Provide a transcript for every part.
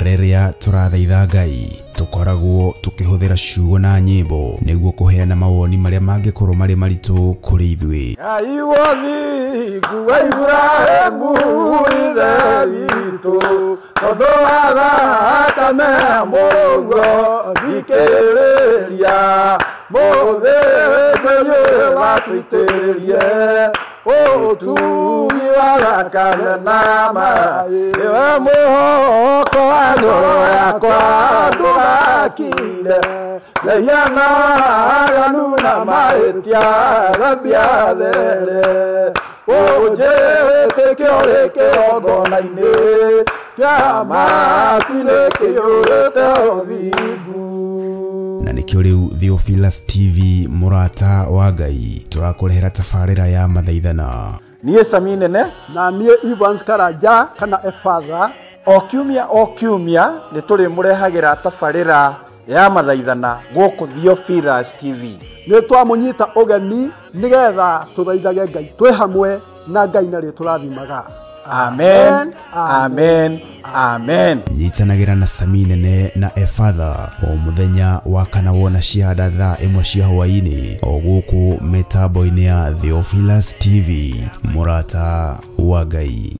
Rĩrĩa tũrathaitha Ngai tũkoragwo tũkĩhũthĩra ciugo na nyĩmbo nĩguo kũheana mawoni marĩa mangĩkorwo marĩ maritũ kũrĩ ithuĩ. Ngai wothingu wa Iburahĩmu ithe witũ, tondũ wa thakame mũguo thikĩrĩria, mũthĩnjĩri watũitĩrĩrie ũtugi wa thakame na maĩ. Nĩwe mwĩhoko wa ngoro yakwa ndũgakire, mehia na waganu na mahĩtia thambia there. Ũnjĩtĩke ũrĩ kĩgongona-inĩ kĩa matu-inĩ kĩiyũrĩte ũthingu. Na nĩkĩo rĩu Theophilus TV mũrata wa Ngai tũrakũrehera tabarĩra ya mathaithana. Niĩ Sami Nene na niĩ Evans Karanja kana Efatha. O kiumia o kiumia nĩ tũrĩmũrehagĩra tabarĩra ya mathaithana gũkũ Theophilus TV. Nĩ twamũnyita ũgeni nĩgetha tũthaithage Ngai twĩ hamwe na Ngai narĩ tũrathimaga. Amen, amen, amen. Nyitanagĩra na Sami Nene na Efatha o mũthenya wa kana wona cianda thaa 1 cia hwaĩ-inĩ o gũkũ mĩtambo-inĩ ya Theophilus TV mũrata wa Ngai.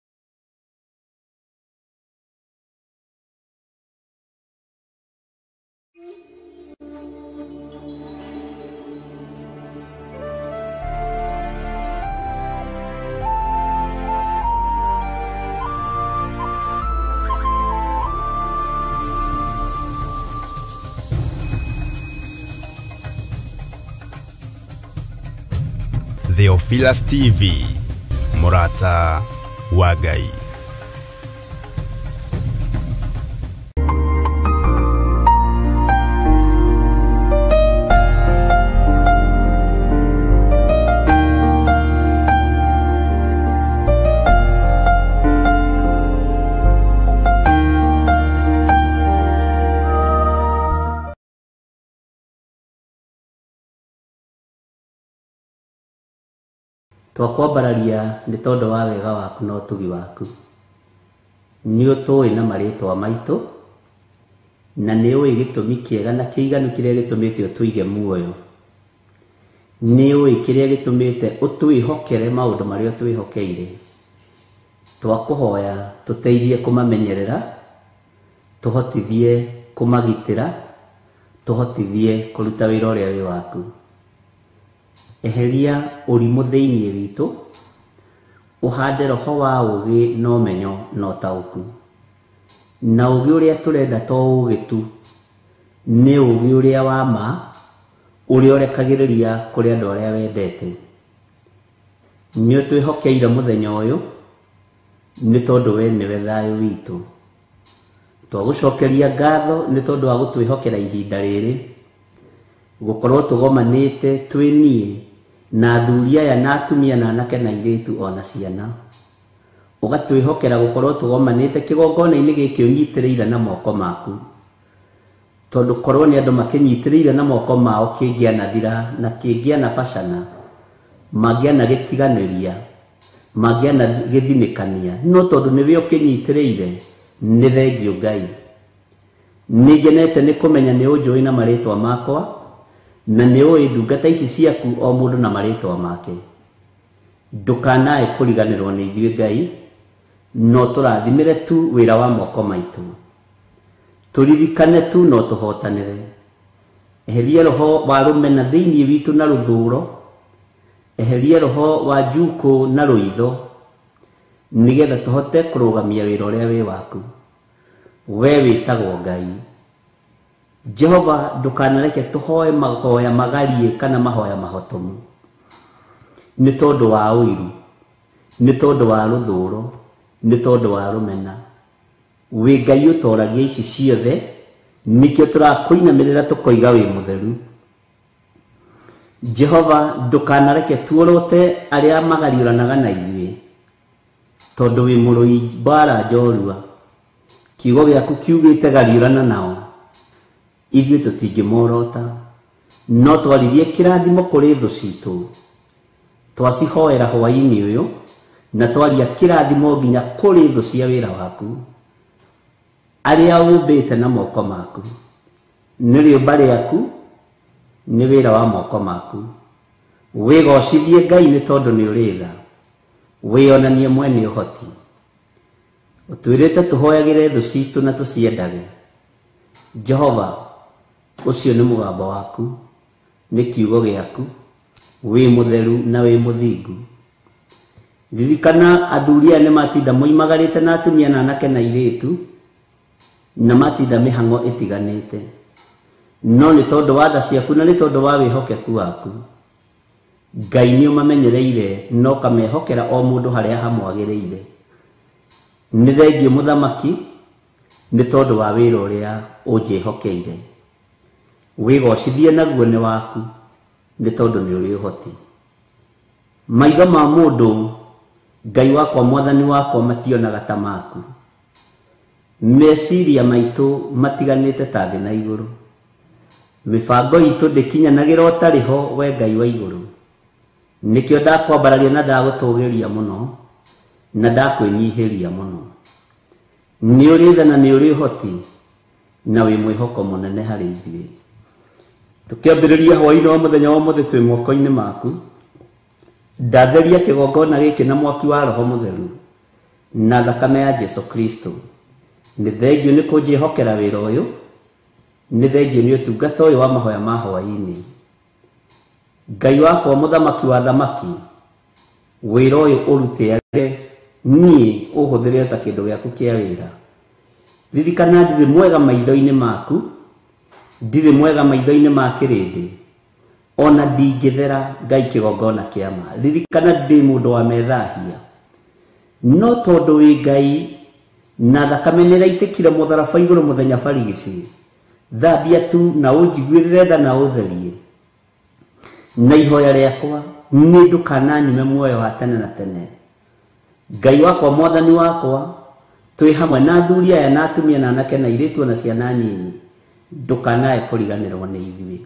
Theophilus TV mũrata wa Ngai. Twakwambararia nĩ tondũ wa wega waku na ũtugi waku. Nĩ ũtũĩ na marĩtwa maitũ na nĩ ũĩ gĩtũmi kĩega na kĩiganu kĩrĩa gĩtũmĩte ũtũige muoyo. Nĩ ũĩ kĩrĩa gĩtũmĩte ũtwĩhokere maũndũ marĩa ũtwĩhokeire. Twakũhoya tũteithie kũmamenyerera, tũhotithie kũmagitĩra, tũhotithie kũruta wĩra ũrĩa wĩ waku. Eheria ũrimũ thĩinĩ witũ, ũhande roho wa ũũgĩ na ũmenyo na ũtaũku. Na ũũgĩ ũrĩa tũrenda to ũũgĩ tu, nĩ ũũgĩ ũrĩa wa ma, ũrĩa ũrekagĩrĩria kũrĩ andũ arĩa wendete. Nĩ ũtwĩhokeire mũthenya ũyũ, nĩ tondũ we nĩwe thayũ witũ. Twagũcokeria ngatho nĩ tondũ wa gũtwĩhokera ihinda rĩrĩ, gũkorwo tũgomanĩte twĩ niĩ na athuri aya na atumia na anake na airĩtu ona ciana. Ũgatwĩhokera gũkorwo tũgomanĩte kĩgongona-inĩ gĩkĩ ũnyitĩrĩire na moko maku, tondũ korwo nĩ andũ makĩnyitĩrĩire na moko mao kĩngĩanathira na kĩngĩanabacana, mangĩanagĩtiganĩria, mangĩanagĩthinĩkania, no tondũ nĩwe ũkĩnyitĩrĩire, nĩ thengiũ Ngai. Nĩ ngenete nĩ kũmenya nĩ ũnjũĩ na marĩtwa makwa, na nĩ ũĩ ndungata ici ciaku o mũndũ na marĩtwa make. Ndũkanae kũriganĩrwo nĩ ithuĩ Ngai, no tũrathimĩre tu wĩra wa moko maitũ. Tũririkane tu no tũhotanĩre. Eheria roho wa rũmena thĩinĩ witũ na rũthũro, eheria roho wa njukũ na rũitho, nĩgetha tũhote kũrũgamia wĩra ũrĩa wĩ waku. We wĩtagwo Ngai. Jehova ndũkanareke tũhoe mahoya magarie kana mahoya mahotomu, nĩ tondũ wa ũiru, nĩ tondũ wa rũthũro, nĩ tondũ wa rũmena. Wĩ Ngai ũtoragia ici ciothe, nĩkĩo tũrakũinamĩrĩra tũkoiga wĩ mũtheru. Jehova ndũkanareke tuorote arĩa magariũranaga na ithuĩ, tondũ wĩ mũrũi mbara njorua. Kiugo gĩaku kiugĩte gariũrana nao, ithuĩ tũtingĩmorota, no twaririe kĩrathimo kũrĩ thũ citũ. Twacihoera hwaĩ-inĩ ũyũ na twaria kĩrathimo nginya kũrĩ thũ cia wĩra waku. Arĩa ũmbĩte na moko maku, nĩ rĩũmba rĩaku, nĩ wĩra wa moko maku. Wĩgocithie Ngai nĩ tondũ nĩ ũrĩ tha, wĩonanie mwene ũhoti. Ũtwĩrĩte tũhoyagĩre thũ citũ na tũciendage. Jehova, ũcio nĩ mũgambo waku, nĩ kiugo gĩaku, wĩ mũtheru na wĩ mũthingu. Ririkana athuri aya nĩ matinda moimagarĩte na atumia na anake na airĩtu, na matinda mĩhang'o ĩtiganĩte. No nĩ tondũ wa tha ciaku na nĩ tondũ wa wĩhokeku waku, Ngai nĩ ũmamenyereire na ũkamehokera o mũndũ harĩa hamwagĩrĩire. Nĩ thengiũ mũthamaki nĩ tondũ wa wĩra ũrĩa ũnjĩhokeire. Wĩgocithie naguo nĩ waku nĩ tondũ nĩ ũrĩ ũhoti. Maitho ma mũndũ, Ngai wakwa mwathani wakwa, mationaga ta maku. Meciria maitũ matiganĩte ta thĩ na igũrũ. Mĩbango itũ ndĩkinyanagĩra ũtarĩ ho we Ngai wa igũrũ. Nĩkĩo ndakwambararia na ndagũtũgĩria mũno na ndakwĩnyihĩria mũno. Nĩ ũrĩ tha na nĩ ũrĩ ũhoti na wĩ mwĩhoko mũnene harĩ ithuĩ. Tũkĩambĩrĩria hwaĩ-inĩ wa mũthenya wa ũmũthĩ twĩ moko-inĩ maku. Ndatheria kĩgongona gĩkĩ na mwaki wa Roho Mũtheru na thakame ya Jesu Kristo. Nĩ thengiũ nĩ kũnjĩhokera wĩra ũyũ, nĩ thengiũ nĩ ũtungata ũyũ wa mahoya ma hwaĩ-inĩ. Ngai wakwa mũthamaki wa thamaki, wĩra ũyũ ũrute arĩ niĩ ũhũthĩre ta kĩndũ gĩaku kĩa wĩra. Ririkana ndirĩ mwega maitho-inĩ maku, ndirĩ mwega maitho-inĩ ma kĩrĩndĩ, ona ndingĩthera Ngai kĩgongona kĩa ma. Ririkana ndĩ mũndũ wa methahia, no tondũ wĩ Ngai na thakame nĩraitĩkire mũtharaba igũrũ mũthenya barigici, thambia tu na ũnjiguĩrĩre tha na ũtherie. Na ihoya rĩakwa nĩ ndũkananyume muoyo wa tene na tene. Ngai wakwa mwathani wakwa, twĩ hamwe na athuri aya na atumia na anake na airĩtu na ciana nyinyi, ndũkanae kũriganĩrwo nĩ ithuĩ.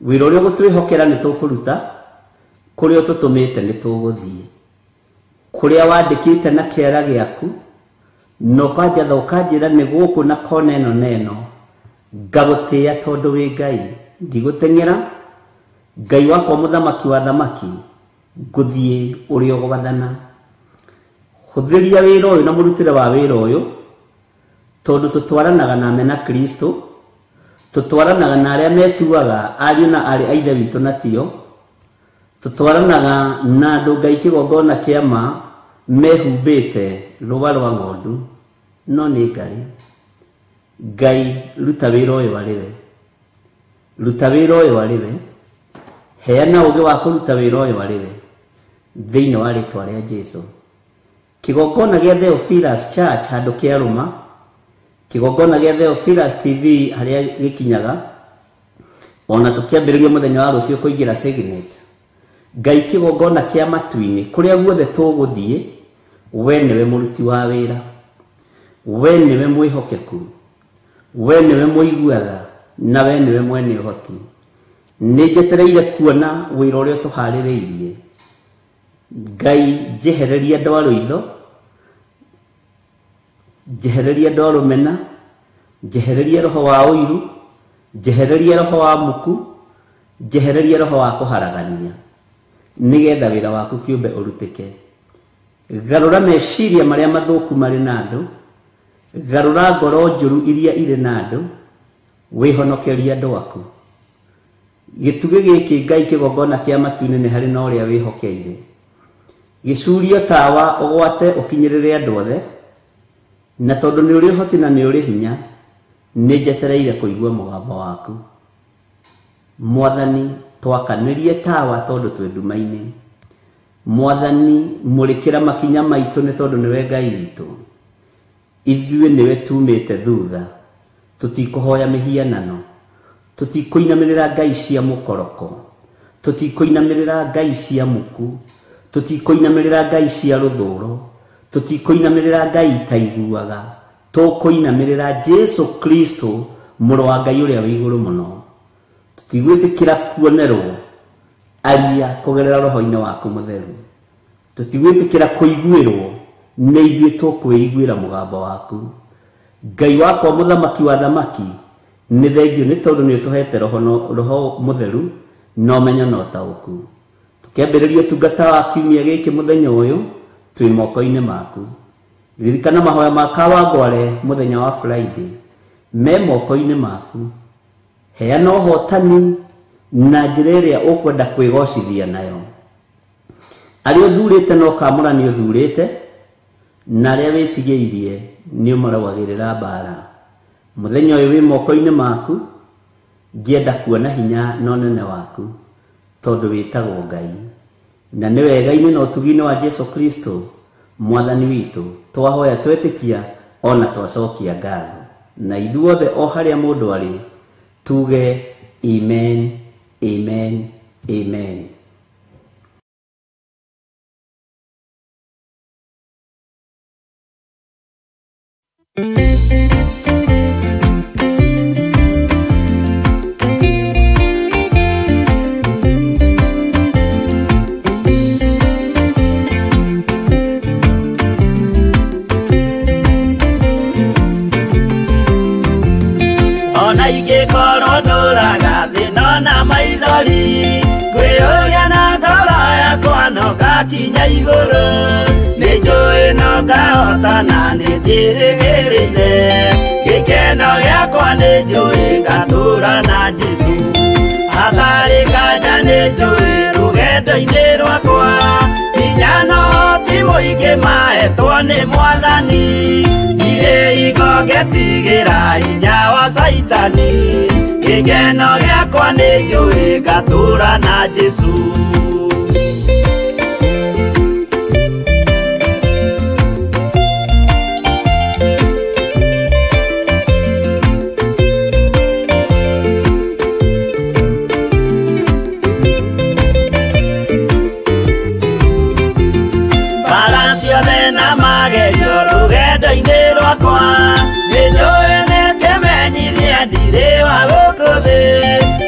Wĩra ũrĩa ũgũtwĩhokera nĩ tũkũruta, kũrĩa ũtũtũmĩte nĩ tũgũthiĩ. Kũrĩa wandĩkĩte na kĩara gĩaku, na ũkanjatha ũkanjĩra nĩ gũkũ na kona ĩno na ĩno, ngagũtĩĩa tondũ wĩ Ngai. Ndigũteng'era, Ngai wakwa mũthamaki wa thamaki, ngũthiĩ ũrĩa ũgwathana. Hũthĩria wĩra ũyũ na mũrutĩre wa wĩra ũyũ, tondũ tũtwaranaga na mena Kristo, tũtwaranaga na arĩa metuaga ariũ na aarĩ a Ithe witũ na tio, tũtwaranaga na andũ Ngai kĩgongona kĩa ma mehumbĩte rũa rwa ng'ondu, no nĩ ngarĩ. Ngai ruta wĩra ũyũ arĩ we, ruta wĩra ũyũ arĩ we, heana ũũgĩ wa kũruta wĩra ũyũ arĩ we, thĩinĩ wa rĩtwa rĩa Jesu. Kĩgongona gĩa Theophilus Church handũ kĩarũma, kĩgongona gĩa Theophilus TV harĩa gĩkinyaga, ona tũkĩambĩrĩria mũthenya wa rũciũ kũingĩra Signet. Ngai kĩgongona kĩa matu-inĩ, kũrĩa guothe tũgũthiĩ, we nĩwe mũruti wa wĩra, we nĩwe mwĩhokeku, we nĩwe mũigua tha, na we nĩwe mwene ũhoti. Nĩ njetereire kuona wĩra ũrĩa tũharĩrĩirie. Ngai njehereria andũ a rũitho, njehereria andũ a rũmena, njehereria roho wa ũiru, njehereria roho wa muku, njehereria roho wa kũharagania, nĩgetha wĩra waku kĩũmbe ũrutĩke. Garũra meciria marĩa mathũku marĩ na andũ, garũra ngoro njũru iria irĩ na andũ, wĩhonokerie andũ aku. Gĩtugĩ gĩkĩ Ngai kĩgongona kĩa matu-inĩ nĩ harĩ na ũrĩa wĩhokeire. Gĩcurio tawa ũgwate ũkinyĩrĩre andũ othe, na tondũ nĩ ũrĩ ũhoti na nĩ ũrĩ hinya, nĩ njetereire kũigua mũgambo waku. Mwathani, twakanĩrie tawa tondũ twĩ nduma-inĩ. Mwathani, mũrĩkĩra makinya maitũ nĩ tondũ nĩwe Ngai witũ. Ithuĩ nĩwe tumĩte thutha, tũtikũhoya mĩhianano, tũtikũinamĩrĩra ngai cia mũkoroko, tũtikũinamĩrĩra ngai cia muku, tũtikũinamĩrĩra ngai cia rũthũro, tũtikũinamĩrĩra ngai itaiguaga, tũkũinamĩrĩra Jesu Kristo mũrũ wa Ngai ũrĩa wĩ igũrũ mũno. Tũtigwĩtĩkĩra kuonerwo aria kũgerera roho-inĩ waku mũtheru, tũtigwĩtĩkĩra kũiguĩrwo, nĩ ithuĩ tũkwĩiguĩra mũgambo waku. Ngai wakwa mũthamaki wa thamaki nĩ thengio nĩ tondũ nĩ ũtũhete roho mũtheru na ũmenyo na ũtaũku. Tũkĩambĩrĩria ũtungata wa kiumia gĩkĩ mũthenya ũyũ twĩ moko-inĩ maku. Ririkana mahoya ma Kawangware mũthenya wa Friday me moko-inĩ maku. Heana ũhotani na njĩra ĩrĩa ũkwenda kwĩgocithia nayo. Arĩa ũthurĩte na ũkamũra nĩ ũthurĩte, na arĩa wĩtigĩirie nĩ ũmarũagĩrĩra mbara. Mũthenya ũyũ wĩ moko-inĩ maku, ngĩenda kuona hinya na ũnene waku, tondũ wĩtagwo Ngai. Na nĩ wega-inĩ na ũtugi-inĩ wa Jesu Kristo mwathani witũ twahoya twetĩkia ona twacokia ngatho. Na ithuothe o harĩa mũndũ arĩ tuge amen, amen, amen. Ona ingĩkorwo ndũraga thĩna na maithori, ngwĩyũria na ngoro yakwa no ngakinya igũrũ. Nĩ njũĩ no ngahotana nĩ njĩrĩgĩrĩire, gĩkeno gĩakwa nĩ njũĩ ngatũũra na Jesũ. Hatarĩ nganja nĩ njũĩ rũgendo-inĩ rwakwa, hinya no ti mũingĩ mahetwo nĩ Mwathani. Ndirĩ hingo ngetigĩra hinya wa Caitani, gĩkeno gĩakwa nĩ njũĩ ngatũũra na Jesũ.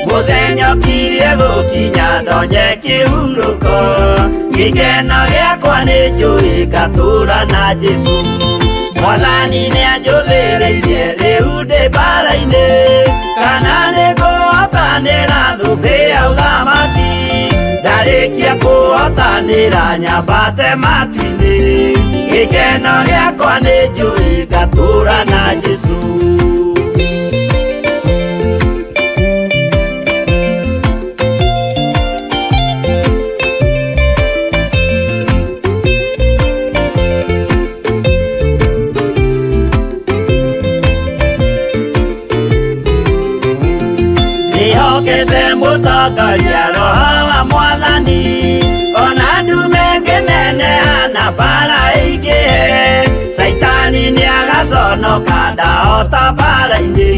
Mũthenya ũkirie gũkinya ndonye kĩhurũko, gĩkeno gĩakwa nĩ njũĩ ngatũũra na Jesũ. Mwathani nĩanjũthĩrĩirie rĩu ndĩ mbara-inĩ, kana nĩngũhotanĩra thũmbĩ ya ũthamaki. Ndarĩkia kũhotanĩra nyambate matu-inĩ, gĩkeno gĩakwa nĩ njũĩ ngatũũra na Jesũ. Mũtongoria roho wa Mwathani, ona ndume ngĩneneha na mbara ĩingĩhe, Caitani nĩagaconoka ndahota mbara-inĩ.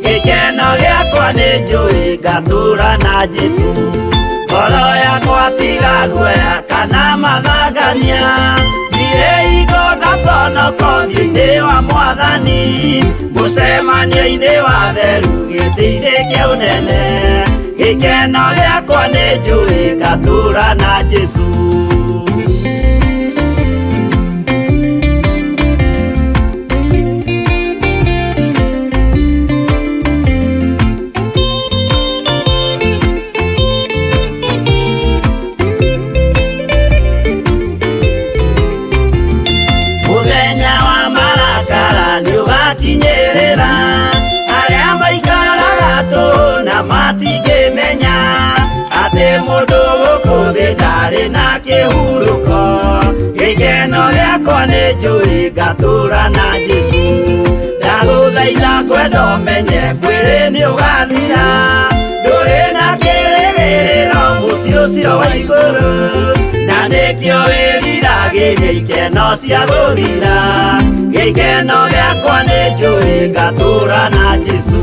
Gĩkeno gĩakwa nĩ njũĩ ngatũũra na Jesũ. Ngoro yakwa tiga guoya kana mathangania, ndirĩ hingo ngaconoka ũthiũ-inĩ wa Mwathani. Mũcemanio-inĩ wa theru gĩtĩ-inĩ kĩa ũnene, gĩkeno gĩakwa nĩ njũĩ ngatũũra na Jesũ. Mũthenya wa marakara nĩũgakinyĩrĩra, arĩa maikaraga tũhũ na matingĩmenya atĩ mũndũ gũkũ thĩ ndarĩ na kĩhurũko. Gĩkeno gĩakwa nĩ njũĩ ngatũũra na Jesũ. Ndagũthaitha ngwenda ũmenye mwĩrĩ nĩũgathira, ndũrĩ na kĩrĩgĩrĩro mũciĩ ũcio wa igũrũ, na nĩkĩo wĩriragĩria ikeno cia gũthira. Gĩkeno gĩakwa nĩ njũĩ ngatũũra na Jesũ.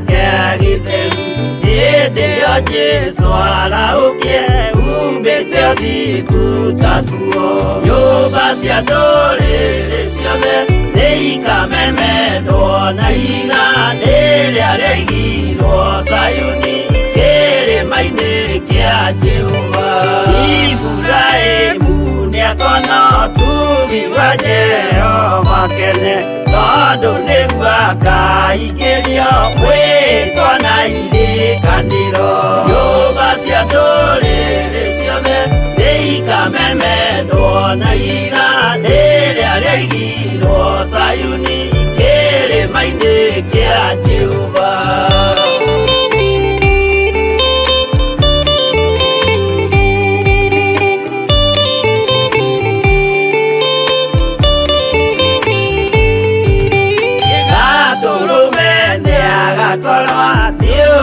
gĩake gĩtheru hĩndĩ ĩyo Jesũ arahũkie umbĩte ũthingu ta nguo nyũmba cia ndũrĩrĩ ciothe nĩikamemendwo na ihiga rĩrĩa rĩaigirwo Zayuni kĩrĩma-inĩ kĩa Jehova Iburahĩmu nĩakona ũtugi wa Jehova kene tondũ nĩguo akaingĩrio mwĩtwa na irĩkanĩro nyũmba cia ndũrĩrĩ ciothe nĩikamemendwo na ihiga rĩrĩa rĩaigirwo Zayuni kĩrĩma-inĩ kĩa Jehova.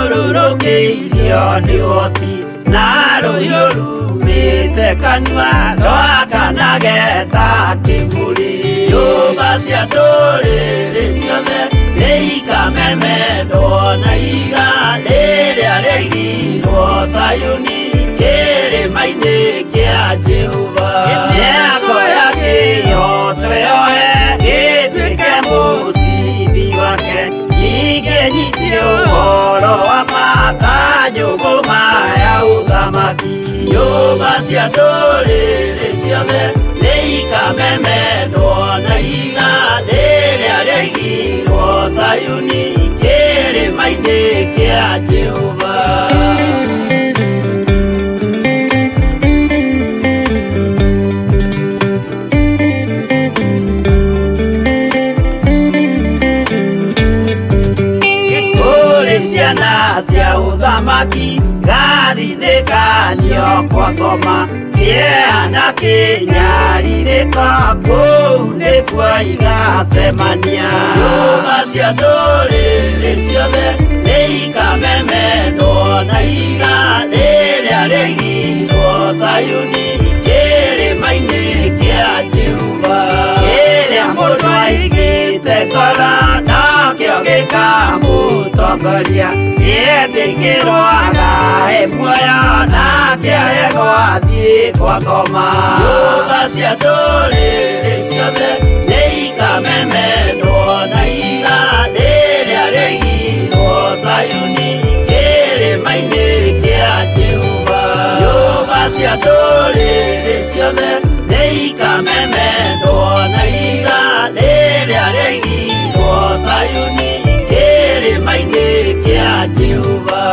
Thiũrũrũkĩirio nĩ ũhoti na rũhiũ rumĩte kanua rwakanage ta kĩbũrĩ nyũmba cia ndũrĩrĩ ciothe nĩikamemendwo na ihiga rĩrĩa rĩaigirwo Zayuni kĩrĩma-inĩ kĩa Jehova mĩako ya kĩhooto yoe ĩtuĩke mũcibi wake ningĩ nyitie ũhoro wa ma ta njũgũma ya ũthamaki nyũmba cia ndũrĩrĩ ciothe nĩikamemendwo na ihiga rĩrĩa rĩaigirwo Zayuni kĩrĩma-inĩ kĩa Jehova. Ciana cia ũthamaki gathinĩkanio kwa ngoma kĩeha na kĩnyarirĩko kũu nĩkuo igacemania nyũmba cia ndũrĩrĩ ciothe nĩikamemendwo na ihiga rĩrĩa rĩaigirwo Zayuni kĩrĩma-inĩ kĩa Jehova kĩrĩa mũndũ aigĩte ngoro nakĩo gĩkamũtongoria nĩetĩkĩrwo agae muoyo nake aregwo athiĩ kwa ngoma nyũmba cia ndũrĩrĩ ciothe nĩikamemendwo na ihiga rĩrĩa rĩaigirwo Zayuni kĩrĩma-inĩ kĩa Jehova nyũmba cia ndũrĩrĩ ciothe nĩikamemendwo na ihiga rĩrĩa rĩaigirwo Zayuni kĩrĩma-inĩ kĩa Jehova.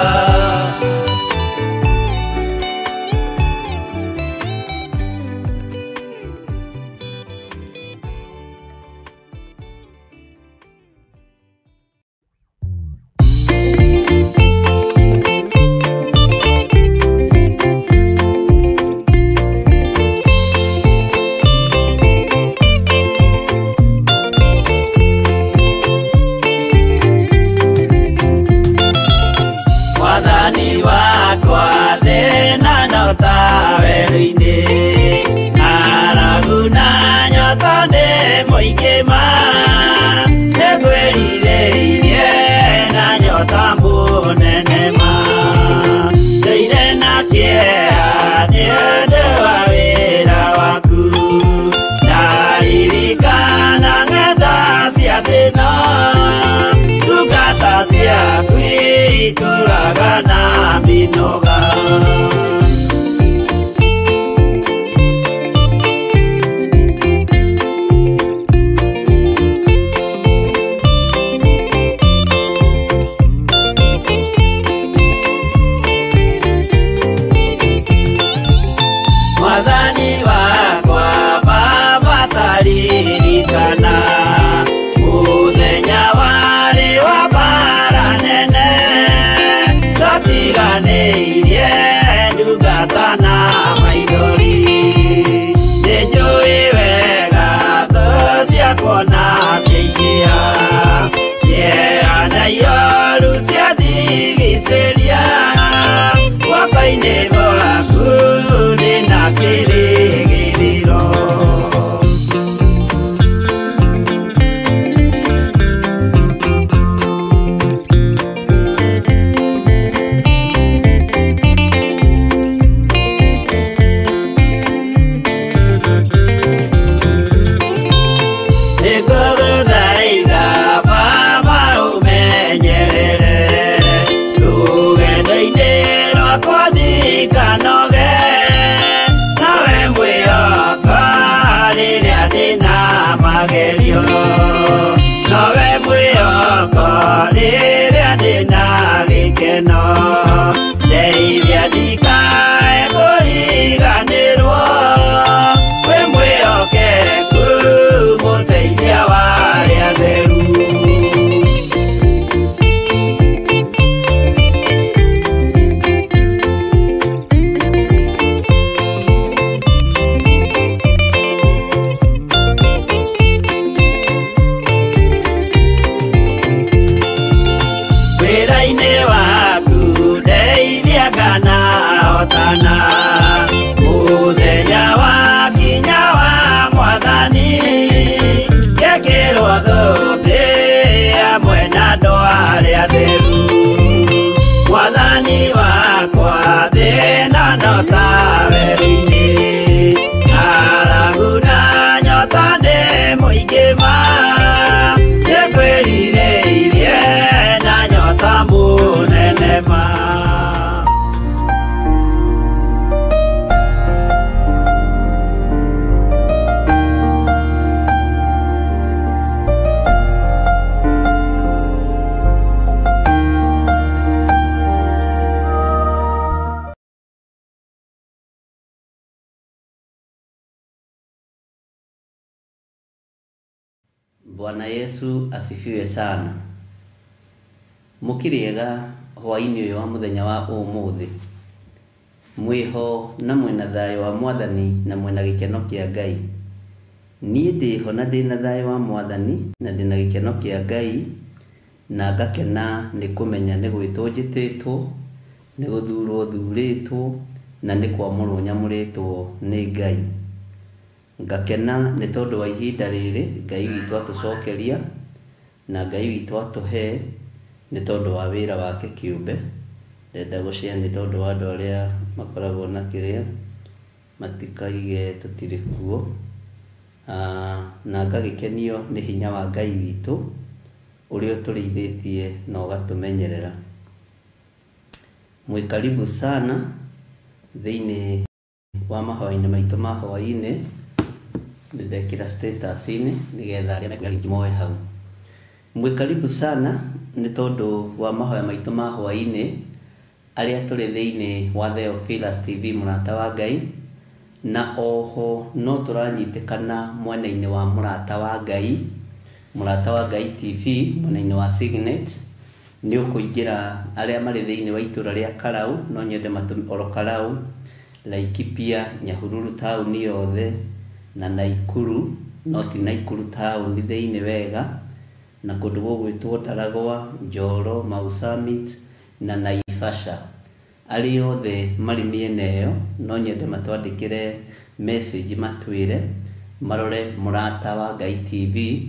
Itũraga na mĩnoga Mwathani wakwa Baba taririkana mũthenya warĩ wa mbara nene twatiganĩirio Bwana Yesu asifiwe sana. Mũkĩrĩega hwaĩ-inĩ ũyũ wa mũthenya wa ũmũthĩ. Mwĩho na mwĩna thayũ wa Mwathani na mwĩna gĩkeno kĩa Ngai. Niĩ ndĩho na ndĩna thayũ wa Mwathani na ndĩna gĩkeno kĩa Ngai na ngakena nĩ kũmenya nĩ gwĩtwo njĩtĩtwo, nĩ gũthurwo thurĩtwo na nĩ kwamũrwo nyamũrĩtwo nĩ Ngai. Ngakena nĩ tondũ wa ihinda rĩrĩ Ngai witũ atũcokeria na Ngai witũ atũhe nĩ tondũ wa wĩra wake kĩũmbe. Ndenda gũshare nĩ tondũ wa andũ arĩa makoragwo na kĩrĩa matikaige tũtirĩ kuo. Na ngagĩkenio nĩ hinya wa Ngai witũ ũrĩa ũtũrĩithĩtie na ũgatũmenyerera. Mwĩ karibu sana thĩinĩ wa mahoya-inĩ maitũ ma hwaĩ-inĩ. Nĩndekĩra status-inĩ nĩgetha arĩa mekũrĩa moe hau. Mwĩ karibu sana nĩ tondũ wa mahoya maitũ ma hwaĩ-inĩ arĩa tũrĩ thĩinĩ wa Theophilus TV mũrata wa Ngai, na oho no tũranyitĩkana mwena-inĩ wa mũrata wa Ngai, mũrata wa Ngai TV mwena-inĩ wa Signet. Nĩ ũkũingĩra arĩa marĩ thĩinĩ wa itũra rĩa Karau, no nyende oro Karau, Laikipia, Nyahururu taũni yothe na Naikuru, no ti Naikuru taũni thĩinĩ wega, na kũndũ gũgwĩtwo Ndaragwa, Njoro, Mau Summit na Naivasha. Arĩa othe marĩ mĩena ĩyo no nyende matwandĩkĩre message matwĩre marore mũrata wa Ngai TV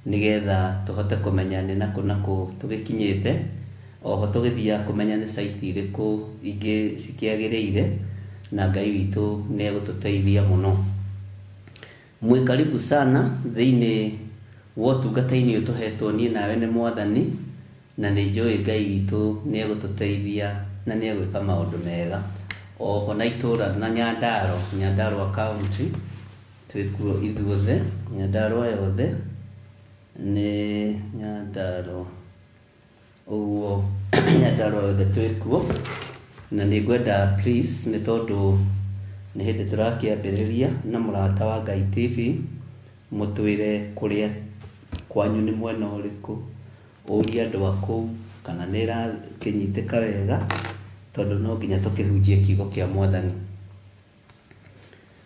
nĩgetha tũhote kũmenya nĩ nakũ nakũ tũgĩkinyĩte. Oho tũgĩthiaga kũmenya nĩ site irĩkũ ingĩ cikĩagĩrĩire, na Ngai witũ nĩ egũtũteithia mũno. Mwĩ karibu sana thĩinĩ wa ũtungata-inĩ ũyũ tũhetwo niĩ nawe nĩ Mwathani, na nĩ njũĩ Ngai witũ nĩ egũtũteithia na nĩ egwĩka maũndũ mega. Oho na itũra na Nyandarua, Nyandarua County twĩkuo ithuothe, Nyandarua yothe nĩ Nyandarua, ũguo Nyandarua yothe twĩkuo. Na nĩ ngwenda please, nĩ tondũ nĩ hĩndĩ tũrakĩambĩrĩria na mũrata wa Ngai TV, mũtwĩre kũrĩa kwanyu nĩ mwena ũrĩkũ, ũrie andũ a kũu kana nĩ ĩrakĩnyitĩka wega, tondũ no nginya tũkĩhunjie kiugo kĩa Mwathani.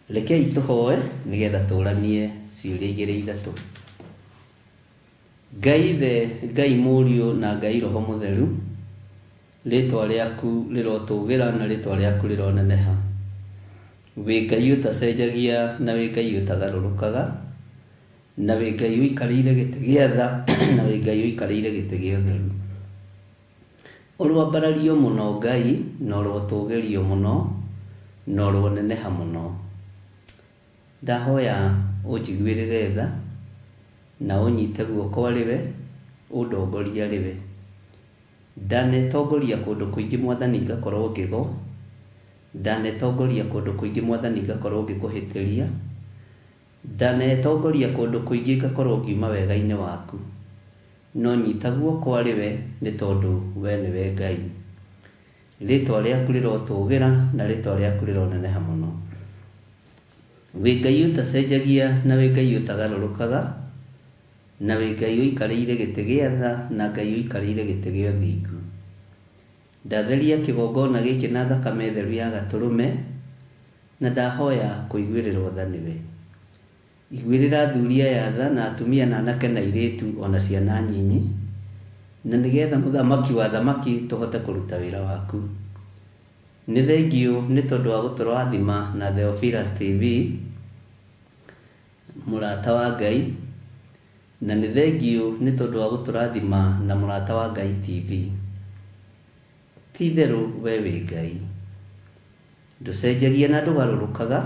Rekei tũhoe nĩgetha tũranie ciũria igĩrĩ ithatũ. Ngai Ithe, Ngai Mũriũ na Ngai Roho Mũtheru, rĩtwa rĩaku rĩrotũgĩra na rĩtwa rĩaku rĩroneneha. Wĩ Ngai ũtacenjagia na wĩ Ngai ũtagarũrũkaga, na wĩ Ngai ũikarĩire gĩtĩ gĩa tha na wĩ Ngai ũikarĩire gĩtĩ gĩa ũtheru. Ũrwambarario mũno Ngai, na ũrotũgĩrio mũno, na ũroneneha mũno. Ndahoya ũnjiguĩrĩre tha na ũnyite guoko arĩ we, ũndongorie arĩ we. Ndanetongoria kũndũ kũingĩ Mwathani ngakorwo ngĩgwa, ndanetongoria kũndũ kũingĩ Mwathani ngakorwo ngĩkũhĩtĩria, ndanetongoria kũndũ kũingĩ ngakorwo ngiuma wega-inĩ waku. No nyita guoko arĩ we nĩ tondũ we nĩwe Ngai. Rĩtwa rĩaku rĩrotũgĩra na rĩtwa rĩaku rĩroneneha mũno. Wĩ Ngai ũtacenjagia na wĩ Ngai ũtagarũrũkaga, na wĩ Ngai ũikarĩire gĩtĩ gĩa tha na Ngai ũikarĩire gĩtĩ gĩa ũthingu. Ndatheria kĩgongona gĩkĩ na thakame theru ya gatũrũme, na ndahoya kũiguĩrĩrwo tha nĩwe. Iguĩrĩra athuri aya tha na atumia na anake na airĩtu ona ciana nyinyi, na nĩgetha mũthamaki wa thamaki tũhote kũruta wĩra waku. Nĩ thengiũ nĩ tondũ wa gũtũrathima na Theophilus TV, mũrata wa Ngai, na nĩ thengiũ nĩ tondũ wa gũtũrathima na mũrata wa Ngai TV. Ti itherũ we wĩ Ngai, ndũcenjagia na ndũgarũrũkaga,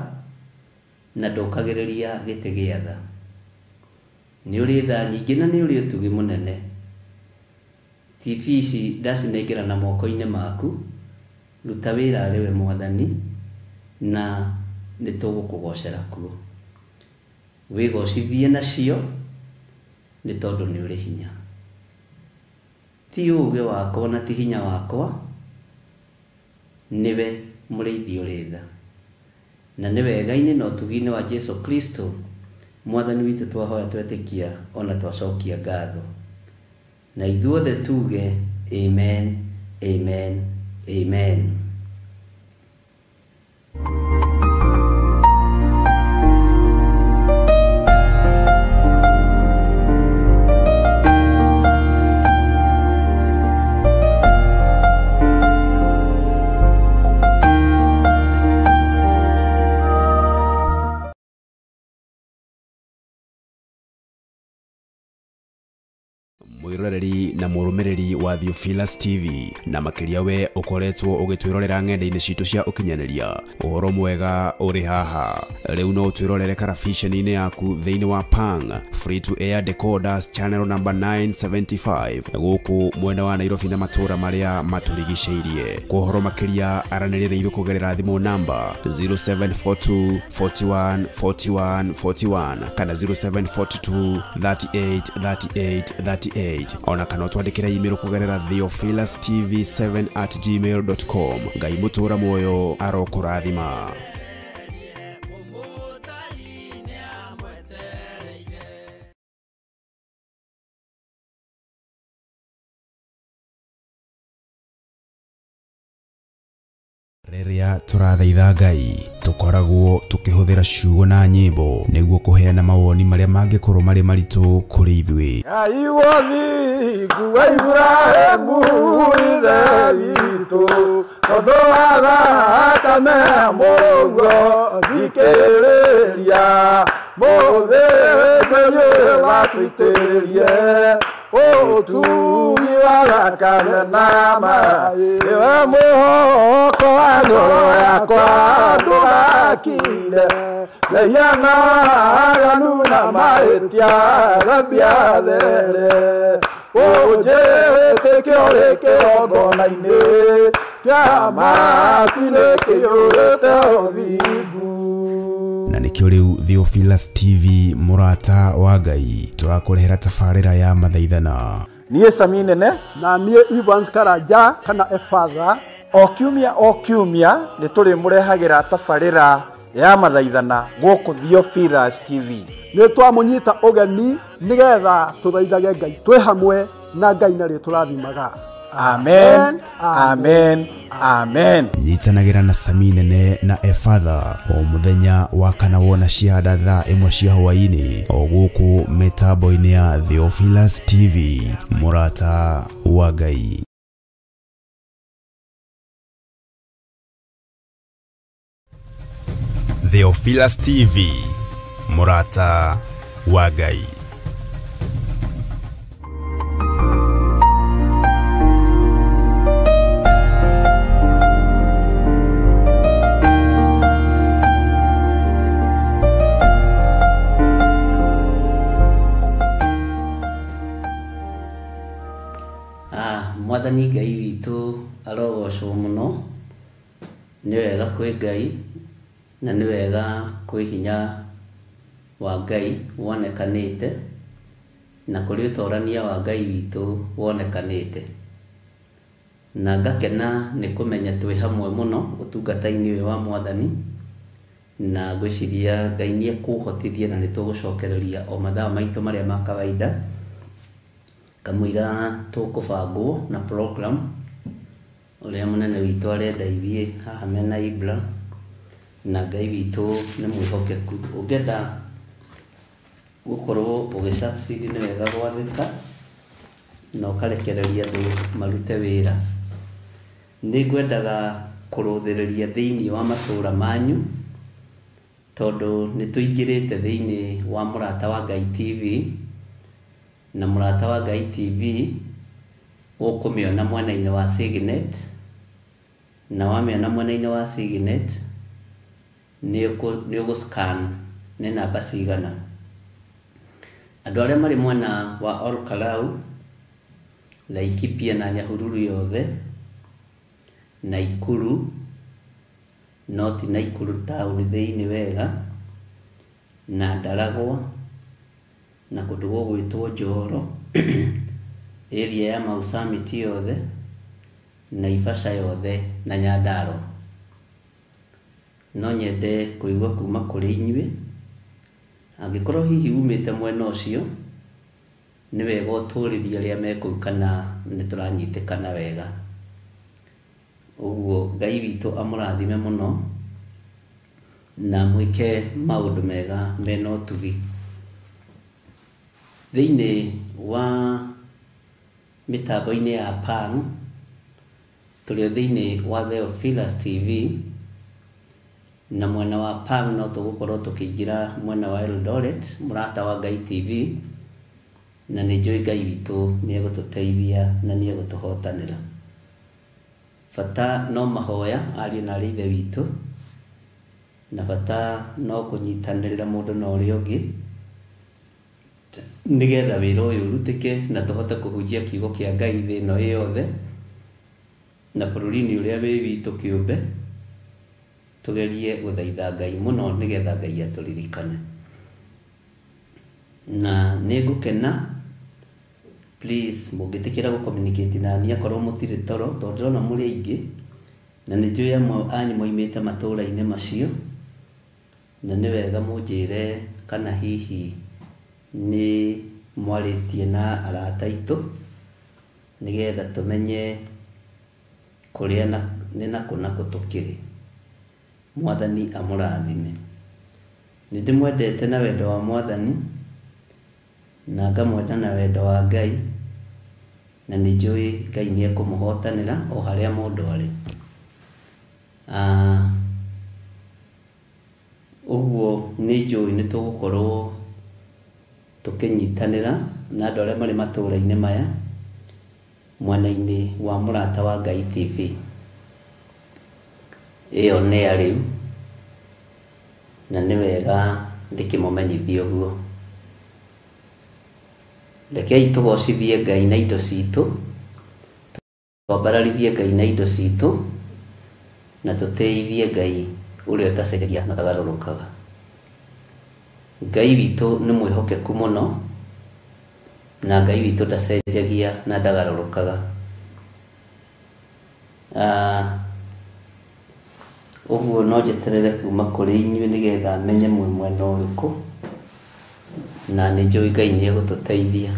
na ndũkagĩrĩria gĩtĩ gĩa tha. Nĩ ũrĩ tha nyingĩ na nĩ ũrĩ ũtugi mũnene. TV ici ndacinengera na moko-inĩ maku, ruta wĩra arĩ we Mwathani, na nĩ tũgũkũgocera kuo. Wĩgocithie nacio nĩ tondũ nĩ ũrĩ hinya. Ti ũũgĩ wakwa na ti hinya wakwa, nĩwe mũrĩithi ũrĩ tha. Na nĩ wega-inĩ na ũtugi-inĩ wa Jesu Kristo Mwathani witũ twahoya twetĩkia ona twacokia ngatho. Na ithuothe tuge amen, amen, amen. Mwiroreri na mũrũmĩrĩri wa Theophilus TV na makĩria we ũkoretwo ũgĩtwĩrorera ng'enda-inĩ citũ cia ũkinyanĩria, ũhoro mwega ũrĩ haha. Rĩu no ũtwĩrorere karabiceni-inĩ yaku thĩinĩ wa Pang Free to Air Decoders channel number 975 gũkũ mwena wa Nairobi na matũũra marĩa matũrigicĩirie. Kwa ũhoro makĩria aranĩria na ithuĩ kũgerera thimũ namba 0742 41 41 41 kana 0742 38 38 38 ona kana twandĩkĩre email kũgerera theophilustv7@gmail.com. Ngai mũtũra muoyo arokũrathima. Rĩrĩa tũrathaitha Ngai tũkoragwo tũkĩhũthĩra ciugo na nyĩmbo nĩguo kũheana mawoni marĩa mangĩkorwo marĩ maritũ kũrĩ ithuĩ. Ngai wothingu wa Iburahĩmu ithe witũ, tondũ wa thakame ya Mũrũguo thikĩrĩria, mũthĩnjĩri ũyũ watũitĩrĩrie ũtugi wa thakame na maĩ. Nĩwe mwĩhoko wa ngoro yakwa, ndũgakire mehia na waganu na mahĩtia, thambia there. Ũnjĩtĩke ũrĩ kĩgongona-inĩ kĩa matu-inĩ kĩiyũrĩte ũthingu. Na nĩkĩo rĩu Theophilus TV mũrata wa Ngai tũrakũrehera tabarĩra ya mathaithana. Niĩ Sami Nene na niĩ Evans Karanja kana Efatha. O kiumia o kiumia nĩ tũrĩmũrehagĩra tabarĩra ya mathaithana gũkũ Theophilus TV. Nĩ twamũnyita ũgeni nĩgetha tũthaithage Ngai twĩ hamwe na Ngai narĩ tũrathimaga. Amen, amen, amen. Nyitanagĩra na Sami Nene na Efatha o mũthenya wa kana wona cianda thaa 1 cia hwaĩ-inĩ o gũkũ mĩtambo-inĩ ya Theophilus TV mũrata wa Ngai. Theophilus TV mũrata wa Ngai. Mwathani Ngai witũ arogocwo mũno. Nĩ wega kwĩ Ngai na nĩ wega kwĩ hinya wa Ngai wonekanĩte na kũrĩ ũtorania wa Ngai witũ wonekanĩte. Na ngakena nĩ kũmenya twĩ hamwe mũno ũtungata-inĩ ũyũ wa Mwathani, na ngwĩciria Ngai nĩ ekũhotithia na nĩ tũgũcokereria o mathaa maitũ marĩa ma kawaida kamũira tũkũbangwo na program ũrĩa mũnene witũ arenda ithiĩ haha mena Ibra, na Ngai witũ nĩ mwĩhokeku. Ũngĩenda gũkorwo ũgĩ succeed nĩ wega gwathĩka na ũkarekereria andũ marute wĩra. Nĩ ngwendaga kũrũthĩrĩria thĩinĩ wa matũũra manyu tondũ nĩ tũingĩrĩte thĩinĩ wa Mũrata wa Ngai TV, na Mũrata wa Ngai TV ũkũmĩona mwena-inĩ wa Signet, na wamĩona mwena-inĩ wa Signet nĩ ũgũ-scan nĩ namba cigana. Andũ arĩa marĩ mwena wa Olkalau, Laikipia na Nyahururu yothe, Naikuru, no ti Naikuru taũni thĩinĩ wega, na Ndaragwa, na kũndũ gũgwĩtwo Njoro, area ya Mau Summit yothe, Naivasha yothe na Nyandarua. No nyende kũigua kuma kũrĩ inyuĩ Angĩkorwo hihi umĩte mwena ũcio, nĩ wega ũtũrĩrie arĩa me kũu kana nĩ tũranyitĩkana wega. Ũguo Ngai witũ amũrathime mũno na mwĩke maũndũ mega mena ũtugi. Thĩinĩ wa mĩtambo-inĩ ya Pang, tũrĩ thĩinĩ wa Theophilus TV, na mwena wa Pang no tũgũkorwo tũkĩingĩra mwena wa Eldoret, Mũrata wa Ngai TV, na nĩ njũĩ Ngai witũ nĩ egũtũteithia na nĩ egũtũhotanĩra. Bata no mahoya ariũ na arĩ ithe witũ, na bata no kũnyitanĩrĩra mũndũ na ũrĩa ũngĩ, nĩgetha wĩra ũyũ ũrutĩke na tũhote kũhunjia kiugo kĩa Ngai thĩ ĩno ĩ yothe, na bũrũri-inĩ ũrĩa wĩ witũ kĩũmbe, tũgerie gũthaitha Ngai mũno nĩgetha Ngai atũririkane. Na nĩ ngũkena, please mũngĩtĩkĩra gũ communicate na niĩ akorwo mũtirĩ toro, tondũ ndĩrona mũrĩ aingĩ, na nĩ njũĩ amwe anyu moimĩte matũũra-inĩ macio, na nĩ wega mũnjĩre kana hihi nĩ mwarĩtie na arata aitũ, nĩgetha tũmenye kũrĩa nĩ nakũ nakũ tũkĩrĩ. Mwathani amũrathime. Nĩ ndĩmwendete na wendo wa Mwathani, na ngamwenda na wendo wa Ngai, na nĩ njũĩ Ngai nĩ ekũmũhotanĩra o harĩa mũndũ arĩ. Ũguo nĩ njũĩ nĩ tũgũkorwo tũkĩnyitanĩra na andũ arĩa marĩ matũũra-inĩ maya mwena-inĩ wa Mũrata wa Ngai TV. Ĩyo nĩ ya rĩu, na nĩ wega ndĩkĩmũmenyithie ũguo. Rekei tũgocithie Ngai na indo citũ, twambararithie Ngai na indo citũ, na tũtĩithie Ngai ũrĩa ũtacenjagia na ũtagarũrũkaga. Ngai witũ nĩ mwĩhokeku mũno, na Ngai witũ ndacenjagia na ndagarũrũkaga. Ũguo no njeterere kuma kũrĩ inyuĩ nĩgetha menye mwĩ mwena ũrĩkũ, na nĩ njũĩ Ngai nĩ egũtũteithia.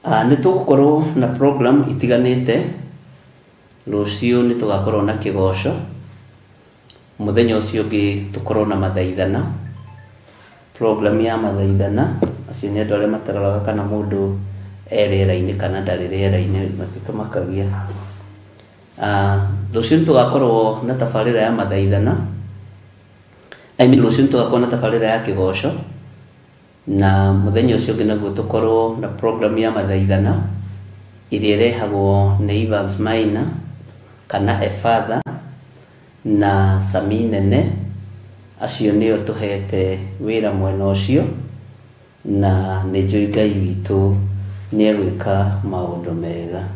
Nĩ tũgũkorwo na program itiganĩte. Rũciũ nĩ tũgakorwo na kĩgoco, mũthenya ũcio ũngĩ tũkorwo na mathaithana, program ya mathaithana. Acio nĩ andũ arĩa mataroraga kana mũndũ e rĩera-inĩ kana ndarĩ rĩera-inĩ, matitũmakagia. Rũciũ nĩ tũgakorwo na tabarĩra ya mathaithana, I mean, rũciũ nĩ tũgakorwo na tabarĩra ya kĩgoco, na mũthenya ũcio ũngĩ naguo tũkorwo na program ya mathaithana ĩrĩa ĩrehagwo nĩ Evans Maina kana Efatha na Sami Nene. Acio nĩo tũhete wĩra mwena ũcio, na nĩ njũĩ Ngai witũ nĩ egwĩka maũndũ mega.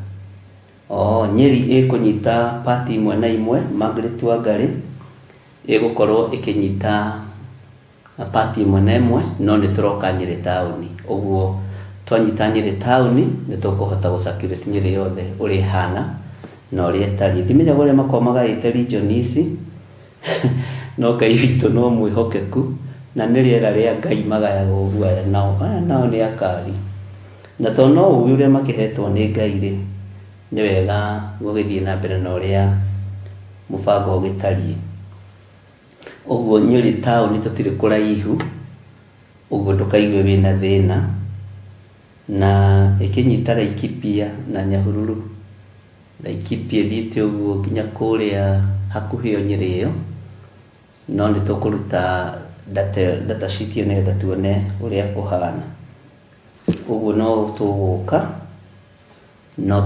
Nyeri ĩkũnyita pati imwe na imwe, Margaret Wangari ĩgũkorwo ĩkĩnyita pati ĩmwe na ĩmwe, no nĩ tũroka Nyeri taũni. Ũguo twanyita Nyeri taũni nĩ tũkũhota gũ circulate Nyeri yothe ũrĩa ĩhana na ũrĩa ĩtariĩ. Ndimenyaga ũrĩa makoragwo magaĩte region ici, no Ngai witũ no mwĩhokeku, na nĩ rĩera rĩa Ngai magayaga ũguo. Aya nao nĩ akari, na tondũ no ũgĩ ũrĩa makĩhetwo nĩ Ngai rĩ, nĩ wega gũgĩthiĩ na mbere na ũrĩa mũbango ũgĩtariĩ. Ũguo Nyeri taũni tũtirĩ kũraihu, ũguo ndũkaigue wĩna thĩna. Na ĩkĩnyita Laikipia na Nyahururu, Laikipia ĩthiĩte ũguo nginya kũrĩa hakuhĩ o Nyeri ĩyo, no nĩ tũkũruta data sheet ĩyo nĩgetha tuone ũrĩa kũhana. Ũguo no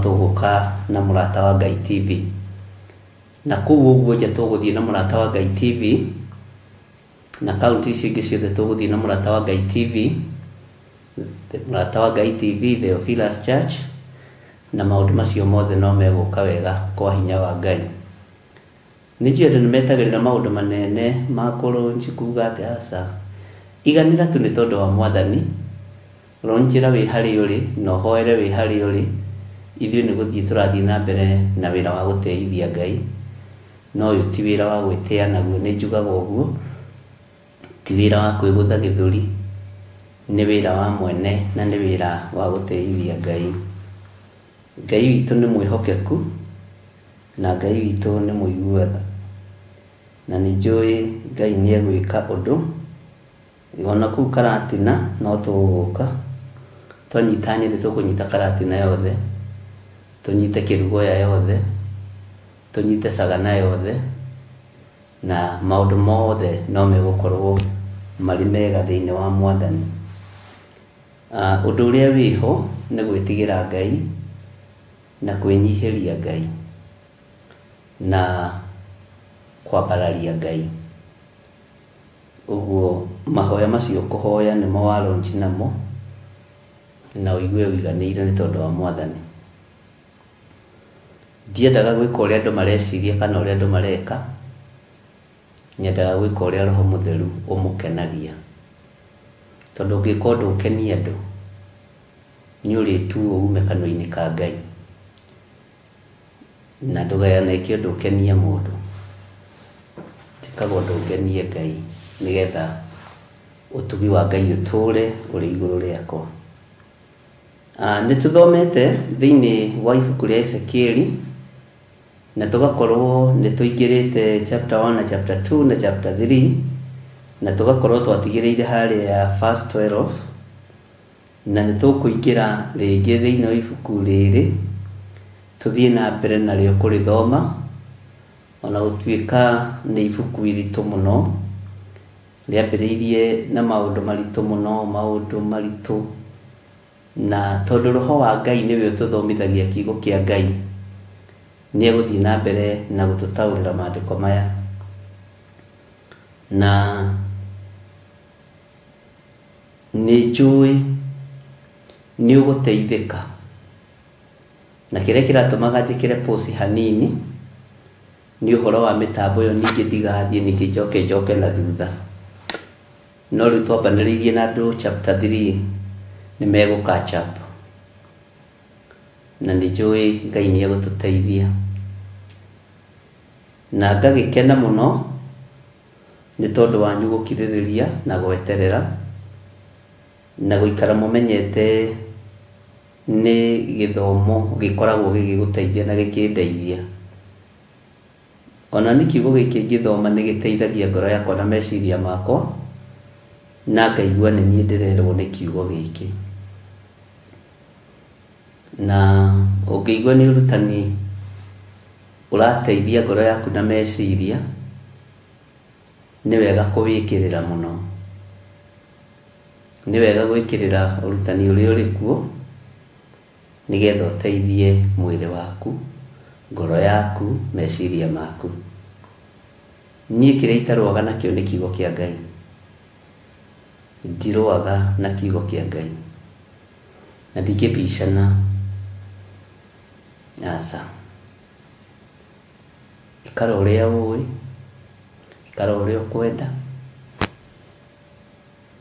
tũgũka na Mũrata wa Ngai TV, na kũu ũguo nja tũgũthiĩ na Mũrata wa Ngai TV, na kaunti icio ingĩ ciothe tũgũthiĩ na Mũrata wa Ngai TV, Mũrata wa Ngai TV, Theophilus Church, na maũndũ macio mothe no megũka wega kwa hinya wa Ngai. Nĩ njũĩ andũ nĩ metagĩrĩra maũndũ manene ma kũrũnji kuga atĩ aca, iganĩra tu nĩ tondũ wa Mwathani, ronjĩra wĩ harĩa ũrĩ na ũhoere wĩ harĩa ũrĩ. Ithuĩ nĩ gũthiĩ tũrathiĩ na mbere na wĩra wa gũtĩithia Ngai, no ũyũ ti wĩra wa gwĩtĩa naguo, nĩ njugaga ũguo. Ti wĩra wa kwĩgũtha gĩthũri, nĩ wĩra wa mwene na nĩ wĩra wa gũteithia Ngai. Ngai witũ nĩ mwĩhokeku na Ngai witũ nĩ mũigua tha. Na nĩ njũĩ Ngai nĩ egwĩka ũndũ ona kũu Karatina no tũgũka twanyita Nyĩrĩ tũkũnyita Karatina yothe, tũnyite Kĩrugoya yothe, tũnyite Sagana yothe, na maũndũ mothe no megũkorwo marĩ mega thĩinĩ wa Mwathani. Ũndũ ũrĩa wĩho nĩ gwĩtigĩra Ngai na kwĩnyihĩria Ngai na kwambararia Ngai. Ũguo mahoya macio kũhoya nĩmo wa launch namo na ũigue ũiganĩire nĩ tondũ wa Mwathani. Ndiendaga gwĩka ũrĩa andũ mareciria kana ũrĩa andũ mareka, nyendaga gwĩka ũrĩa Roho Mũtheru ũmũkenagia. Tondũ ũngĩka ũndũ ũkenie andũ, nĩ ũrĩtuo ume kanua-inĩ ka Ngai. Na ndũganeke ũndũ ũkenie mũndũ. Njĩkaga ũndũ ũngenie Ngai nĩgetha ũtugi wa Ngai ũtũre ũrĩ igũrũ rĩakwa. Nĩ tũthomete thĩinĩ wa ibuku rĩa Ezekieli na tũgakorwo nĩ tũingĩrĩte chapter 1 na chapter 2 na chapter 3 na tũgakorwo twatigĩrĩire harĩa verse 12 na nĩ tũkũingĩra rĩngĩ thĩinĩ wa ibuku rĩrĩ tũthiĩ na mbere narĩo kũrĩthoma ona gũtuĩka nĩ ibuku iritũ mũno, rĩambĩrĩirie na maũndũ maritũ mũno, maũndũ maritũ, na tondũ Roho wa Ngai nĩwe ũtũthomithagia kiugo kĩa Ngai, nĩ egũthiĩ na mbere na gũtũtaũrĩra maandĩko maya. Na nĩ njũĩ nĩ ũgũteithĩka. Na kĩrĩa kĩratũmaga njĩkĩre pause hanini nĩ ũhoro wa mĩtambo ĩyo, ningĩ ndigathiĩ ningĩ njoke njoke na thutha. No rĩu twambanĩrĩirie na andũ chapter 3 nĩ megũ catch up. Na nĩ njũĩ Ngai nĩ egũtũteithia. Na ngagĩkena mũno nĩ tondũ wanyu gũkirĩrĩria na gweterera na gũikara mũmenyete nĩ gĩthomo gĩkoragwo gĩgĩgũteithia na gĩkĩndeithia. Ona nĩ kiugo gĩkĩ ngĩthoma nĩ gĩteithagia ngoro yakwa na meciria makwa na ngaigua nĩ niĩ ndĩrerwo nĩ kiugo gĩkĩ. Na ũngĩigua nĩ ũrutani ũrateithia ngoro yaku na meciria, nĩ wega kũwĩkĩrĩra mũno. Nĩ wega gwĩkĩrĩra ũrutani ũrĩa ũrĩ kuo nĩgetha ũteithie mwĩrĩ waku, ngoro yaku, meciria maku. Niĩ kĩrĩa itarũaga nakĩo nĩ kiugo kĩa Ngai. Ndirũaga na kiugo kĩa Ngai. Na ndingĩbicana. Aca. Ikara ũrĩa ũĩ, ikara ũrĩa ũkwenda,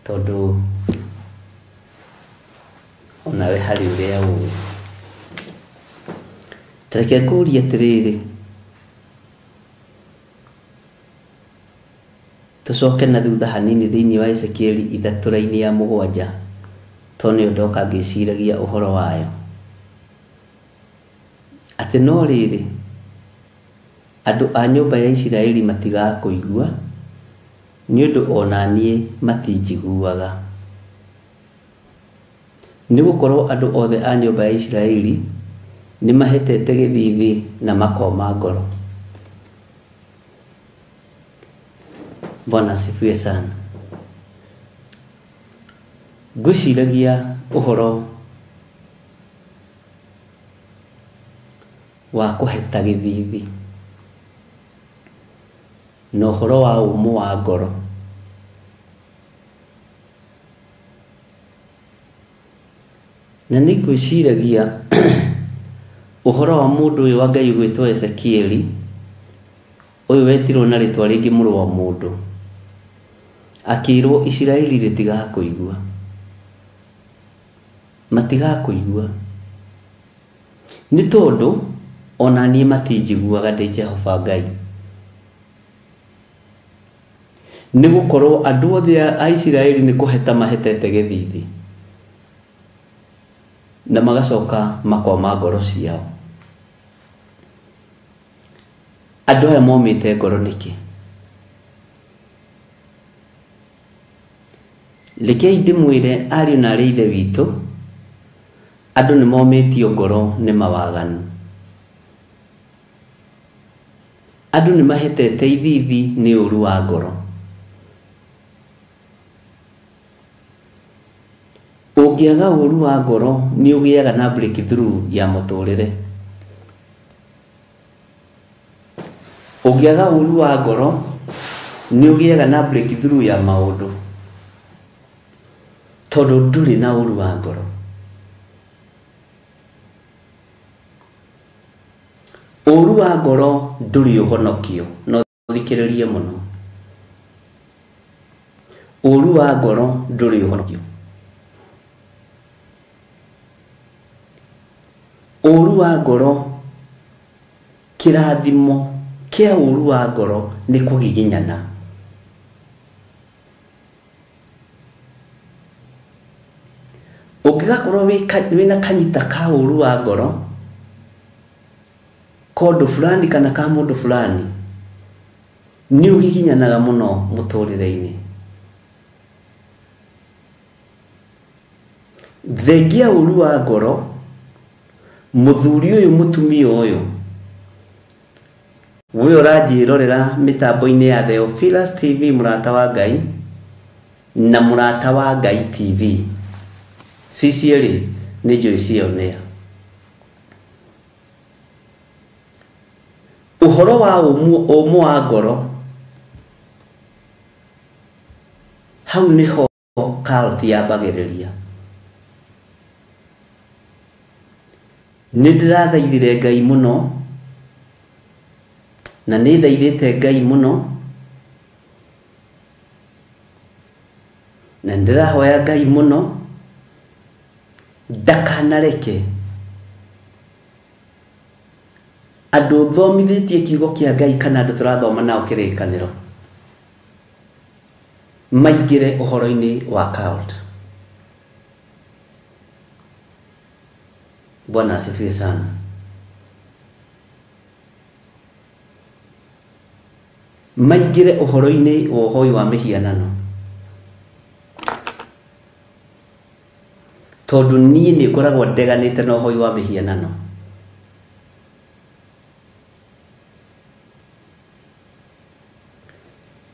tondũ onawe harĩ ũrĩa ũĩ. Ta reke ngũrie atĩrĩrĩ, tũcoke na thutha hanini thĩinĩ wa Ezekieli 3 raini ya 7, tondũ nĩyo ndoka ngĩciragia ũhoro wayo. Atĩ no rĩrĩ, andũ a nyũmba ya Isiraeli matigakũigua, nĩ ũndũ ona niĩ matinjiguaga. Nĩ gũkorwo andũ othe a nyũmba ya Isiraeli nĩ mahetete gĩthithi na makoma ngoro. Bwana asifiwe sana. Ngwĩciragia ũhoro wa kũheta gĩthithi na ũhoro wa ũmũ wa ngoro. Na nĩ ngwĩciragia ũhoro wa mũndũ ũyũ wa Ngai ũgwĩtwo Ezekieli, ũyũ wetirwo na rĩtwa rĩngĩ mũrũ wa mũndũ, akĩrwo Isiraeli rĩtigakũigua, matigakũigua nĩ tondũ ona niĩ matinjiguaga ndĩ Jehova Ngai. Nĩ gũkorwo andũ othe a Isiraeli nĩ kũheta mahetete gĩthithi na magacoka makoma ngoro ciao. Andũ aya momĩte ngoro nĩkĩ? Rekei ndĩmwĩre ariũ na arĩ ithe witũ, andũ nĩ momĩtio ngoro nĩ mawaganu. Andũ nĩ mahetete ithithi nĩ ũru wa ngoro. Ũngĩaga ũru wa ngoro nĩ ũgĩaga na breakthrough ya mũtũrĩre. Ũngĩaga ũru wa ngoro nĩ ũgĩaga na breakthrough ya maũndũ, tondũ ndũrĩ na ũru wa ngoro. Ũru wa ngoro ndũrĩ ũhonokio, no thikĩrĩrie mũno. Ũru wa ngoro ndũrĩ ũhonokio. Ũru wa ngoro, kĩrathimo kĩa ũru wa ngoro nĩ kũgiginyana. Ũngĩgakorwo wĩna kanyita ka ũru wa ngoro kondũ fulani kana ka mũndũ fulani, nĩ ũgiginyanaga mũno mũtũrĩre-inĩ. Thengia ũru wa ngoro, mũthuri ũyũ mũtumia ũyũ we ũranjĩrorera mĩtambo-inĩ ya Theophilus TV, mũrata wa Ngai na mũrata wa Ngai TV, cicierĩ nĩ njũĩ cionea. Ũhoro wa ũmũ wa ngoro, hau nĩho cult yambagĩrĩria. Nĩ ndĩrathaithire Ngai mũno, na nĩ thaithĩte Ngai mũno, na ndĩrahoya Ngai mũno ndakanareke andũ thomithĩtie kiugo kĩa Ngai kana andũ tũrathoma nao kĩrĩkanĩro maingĩre ũhoro-inĩ wa cult. Bwana asifiwe sana. Maingĩre ũhoro-inĩ wa ũhoi wa mĩhianano, tondũ niĩ nĩ ngoragwo ndeganĩte na ũhoi wa mĩhianano.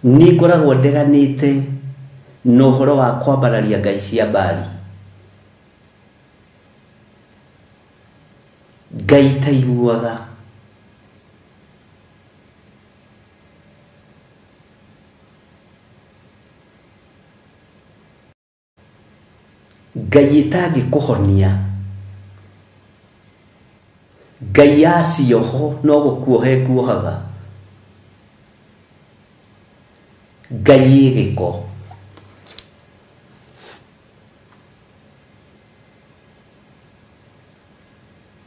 Nĩ ngoragwo ndeganĩte na ũhoro wa kwambararia ngai cia Baali, ngai itaiguaga. Ngai ĩtangĩkũhonia, ngai ya cioho no gũkuoha ĩkuohaga, ngai ĩ gĩko.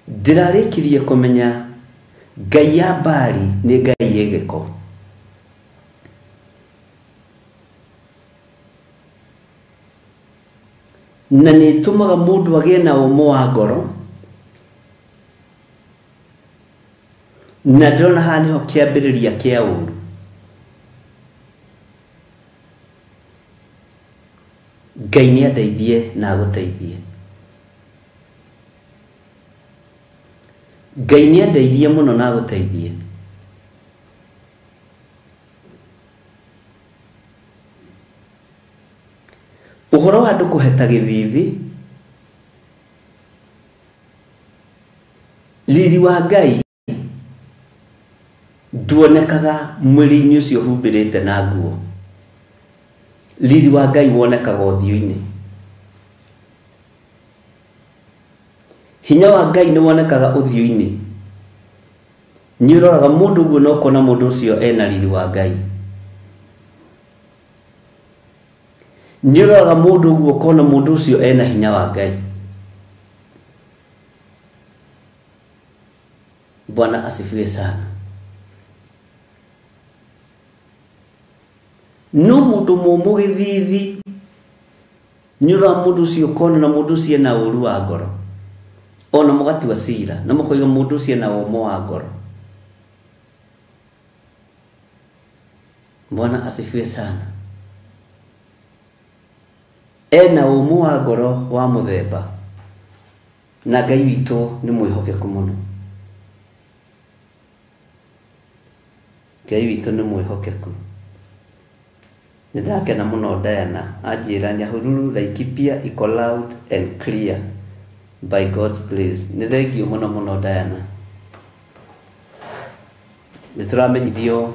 Ndĩrarĩkirie kũmenya ngai ya Baali nĩ ngai ĩ gĩko. Na nĩ ĩtũmaga mũndũ agĩe na ũmũ wa ngoro, na ndĩrona haha nĩho kĩambĩrĩria kĩa ũru. Ngai nĩ andeithie na agũteithie. Ngai nĩ andeithie mũno na agũteithie. Ũhoro wa andũ kũheta gĩthithi, riri wa Ngai nduonekaga mwĩrĩ-inĩ ũcio ũhumbĩrĩte na nguo. Riri wa Ngai wonekaga ũthiũ-inĩ. Hinya wa Ngai nĩ wonekaga ũthiũ-inĩ. Nĩ ũroraga mũndũ ũguo na ũkona mũndũ ũcio ena riri wa Ngai. Nĩ ũroraga mũndũ ũguo ũkona mũndũ ũcio ena hinya wa Ngai. Bwana asifiwe sana. No mũndũ mũmũ gĩthithi nĩ ũrora mũndũ ũcio ũkona na mũndũ ũcio ena ũru wa ngoro. Ona mũgatua cira na mũkoiga mũndũ ũcio ena ũmũ wa ngoro. Bwana asifiwe sana. Ena ũmũ wa ngoro wa mũthemba na Ngai witũ nĩ mwĩhokeku mũno. Ngai witũ nĩ mwĩhokeku. Nĩ ndakena mũno Diana anjĩra Nyahururu Laikipia iko loud and clear by God's grace. Nĩ thengio mũno mũno Diana. Nĩ tũramenyithio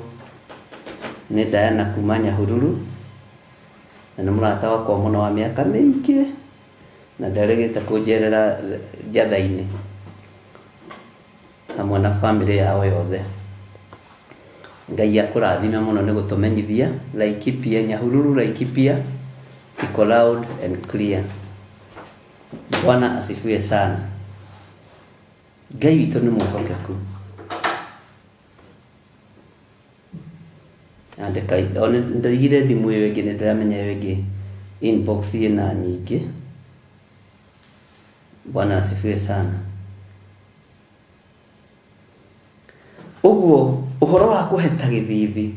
nĩ Diana kuma Nyahururu na nĩ mũrata wakwa mũno wa mĩaka mĩingĩ na nderegete kũnjerera njatha-inĩ hamwe na bamĩrĩ yao yothe. Ngai akũrathime mũno nĩ gũtũmenyithia Laikipia, Nyahururu Laikipia iko loud and clear. Bwana asifiwe sana. Ngai witũ nĩ mwĩhokeku. Andĩka one ndarigire thimũ ĩyo ĩngĩ nĩ ndĩramenya ĩyo ĩngĩ inbox ĩna nyingĩ. Bwana asifiwe sana. Ũguo ũhoro wa kũheta gĩthithi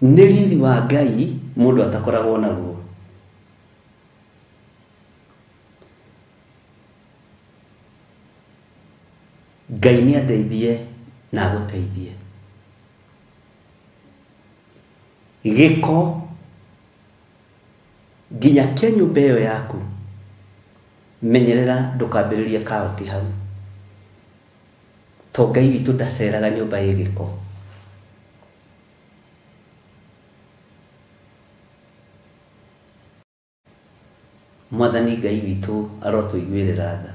nĩ riri wa Ngai mũndũ atakoragwo naguo. Ngai nĩ andeithie na agũteithie. Gĩko nginya kĩa nyũmba ĩyo yaku menyerera ndũkambĩrĩrie kaũti hau. To Ngai witũ ndaceraga nyũmba ĩ gĩko. Mwathani Ngai witũ arotũiguĩrĩra tha.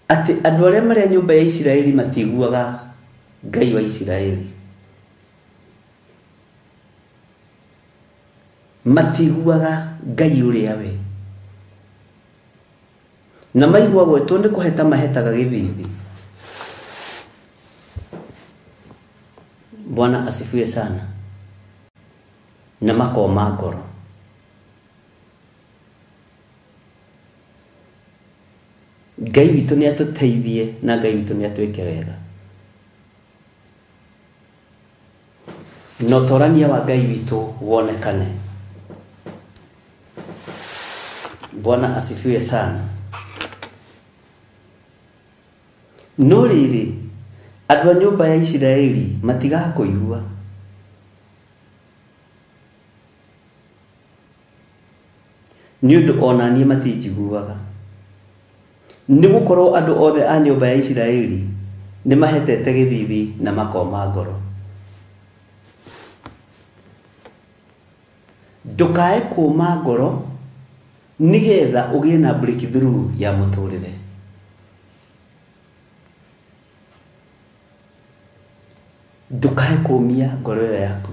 Atĩ andũ arĩa marĩ a nyũmba ya Isiraeli matiguaga Ngai wa Isiraeli. Matiguaga Ngai ũrĩa we. Na maigua gwetwo nĩ kũheta mahetaga gĩthithi. Bwana asifiwe sana. Na makoma ngoro. Ngai witũ nĩ atũteithie na Ngai witũ nĩ atwĩke wega. Na ũtorania wa Ngai witũ wonekane. Bwana asifiwe sana. No rĩrĩ andũ a nyũmba ya Isiraeli matigakũigua. Nĩ ũndũ ona niĩ matinjiguaga. Nĩ gũkorwo andũ othe a nyũmba ya Isiraeli nĩ mahetete gĩthithi na makoma ngoro. Ndũkae kũma ngoro nĩgetha ũgĩe na breakthrough ya mũtũrĩre. Ndũkae kũmia ngoro ĩyo yaku.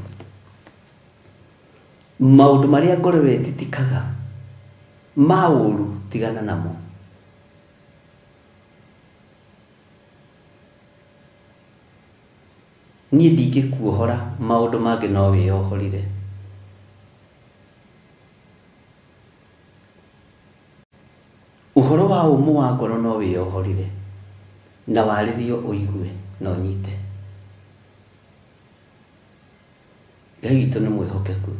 Maũndũ marĩa ngoro ĩyo ĩtitikaga ma ũru tigana namo. Niĩ ndingĩkuohora maũndũ mangĩ no wĩyohorire. Ũhoro wa ũmũ wa ngoro no wĩyohorire na warĩrio ũigue na ũnyite. Ngai witũ nĩ mwĩhokeku.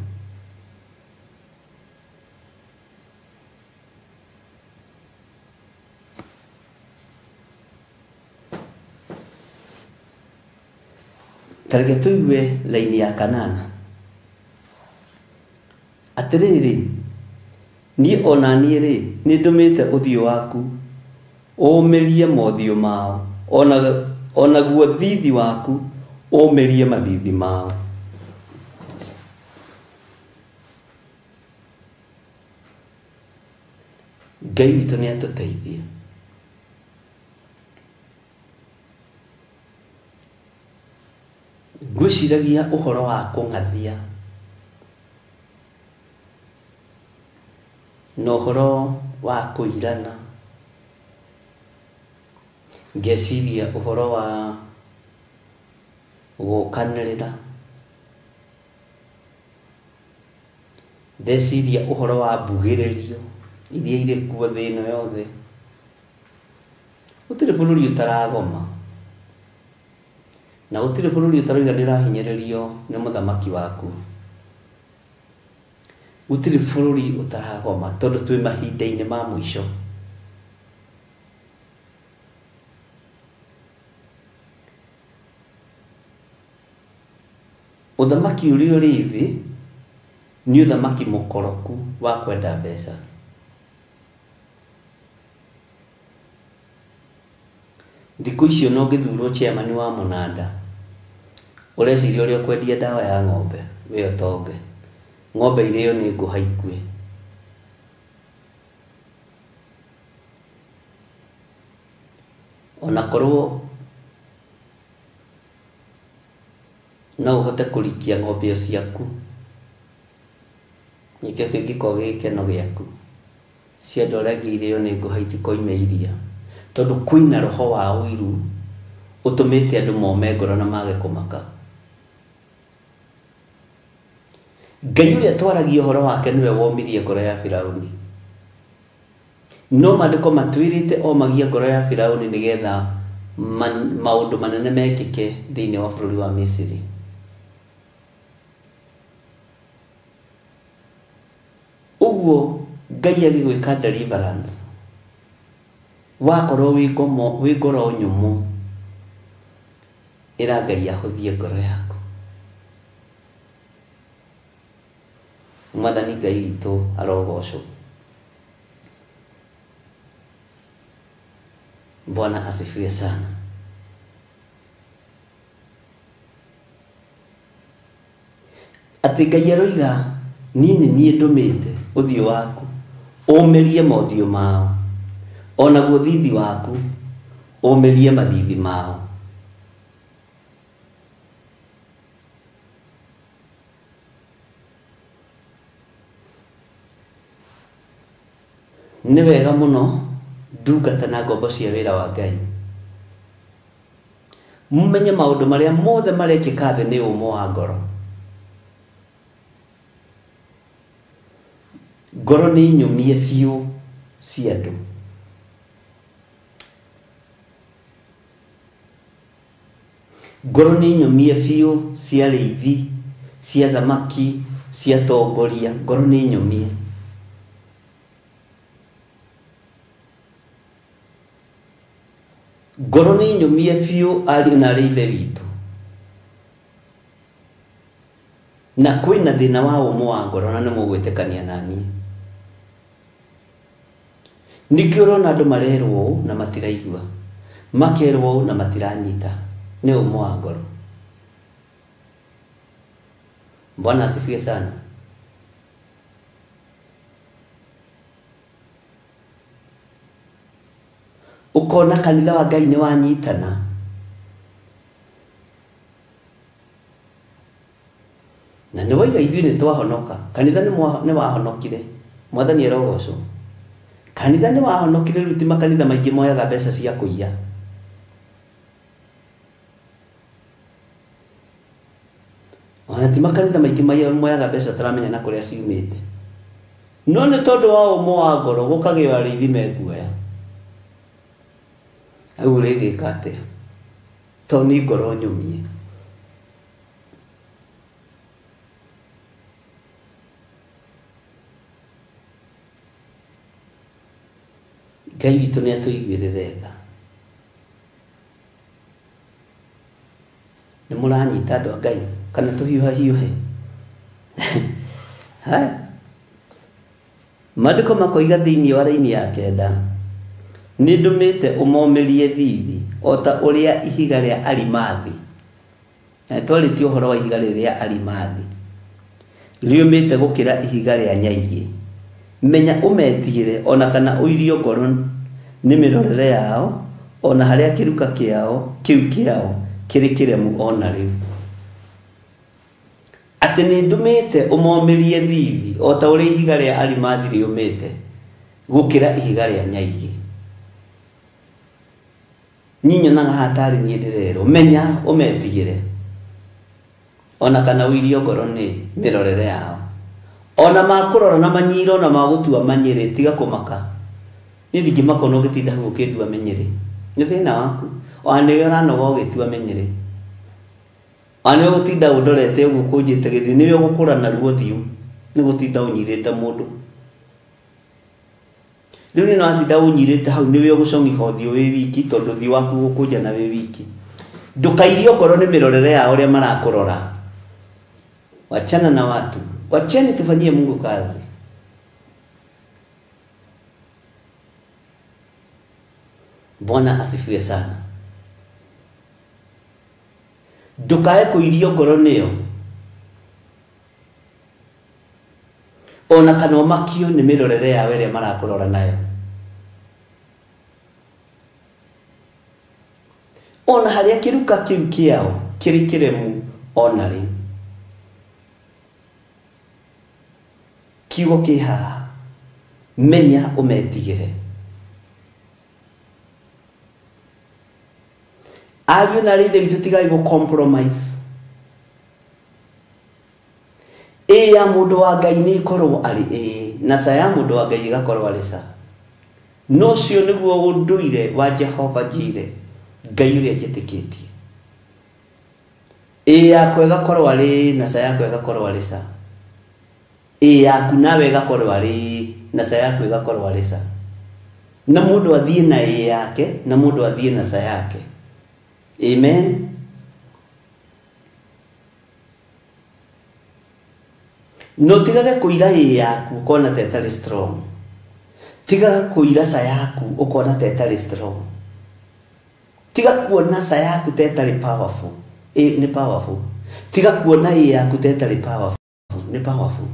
Ta reke tũigue laini ya kanana. Atĩrĩrĩ, niĩ ona niĩ rĩ nĩ ndũmĩte ũthiũ waku ũũmĩrie mothiũ mao, onaguo thithi waku ũũmĩrie mathithi mao. Ngai witũ nĩ atũteithie. Ngwĩciragia ũhoro wa kũng'athia Na ũhoro wa kũirana, ngeciria ũhoro wa gũkanĩrĩra, ndeciria ũhoro wa mbugĩrĩrio iria irĩ kuo thĩ ĩno yothe. Gũtirĩ bũrũri ũtaragoma, na gũtirĩ bũrũri ũtarauga nĩũrahinyĩrĩrio nĩ mũthamaki waku. Gũtirĩ bũrũri ũtaragoma tondũ twĩ mahinda-inĩ ma mũico. Ũthamaki ũrĩa ũrĩ thĩ nĩ ũthamaki mũkoroku wa kwenda mbeca. Thikũ icio no ũngĩthurwo chairman wa mũnanda, ũreciria ũrĩa ũkwendia ndawa ya ng'ombe wĩ ũtonge. Ng'ombe irĩo nĩ ngũha ikue. Ona korwo no ũhote kũrikia ng'ombe o ciaku, nĩkĩo kĩngĩkorwo gĩ gĩkeno gĩaku. Cia andũ arĩa angĩ irĩo nĩ ngũha itikoime iria, tondũ kwĩna roho wa ũiru ũtũmĩte andũ mome ngoro na mage kũmaka. Ngai ũrĩa twaragia ũhoro wake nĩwe womirie ngoro ya Firauni. No maandĩko matwĩrĩte omagia ngoro ya Firauni nĩgetha maũndũ manene mekĩke thĩinĩ wa bũrũri wa Misiri. Ũguo Ngai agĩgwĩka deliverance, wakorwo wĩ ngoro nyũmũ, ĩra Ngai ahũthie ngoro yaku. Mwathani Ngai witũ arogocwo. Bwana asifiwe sana. Atĩ Ngai aroiga niĩ nĩ niĩ ndũmĩte ũthiũ waku ũmĩrie mothiũ mao, onaguo thithi waku ũmĩrie mathithi mao. Nĩ wega mũno ndungata na ngombo cia wĩra wa Ngai mumenye maũndũ marĩa mothe marekĩka thĩ nĩ ũmũ wa ngoro. Ngoro nĩ nyũmie biũ cia andũ. Ngoro nĩ nyũmie biũ cia arĩithi, cia thamaki, cia atongoria. Ngoro nĩ nyũmie. Ngoro nĩ nyũmie biũ ariũ na arĩ ithe witũ. Na kwĩna thĩna wa ũmũ wa ngoro na nĩ mũgwĩtĩkania na niĩ. Nĩkĩo ũrona andũ marerwo ũũ na matiraigua, makerwo ũũ na matiranyita. Nĩ ũmũ wa ngoro. Bwana asifiwe sana. Ũkona kanitha wa Ngai nĩ wanyitana, na nĩ waiga ithuĩ nĩ twahonoka. Kanitha nĩ wahonokire. Mwathani arogocwo. Kanitha nĩ wahonokire. Rĩu ti makanitha maingĩ moyaga mbeca cia kũiya. Ona ti makanitha maingĩ moyaga mbeca tũramenya na kũrĩa ciumĩte. No nĩ tondũ wa ũmũ wa ngoro gũkagĩo arĩithi mekuoya. Rĩu ũrĩgĩka atĩa? Tondũ nĩ ngoro nyũmie. Ngai witũ nĩ atũiguĩrĩre tha. Nĩ mũranyita andũ a Ngai kana tũhiũhahiũhe? Maandĩko makoiga thĩinĩ wa raini ya 9, nĩ ndũmĩte ũmomĩrie thithi o ta ũrĩa ihiga rĩa arimathi. Na twarĩtie ũhoro wa ihiga rĩrĩa rĩa arimathi rĩũmĩte gũkĩra ihiga rĩa nyaigĩ. Menya ũmetigĩre ona kana ũirio ngoro nĩ mĩrorere yao, ona harĩa kĩruka kĩao kĩu kĩao kĩrĩ kĩremu ona rĩu. Atĩ nĩ ndũmĩte ũmomĩrie thithi o ta ũrĩa ihiga rĩa arimathi rĩũmĩte. Gũkĩra ihiga rĩa nyaigĩ. Niĩ nyonaga hatarĩ niĩ ndĩrerwo menya ũmetigĩre ona kana ũirio ngoro nĩ mĩrorere yao ona makũrora na manyiro na magũtua manyĩrĩ tiga kũmaka. Niĩ ndingĩmaka ona ũgĩtinda hau ũkĩndua menyĩrĩ, nĩ thĩna waku. Ona nĩwe ũranoga ũgĩtua menyĩrĩ, ona nĩwe ũgũtinda ũndorete ũguo ũkũnjĩte gĩthiĩ, nĩwe ũgũkũra naruo ũthiũ nĩ gũtinda ũnyirĩte mũndũ. Rĩu nĩ watinda ũnyirĩte hau nĩwe ũgũcong'iha ũthiũ wĩ wiki tondũ ũthiũ waku ũgũkũnjana wĩ wiki. Ndũkairio ngoro nĩ mĩrorere yao ũrĩa marakũrora. Wachana na watu, wacheni tufanyie Mungu kazi. Bwana asifiwe sana. Ndukae kuirio ngoro nĩyo ona kana ũmakio nĩ mĩrorere yao ĩrĩa marakũrora nayo. Ona harĩa kĩruka kĩu kĩao kĩrĩ kĩremu ona rĩ. Kiugo kĩ haha, menya ũmetigĩre. Ariũ na aarĩ a Ithe witũ tigai gũ compromise. Ĩ ya mũndũ wa Ngai nĩ ĩkorwo arĩ ĩĩ na ca ya mũndũ wa Ngai ĩgakorwo arĩ ca. No ũcio nĩguo ũndũire wa Jehova Jire, Ngai ũrĩa njĩtĩkĩtie. Ĩ yakwa ĩgakorwo arĩ ĩĩ na ca yakwa ĩgakorwo arĩ ca. Ĩ yaku nawe ĩgakorwo arĩ ĩĩ na ca yaku ĩgakorwo arĩ ca. Na mũndũ athiĩ na ĩ yake na mũndũ athiĩ na ca yake. Amen. No tigage kũira ĩ yaku ũkona ta ĩtarĩ strong. Tigaga kũira ca yaku ũkona ta ĩtarĩ strong. Tiga kuona ca yaku ta ĩtarĩ powerful. Ĩ nĩ powerful. Tiga kuona ĩ yaku ta ĩtarĩ powerful. Nĩ powerful.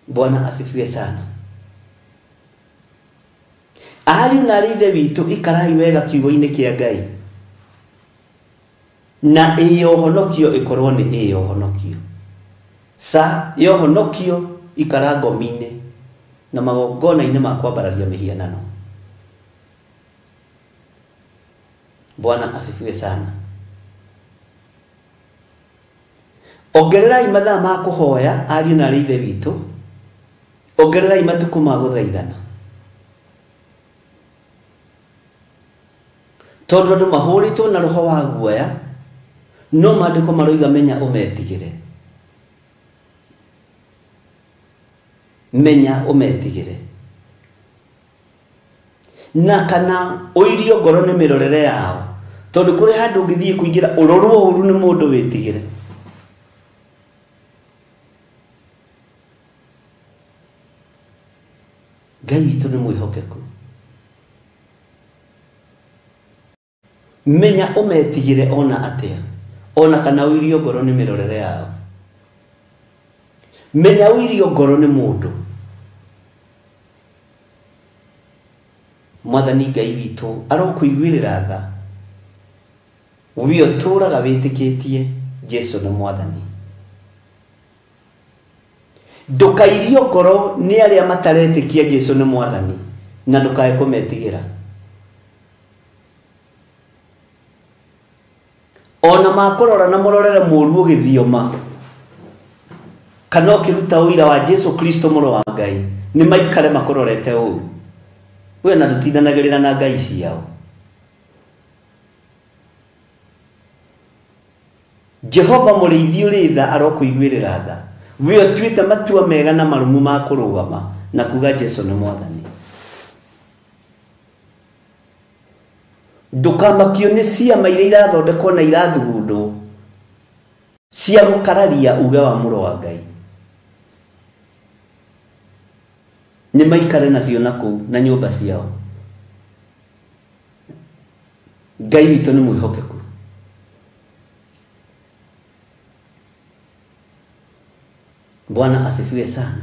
Bwana asifiwe sana. Ariũ na aarĩ a Ithe witũ ikarai wega kiugo-inĩ kĩa Ngai. Na ĩ ya ũhonokio ĩkorwo nĩ ĩ ya ũhonokio. Ca ya ũhonokio ikara ngomi-inĩ na magongona-inĩ ma kwambararia mĩhianano. Bwana asifiwe sana. Ongererai mathaa ma kũhoya ariũ na aarĩ a Ithe witũ. Ongererai matukũ ma gũthaithana. Tondũ andũ mahũrĩtwo na roho wa guoya no maandĩko maroiga menya ũmetigĩre. Menya ũmetigĩre. Na kana ũirio ngoro nĩ mĩrorere yao tondũ kũrĩ handũ ũngĩthiĩ kũingĩra ũrorwo ũru nĩ mũndũ wĩtigĩre. Ngai witũ nĩ mwĩhokeku. Menya ũmetigĩre ona atĩa ona kana ũirio ngoro nĩ mĩrorere yao. Menya ũirio ngoro nĩ mũndũ. Mwathani Ngai witũ arokũiguĩrĩra tha. We ũtũũraga wĩtĩkĩtie Jesu nĩ Mwathani. Ndũkairio ngoro nĩ arĩa mataretĩkia Jesu nĩ Mwathani na ndũkae kũmetigĩra. Ona makũrora na mũrorere mũru ũgĩthioma kana ũkĩruta ũira wa Jesu Kristo mũrũ wa Ngai nĩ maikare makũrorete ũru. We na ndũtindanagĩrĩra na Ngai ciao. Jehova mũrĩithi ũrĩ tha arokũiguĩrĩra tha. We ũtuĩte matua mega na marũmu ma kũrũgama na kuga Jesu nĩ Mwathani. Ndũkamakio nĩ ciama iria irathondekwo na irathugundwo cia gũkararia uge wa mũrũ wa Ngai. Nĩ maikare nacio na kũu na nyũmba ciao. Ngai witũ nĩ mwĩhokeku. Bwana asifiwe sana.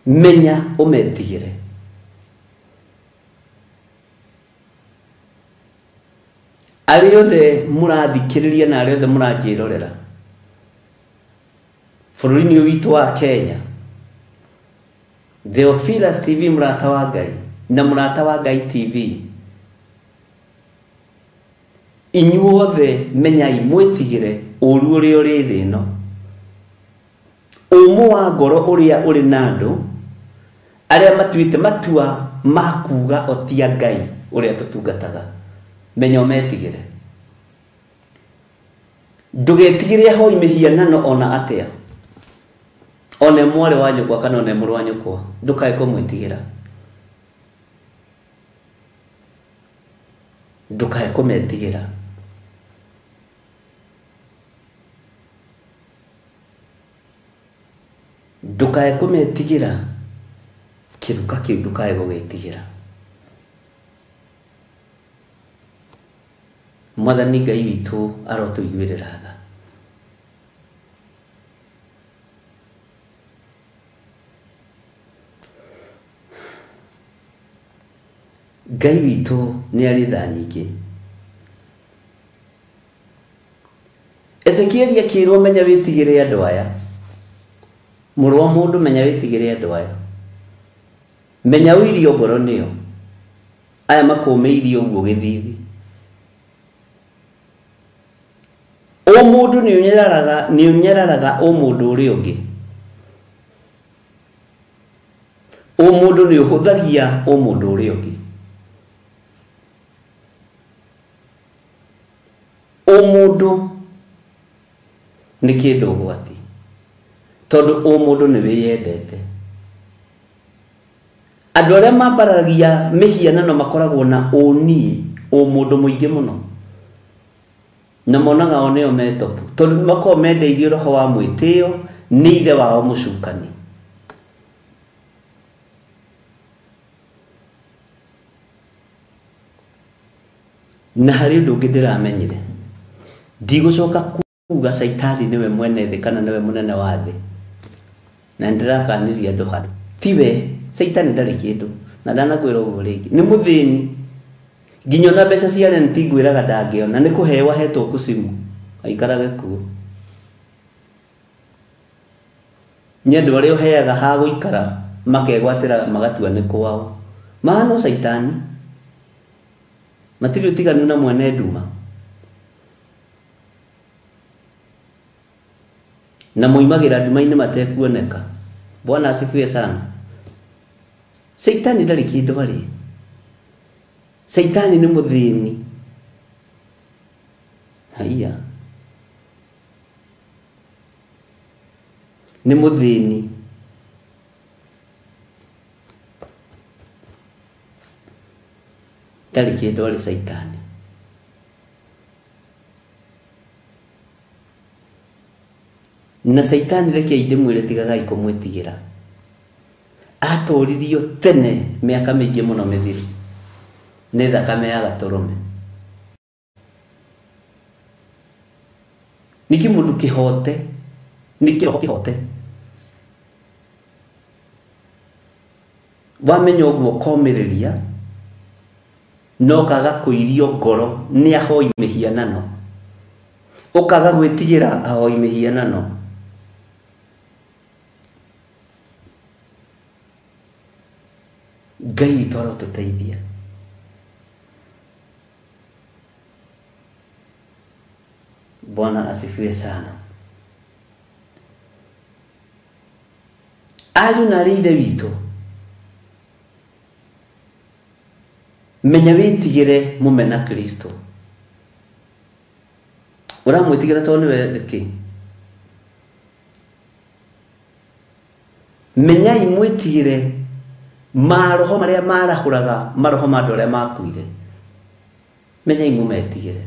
Menya ũmetigĩre. Arĩa othe mũrathikĩrĩria na arĩa othe mũranjĩrorera Bũrũri-inĩ ũyũ witũ wa Kenya. Theophilus TV mũrata wa Ngai na mũrata wa Ngai TV. Inyuothe menyai mwĩtigĩre ũru ũrĩa ũrĩ thĩ ĩno. Ũmũ wa ngoro ũrĩa ũrĩ na andũ arĩa matuĩte matua ma kuuga o ti a Ngai ũrĩa tũtungataga. Menya ũmetigĩre. Ndũgetigĩre ahoi mĩhianano ona atĩa. One mwarĩ wa nyũkwa kana one mũrũ wa nyũkwa, ndũkae kũmwĩtigĩra. Ndũkae kũmetigĩra. Ndũkae kũmetigĩra. Kĩruka kĩu ndũkae gũgĩtigĩra. Mwathani Ngai witũ arotũiguĩrĩra tha. Ngai witũ nĩ arĩ tha nyingĩ. Ezekieli akĩrwo menya wĩtigĩre andũ aya. Mũrũ wa mũndũ menya wĩtigĩre andũ aya. Menya ũirio ngoro nĩo. Aya makũmĩirie ũguo gĩthithi. Ũmũndũ nĩ ũnyararaga ũmũndũ ũrĩa ũngĩ. Ũmũndũ nĩ ũhũthagia ũmũndũ ũrĩa ũngĩ. Ũmũndũ nĩ kĩndũ ũgwati. Tondũ ũmũndũ nĩ wĩyendete. Andũ arĩa mambaragia mĩhianano makoragwo na ũniĩ ũmũndũ mũingĩ mũno. Na monaga o nĩo me top. Tondũ makoragwo mendeirio roho wa mwĩtĩo nĩ ithe wao mũcukani. Na harĩ ũndũ ũngĩ ndĩramenyire. Ndigũcoka kuga Caitani nĩwe mwene thĩ kana nĩwe mũnene wa thĩ. Na nĩndĩrakanirie andũ handũ. Tiwe, Caitani ndarĩ kĩndũ. Na ndanakwĩra ũguo rĩngĩ. Nĩ mũthĩni. Nginya ona mbeca cia rent ngwĩraga ndangĩona. Nĩ kũheo ahetwo kucimu. Aikarage kuo. Nĩ andũ arĩa ũheaga ha gũikara makegwatĩra magatua nĩ kwao. Mahana o Caitani. Matirĩ ũtiganu na mwene nduma. Na moimagĩra nduma-inĩ matekuoneka. Bwana asifiwe sana. Caitani ndarĩ kĩndũ arĩ. Caitani nĩ mũthĩni. Haiya. Nĩ mũthĩni. Ndarĩ kĩndũ arĩ Caitani. Na Caitani reke ndĩmwĩre tigagai kũmwĩtigĩra. Atoririo tene mĩaka mĩingĩ mũno mĩthiru. Nĩ thakame ya gatũrũme. Nĩ kĩmũndũ kĩhote, nĩ kĩroho kĩhote. Wamenya ũguo ũkomĩrĩria, no ũkaga kũirio ngoro nĩ ahoi mĩhianano. Ũkaga gwĩtigĩra ahoi mĩhianano. Ngai witũ arotũteithia. Bwana asifiwe sana. Ariũ na arĩ ithe witũ, menya wĩtigĩre mũmena Kristo. Ũramwĩtigĩra tondũ nĩwe kĩ? Menyai mwĩtigĩre maroho marĩa marahũraga maroho ma andũ arĩa makuire. Menyai mũmetigĩre.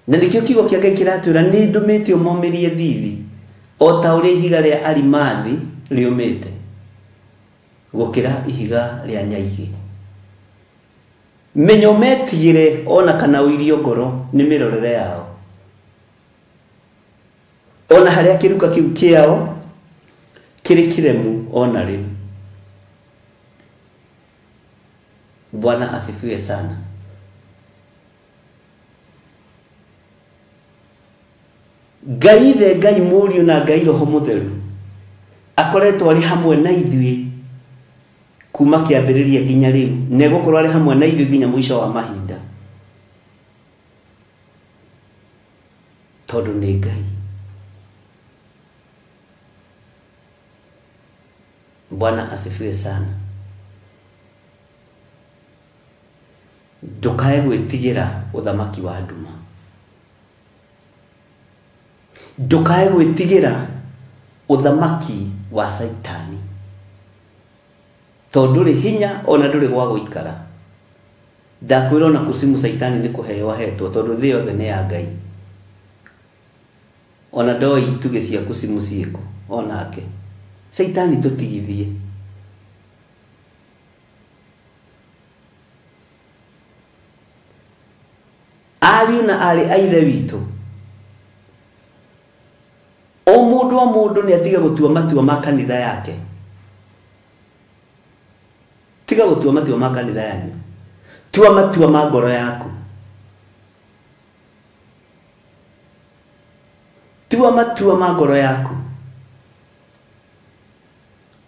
Na nĩkĩo kiugo kĩa Ngai kĩratwĩra nĩ ndũmĩte ũmomĩrie thithi o ta ũrĩa ihiga rĩa arimathi rĩũmĩte gũkĩra ihiga rĩa nyaigĩ. Menya ũmetigĩre ona kana ũirio ngoro nĩ mĩrorere yao. Ona harĩa kĩruka kĩu kĩao kĩrĩ kĩremu ona rĩu. Bwana asifiwe sana. Ngai ithe, Ngai Mũriũ na Ngai Roho Mũtheru akoretwo arĩ hamwe na ithuĩ kuma kĩambĩrĩria nginya rĩu, na egũkorwo arĩ hamwe na ithuĩ nginya mũico wa mahinda, tondũ nĩ Ngai. Bwana asifiwe sana. Ndukae gwĩtigĩra ũthamaki wa nduma, ndukae gwĩtigĩra ũthamaki wa Saitani, tondũ ndũrĩ hinya ona ndũrĩ gwa gũikara. Ndakwĩra ona kucimu Saitani nĩ kũheo ahetwo, tondũ thĩ yothe nĩ ya Ngai. Ona ndoĩ itugĩ cia kucimu ciĩkũ onake. Saitani tũtigithie. Ariũ na aarĩ a Ithe witũ, o mũndũ o mũndũ nĩ atige gũtua matua ma kanitha yake. Tiga gũtua matua ma kanitha yanyu, tua matua ma ngoro yaku, tua matua ma ngoro yaku.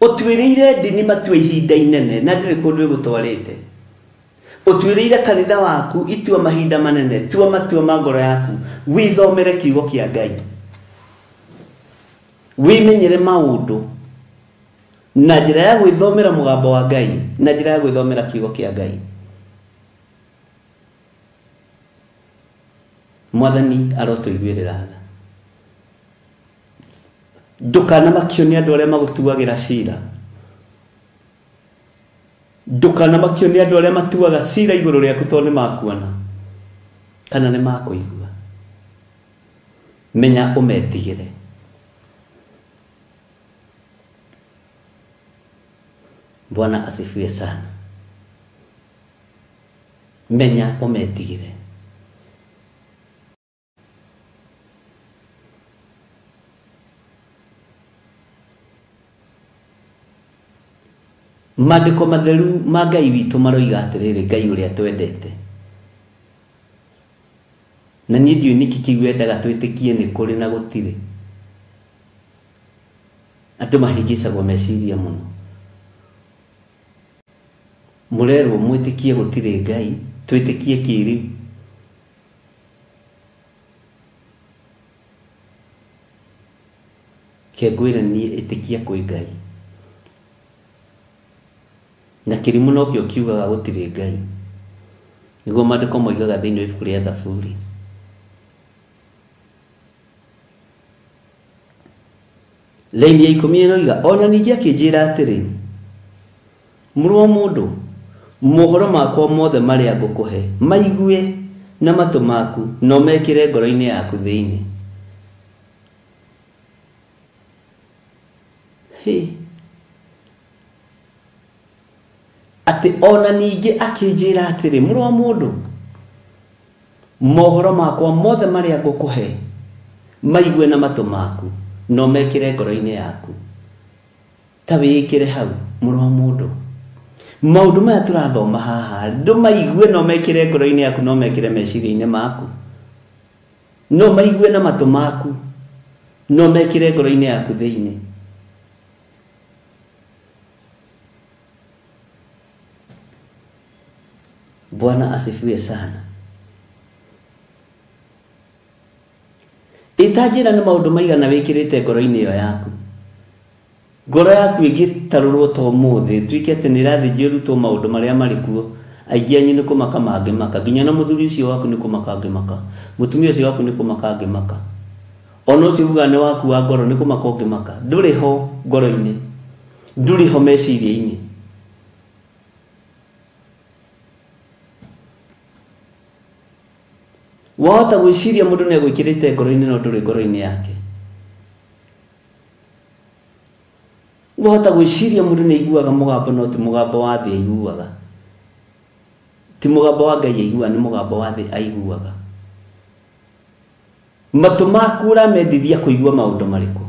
Ũtuĩrĩire ndini matua ihinda inene na ndĩrĩ kũndũ ĩgũtwarĩte. Ũtuĩrĩire kanitha waku itua mahinda manene, tua matua ma ngoro yaku, withomere kiugo kĩa Ngai, wĩmenyere maũndũ na njĩra ya gwĩthomera mũgambo wa Ngai, na njĩra ya gwĩthomera kiugo kĩa Ngai. Mwathani arotũiguĩrĩra tha. Ndũkanamakio nĩ andũ arĩa magũtuagĩra cira, ndũkanamakio nĩ andũ arĩa matuaga cira igũrũ rĩaku tondũ nĩ makuona kana nĩ makũigua. Menya ũmetigĩre. Bwana asifiwe sana. Menya ũmetigĩre. Maandĩko matheru ma Ngai witũ maroiga atĩrĩrĩ, Ngai ũrĩa twendete. Na niĩ ndiũĩ nĩkĩ kĩu wendaga twĩtĩkie nĩ kũrĩ na gũtirĩ. Andũ mahĩngĩcagwo meciria mũno. Mũrerwo mwĩtĩkie gũtirĩ Ngai, twĩtĩkie kĩrĩu. Kengwĩre niĩ ĩtĩkia kwĩ Ngai. Na kĩrimũ nokĩo kiugaga gũtirĩ Ngai. Nĩguo maandĩko moigaga thĩinĩ wa ibuku rĩa Thaburi. Laini ya 10 ĩroiga, ona ningĩ akĩnjĩra atĩrĩ, mũrũ wa mũndũ, mohoro makwa mothe marĩa ngũkũhe maigue na matũ maku na ũmekĩre ngoro-inĩ yaku thĩinĩ. Hĩ. Atĩ ona ningĩ akĩnjĩra atĩrĩ, mũrũ wa mũndũ, mohoro makwa mothe marĩa ngũkũhe maigue na matũ maku na ũmekĩre ngoro-inĩ yaku. Ta wĩĩkĩre hau, mũrũ wa mũndũ. Maũndũ maya tũrathoma haha ndũmaigue na ũmekĩre ngoro-inĩ yaku na ũmekĩre meciria-inĩ maku. No maigue na matũ maku na ũmekĩre ngoro-inĩ yaku thĩinĩ. Bwana asifiwe sana. Ĩtanjĩra nĩ maũndũ maigana wĩkĩrĩte ngoro-inĩ ĩyo yaku. Ngoro yaku ĩngĩtarũrwo ta ũmũthĩ, tuĩke atĩ nĩ ĩrathĩnjio ĩrutwo maũndũ marĩa marĩ kuo, aingĩ anyu nĩ kũmaka mangĩmaka, nginya na mũthuri ũcio waku nĩ kũmaka angĩmaka, mũtumia ũcio waku nĩ kũmaka angĩmaka, ona ũcio ugaga nĩ waku wa ngoro nĩ kũmaka ũngĩmaka. Ndũrĩ ho ngoro-inĩ, ndũrĩ ho meciria-inĩ. Wahota gwĩciria mũndũ nĩ egwĩkĩrĩte ngoro-inĩ no ndũrĩ ngoro-inĩ yake. Wahota gwĩciria mũndũ nĩ aiguaga mũgambo no ti mũgambo wa thĩ aiguaga. Ti mũgambo wa Ngai aiguaga, nĩ mũgambo wa thĩ aiguaga. Matũ maku ũramendithia kũigua maũndũ marĩkũ?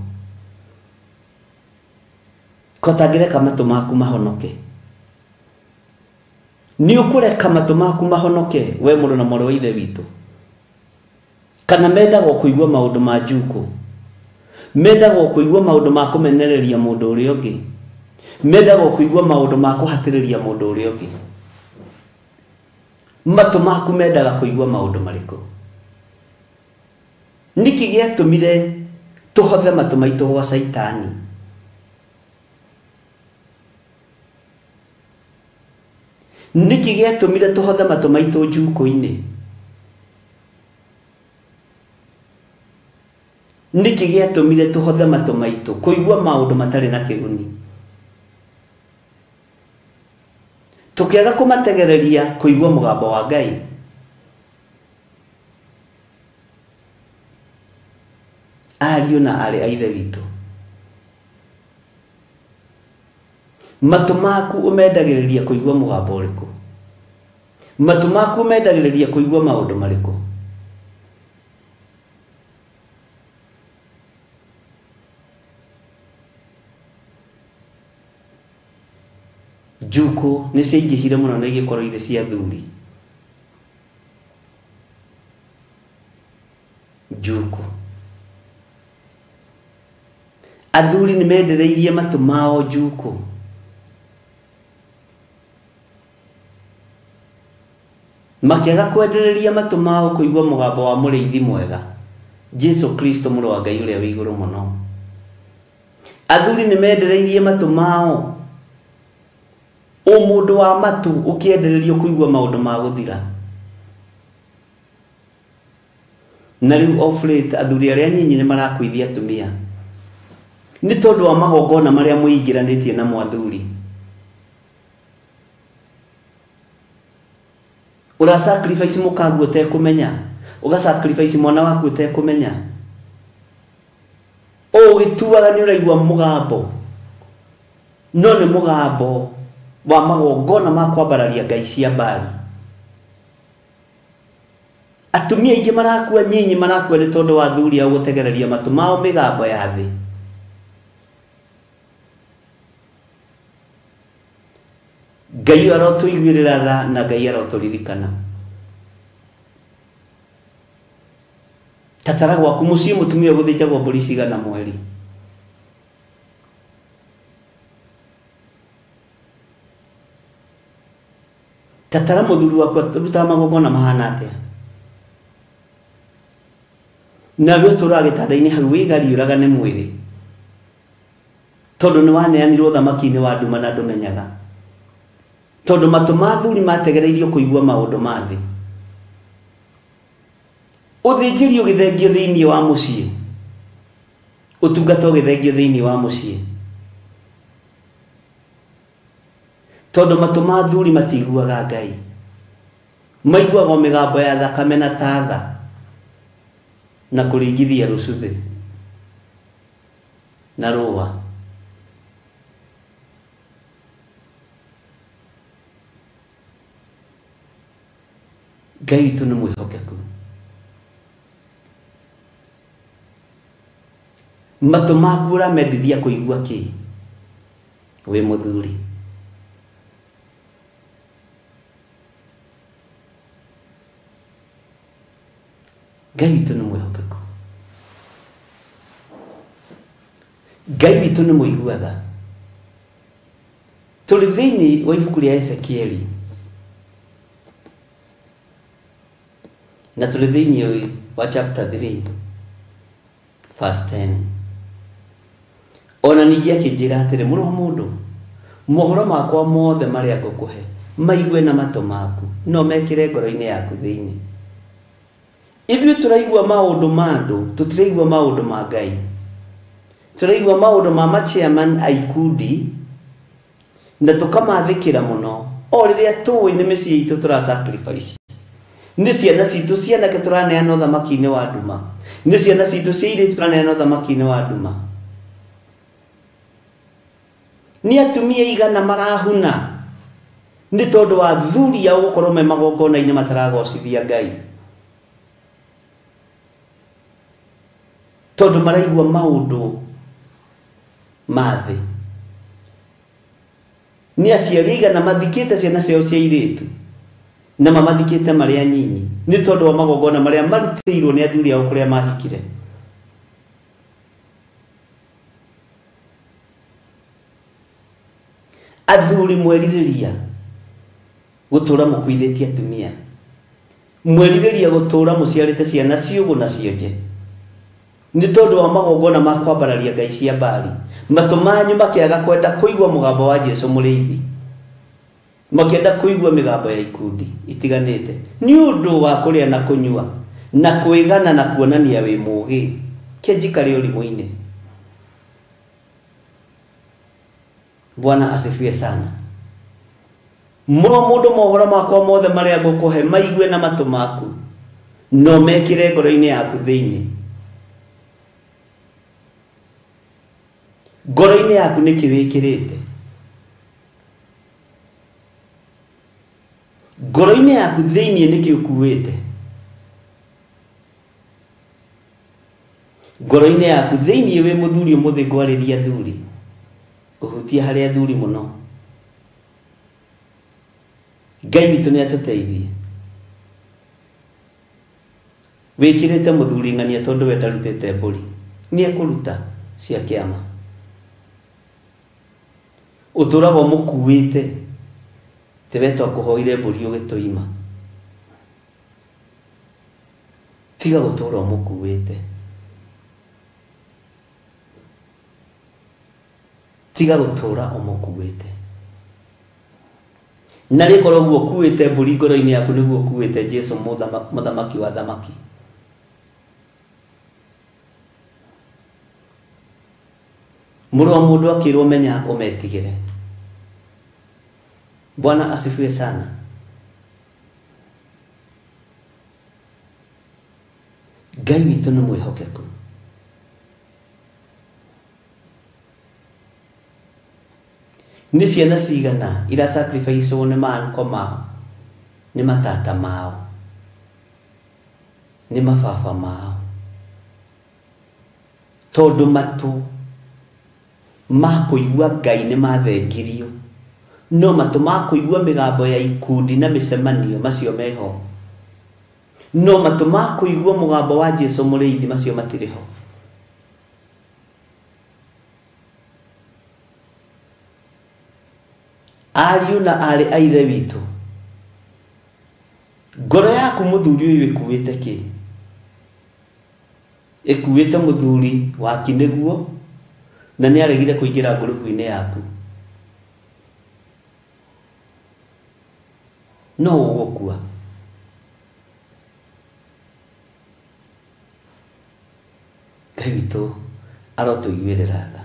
Ko ũtangĩreka matũ maku mahonoke? Nĩ ũkũreka matũ maku mahonoke, we mũrũ na mwarĩ wa Ithe witũ? Kana mendaga kũigua maũndũ ma njukũ, mendaga kũigua maũndũ ma kũmenereria mũndũ ũrĩa ũngĩ, mendaga kũigua maũndũ ma kũhatĩrĩria mũndũ ũrĩa ũngĩ. Matũ maku mendaga kũigua maũndũ marĩkũ? Nĩkĩ gĩatũmire tũhothe matũ maitũ gwa Caitani? Nĩkĩ gĩatũmire tũhothe matũ maitũ njukũ-inĩ? Nĩkĩ gĩatũmire tũhothe matũ maitũ kũigua maũndũ matarĩ na kĩguni? Tũkĩaga kũmategereria kũigua mũgambo wa Ngai. Ariũ na aarĩ a Ithe witũ, matũ maku ũmendagĩrĩria kũigua mũgambo ũrĩkũ? Matũ maku ũmendagĩrĩria kũigua maũndũ marĩkũ? Njukũ nĩ ciaingĩhire mũno na igĩkorwo irĩ cia athuri. Njukũ. Athuri nĩ mendereirie matũ mao njukũ. Makĩaga kwendereria matũ mao kũigua mũgambo wa mũrĩithi mwega, Jesu Kristo mũrũ wa Ngai ũrĩa wĩ igũrũ mũno. Athuri nĩ mendereirie matũ mao ũmũndũ wa matu ũkĩendererio kũigua maũndũ ma gũthira. Na rĩu off late athuri arĩa nyinyi nĩ marakuithia atumia nĩ tondũ wa magongona marĩa mwĩingĩranĩtie namo athuri. Ũra sacrifice mũkaguo ũtekũmenya, ũga sacrifice mwana waku ũtekũmenya, ũgĩtuaga nĩ ũraigua mũgambo, no nĩ mũgambo wa magongona ma kwambararia ngai cia Baali. Atumia aingĩ marakua nyinyi marakua nĩ tondũ wa athuri ao gũtegereria matũ mao mĩgambo ya thĩ. Ngai arotũiguĩrĩra tha na Ngai arotũririkana. Tatara gwaku mũciĩ mũtumia gũthĩnjagwo mbũri cigana mweri. Tatara mũthuri waku arutaga magongona mahana atĩa? Nawe ũtũraga gĩtanda-inĩ hau wĩgariũraga nĩ mwĩrĩ, tondũ nĩ waneanirwo thamaki-inĩ wa nduma na ndũmenyaga. Tondũ matũ ma athuri mategereirio kũigua maũndũ ma thĩ. Ũthĩnjĩri ũgĩthengio thĩinĩ wa mũciĩ, ũtungata ũgĩthengio thĩinĩ wa mũciĩ, tondũ matũ ma athuri matiguaga Ngai, maiguaga o mĩgambo ya thakame na tatha na kũringithia rũcuthĩ na rũa. Ngai witũ nĩ mwĩhokeku. Matũ maku ũramendithia kũigua kĩ wĩ mũthuri? Ngai witũ nĩ mwĩhokeku. Ngai witũ nĩ mũigua tha. Tũrĩ thĩinĩ wa ibuku rĩa Ezekieli na tũrĩ thĩinĩ wa chapter 3 verse 10. Ona ningĩ akĩnjĩra atĩrĩ, mũrũ wa mũndũ, mohoro makwa mothe marĩa ngũkũhe maigue na matũ maku, no mekĩre ngoro-inĩ yaku thĩinĩ. Ithuĩ tũraigua maũndũ ma andũ, tũtiraigua maũndũ ma Ngai. Tũraigua maũndũ ma machairman a ikundi na tũkamathĩkĩra mũno o rĩrĩa tũĩ nĩ mĩciĩ itũ tũra sacrifice. Nĩ ciana citũ cianake tũraneana ũthamaki-inĩ wa nduma, nĩ ciana citũ cia airĩtu tũraneana ũthamaki-inĩ wa nduma. Nĩ atumia igana marahuna nĩ tondũ wa athuri ao gũkorwo me magongona-inĩ mataragocithia Ngai, tondũ maraigua maũndũ ma thĩ. Nĩ aciari igana mathikĩte ciana ciao cia airĩtu Na mamathikĩte marĩ anyinyi nĩ tondũ wa magongona marĩa marutĩirwo nĩ athuri ao kũrĩa mahikire. Athuri mwerirĩria gũtũra mũkuithĩtie atumia, mwerirĩria gũtũra mũciarĩte ciana ciũgũ na cionje nĩ tondũ wa magongona ma kwambararia ngai cia Baali. Matũ manyu makĩaga kwenda kũigua mũgambo wa Jesũ mũrĩithi, makĩenda kũigua mĩgambo ya ikundi itiganĩte nĩ ũndũ wa kũrĩa na kũnyua na kwĩgana na kuonania wĩ mũũgĩ. Kĩnjikare ũrimũ-inĩ. Bwana asifiwe sana. Mũno mũndũ mohoro makwa mothe marĩa ngũkũhe maigue na matũ maku, no mekĩre ngoro-inĩ yaku thĩinĩ. Ngoro-inĩ yaku nĩkĩ wĩkĩrĩte? Ngoro-inĩ yaku thĩinĩ nĩkĩ ũkuĩte? Ngoro-inĩ yaku thĩinĩ wĩ mũthuri ũmũthĩ ngwarĩria athuri, ngũhutia harĩ athuri mũno. Ngai witũ nĩ atũteithie. Wĩkĩrĩte mũthuri ng'ania tondũ we ndarutĩte mbũri, nĩ ekũruta cia kĩama. Ũtũraga ũmũkuĩte te we twakũhoire mbũri ũgĩtũima. Tiga gũtũra ũmũkuĩte, tiga gũtũra ũmũkuĩte. Na rĩkorwo ũguo ũkuĩte mbũri ngoro-inĩ yaku nĩguo ũkuĩte Jesũ mũthamaki wa thamaki. Mũrũ wa mũndũ akĩrwo menya ũmetigĩre. Bwana asifiwe sana. Ngai witũ nĩ mwĩhokeku. Nĩ ciana cigana ira sacrifice-wo nĩ maanko mao, nĩ matata mao, nĩ mababa mao, tondũ matũ ma kũigua Ngai nĩ mathengirio, no matũ ma kũigua mĩgambo ya ikundi na mĩcemanio macio meho, no matũ ma kũigua mũgambo wa Jesũ mũrĩithi macio matirĩ ho. Ariũ na aarĩ a Ithe witũ, ngoro yaku mũthuri ũyũ ĩkuĩte kĩ? Ĩkuĩte mũthuri waki nĩguo, na nĩ aregire kũingĩra ngurubu-inĩ yaku. No ũgũkua. Ngai witũ arotũiguĩrĩra tha.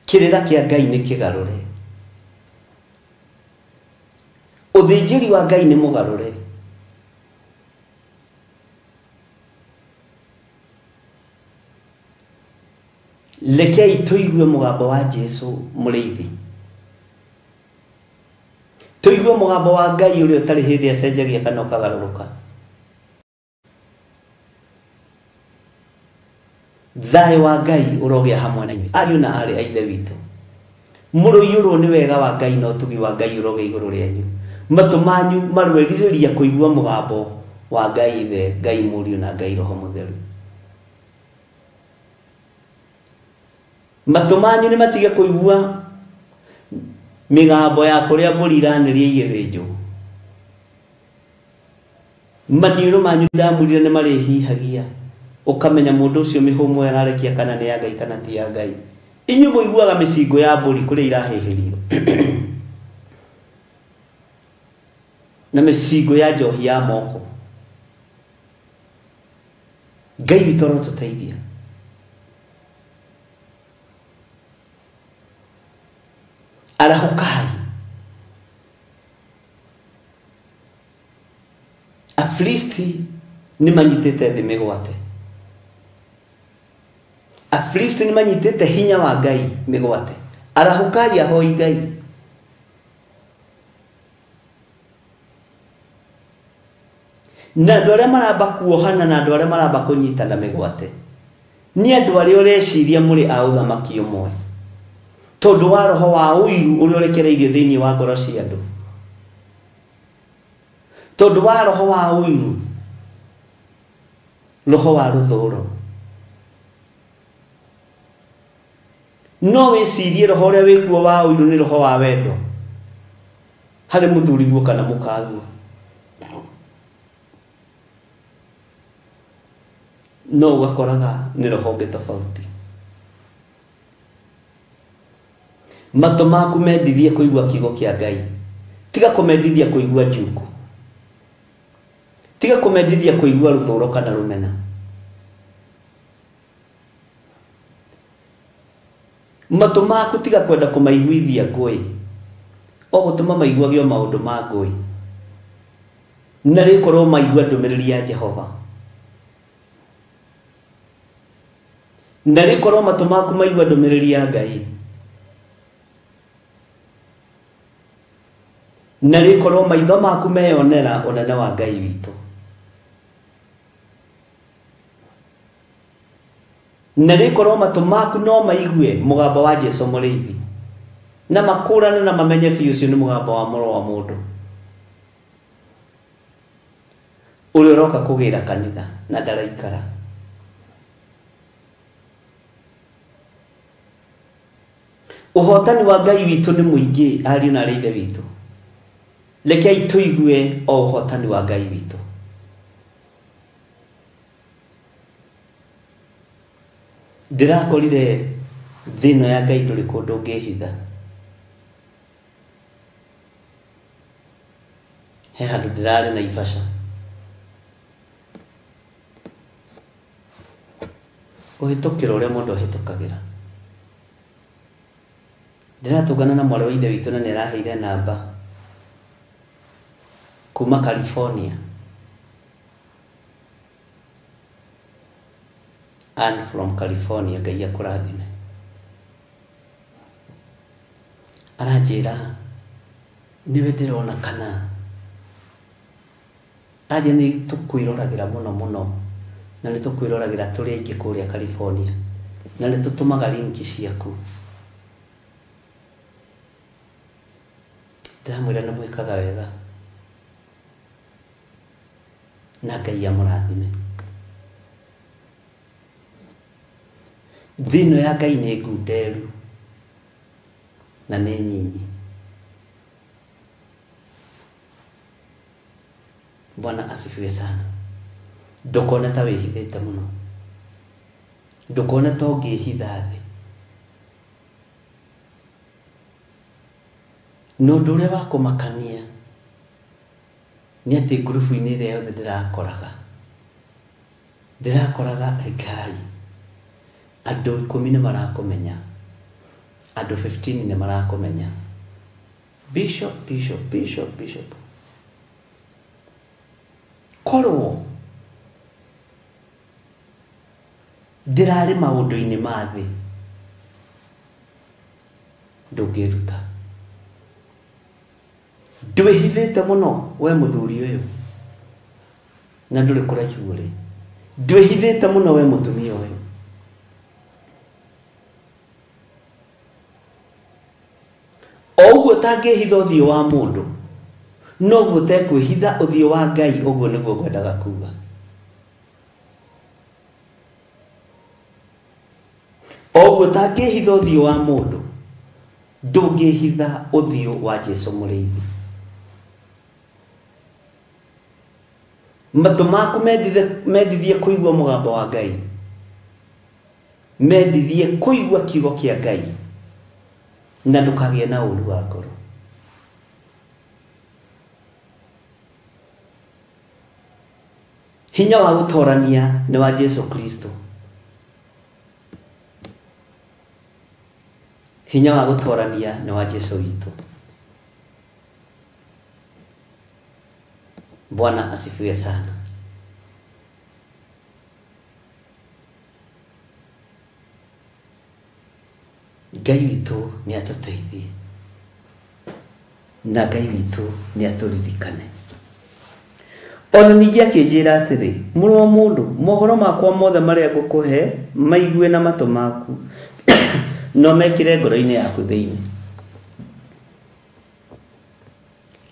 Kĩrĩra kĩa Ngai nĩ kĩgarũre. Ũthĩnjĩri wa Ngai nĩ mũgarũre. Rekei tũigue mũgambo wa Jesũ mũrĩithi, tũigue mũgambo wa Ngai ũrĩa ũtarĩ hĩndĩ acenjagia kana ũkagarũrũka. Thayũ wa Ngai ũrogĩa hamwe na inyuĩ ariũ na aarĩ a Ithe witũ. Mũrũiyũrwo nĩ wega wa Ngai na ũtugi wa Ngai ũrogĩa igũrũ rĩanyu. Matũ manyu marwerirĩria kũigua mũgambo wa Ngai Ithe, Ngai Mũriũ na Ngai Roho Mũtheru. Matũ manyu nĩ matige kũigua mĩgambo ya kũrĩa mbũri iranĩria igĩthĩnjwo. Maniũrũ manyu ndamũrire nĩ marĩhihagia, ũkamenya mũndũ ũcio mĩhũmũ ararekia kana nĩ ya Ngai kana ti ya Ngai. Inyuĩ mũiguaga mĩcingo ya mbũri kũrĩa irahĩhĩrio na mĩcingo ya njohi ya moko. Ngai witũ arotũteithia. Arahũkai. Afilisti nĩ manyitĩte thĩ mĩgwate. Afilisti nĩ manyitĩte hinya wa Ngai mĩgwate. Arahũkai ahoi Ngai. Na andũ arĩa maramba kuohana na andũ arĩa maramba kũnyitana mĩgwate nĩ andũ arĩa ũreciria mũrĩ a ũthamaki ũmwe, tondũ wa roho wa ũiru ũrĩa ũrekereirio thĩinĩ wa ngoro cia andũ. Tondu wa roho wa ũiru, roho wa rũthũro. No wĩcirie roho ũrĩa wĩkuo wa ũiru nĩ roho wa wendo harĩ mũthuriguo kana mũkaguo. No ũgakoraga nĩ roho ũngĩ tofauti. Matũ maku mendithie kũigua kiugo kĩa Ngai. Tiga kũmendithia kũigua njuku. Tiga kũmendithia kũigua rũthũro kana rũmena. Matũ maku tiga kwenda kũmaiguithia ngũĩ, o gũtũma maiguage o maũndũ ma ngũĩ, na rĩkorwo maigua ndũmĩrĩri ya Jehova, na rĩkorwo matũ maku maigua ndũmĩrĩri ya Ngai, na rĩkorwo maitho maku meyonera ũnene wa Ngai witũ, na rĩkorwo matũ maku no maigue mũgambo wa Jesũ mũrĩithi, na makũrane na mamenye biũ ũcio nĩ mũgambo wa mũrũ wa mũndũ ũrĩa ũroka kũgĩra kanitha na ndaraikara. Ũhotani wa Ngai witũ nĩ mũingĩ, ariũ na arĩ ithe witũ. Rekei tũigue o ũhotani wa Ngai witũ. Ndĩrakorire thĩ ĩno ya Ngai ndũrĩ kũndũ ũngĩhitha. He handũ ndĩrarĩ na Naivasha. Kũhĩtũkĩra ũrĩa mũndũ ahĩtũkagĩra. Ndĩratũngana na mwarĩ wa ithe witũ na nĩ araheire namba kuma California. Ann from California, Ngai akũrathime. Aranjĩra nĩwe ndĩrona kana aje nĩ tũkwĩroragĩra mũno mũno, na nĩ tũkwĩroragĩra tũrĩ aingĩ kũrĩa California, na nĩ tũtũmaga linki ciaku. Ndĩramwĩra nĩ mwĩkaga wega na Ngai amũrathime. Thĩ ĩno ya Ngai nĩ ngunderu na nĩ nyinyi. Bwana asifiwe sana. Ndũkone ta wĩhithĩte mũno, ndũkone ta ũngĩhitha thĩ. Na ũndũ ũrĩa wa kũmakania nĩ atĩ ngurubu-inĩ ĩrĩa yothe ndĩrakoraga Ngai andũ 10 nĩ marakũmenya, andũ 15 nĩ marakũmenya. Bishop, bishop, bishop, bishop. Korwo ndĩrarĩ maũndũ-inĩ ma thĩ, ndũngĩruta. Ndwĩhithĩte mũno we mũthuri ũyũ, na ndũrĩ kũraihu ũrĩ. Ndwĩhithĩte mũno we mũtumia ũyũ. O ũguo ũtangĩhitha ũthiũ wa mũndũ, noguo ũtekwĩhitha ũthiũ wa Ngai, ũguo nĩguo ngwendaga kuga. O ũguo ũtangĩhitha ũthiũ wa mũndũ, ndũngĩhitha ũthiũ wa Jesũ mũrĩithi. Matũ maku mendithie kũigua mũgambo wa Ngai, mendithie kũigua kiugo kĩa Ngai, na ndũkagĩe na ũũru wa ngoro. Hinya wa gũtorania nĩ wa Jesũ Kristo. Hinya wa gũtorania nĩ wa Jesũ witũ. Bwana asifiwe sana. Ngai witũ nĩ atũteithie, na Ngai witũ nĩ atũririkane. Ona ningĩ akĩnjĩra atĩrĩ, mũrũ wa mũndũ, mohoro makwa mothe marĩa ngũkũhe maigue na matũ maku, no mekĩre ngoro-inĩ yaku thĩinĩ.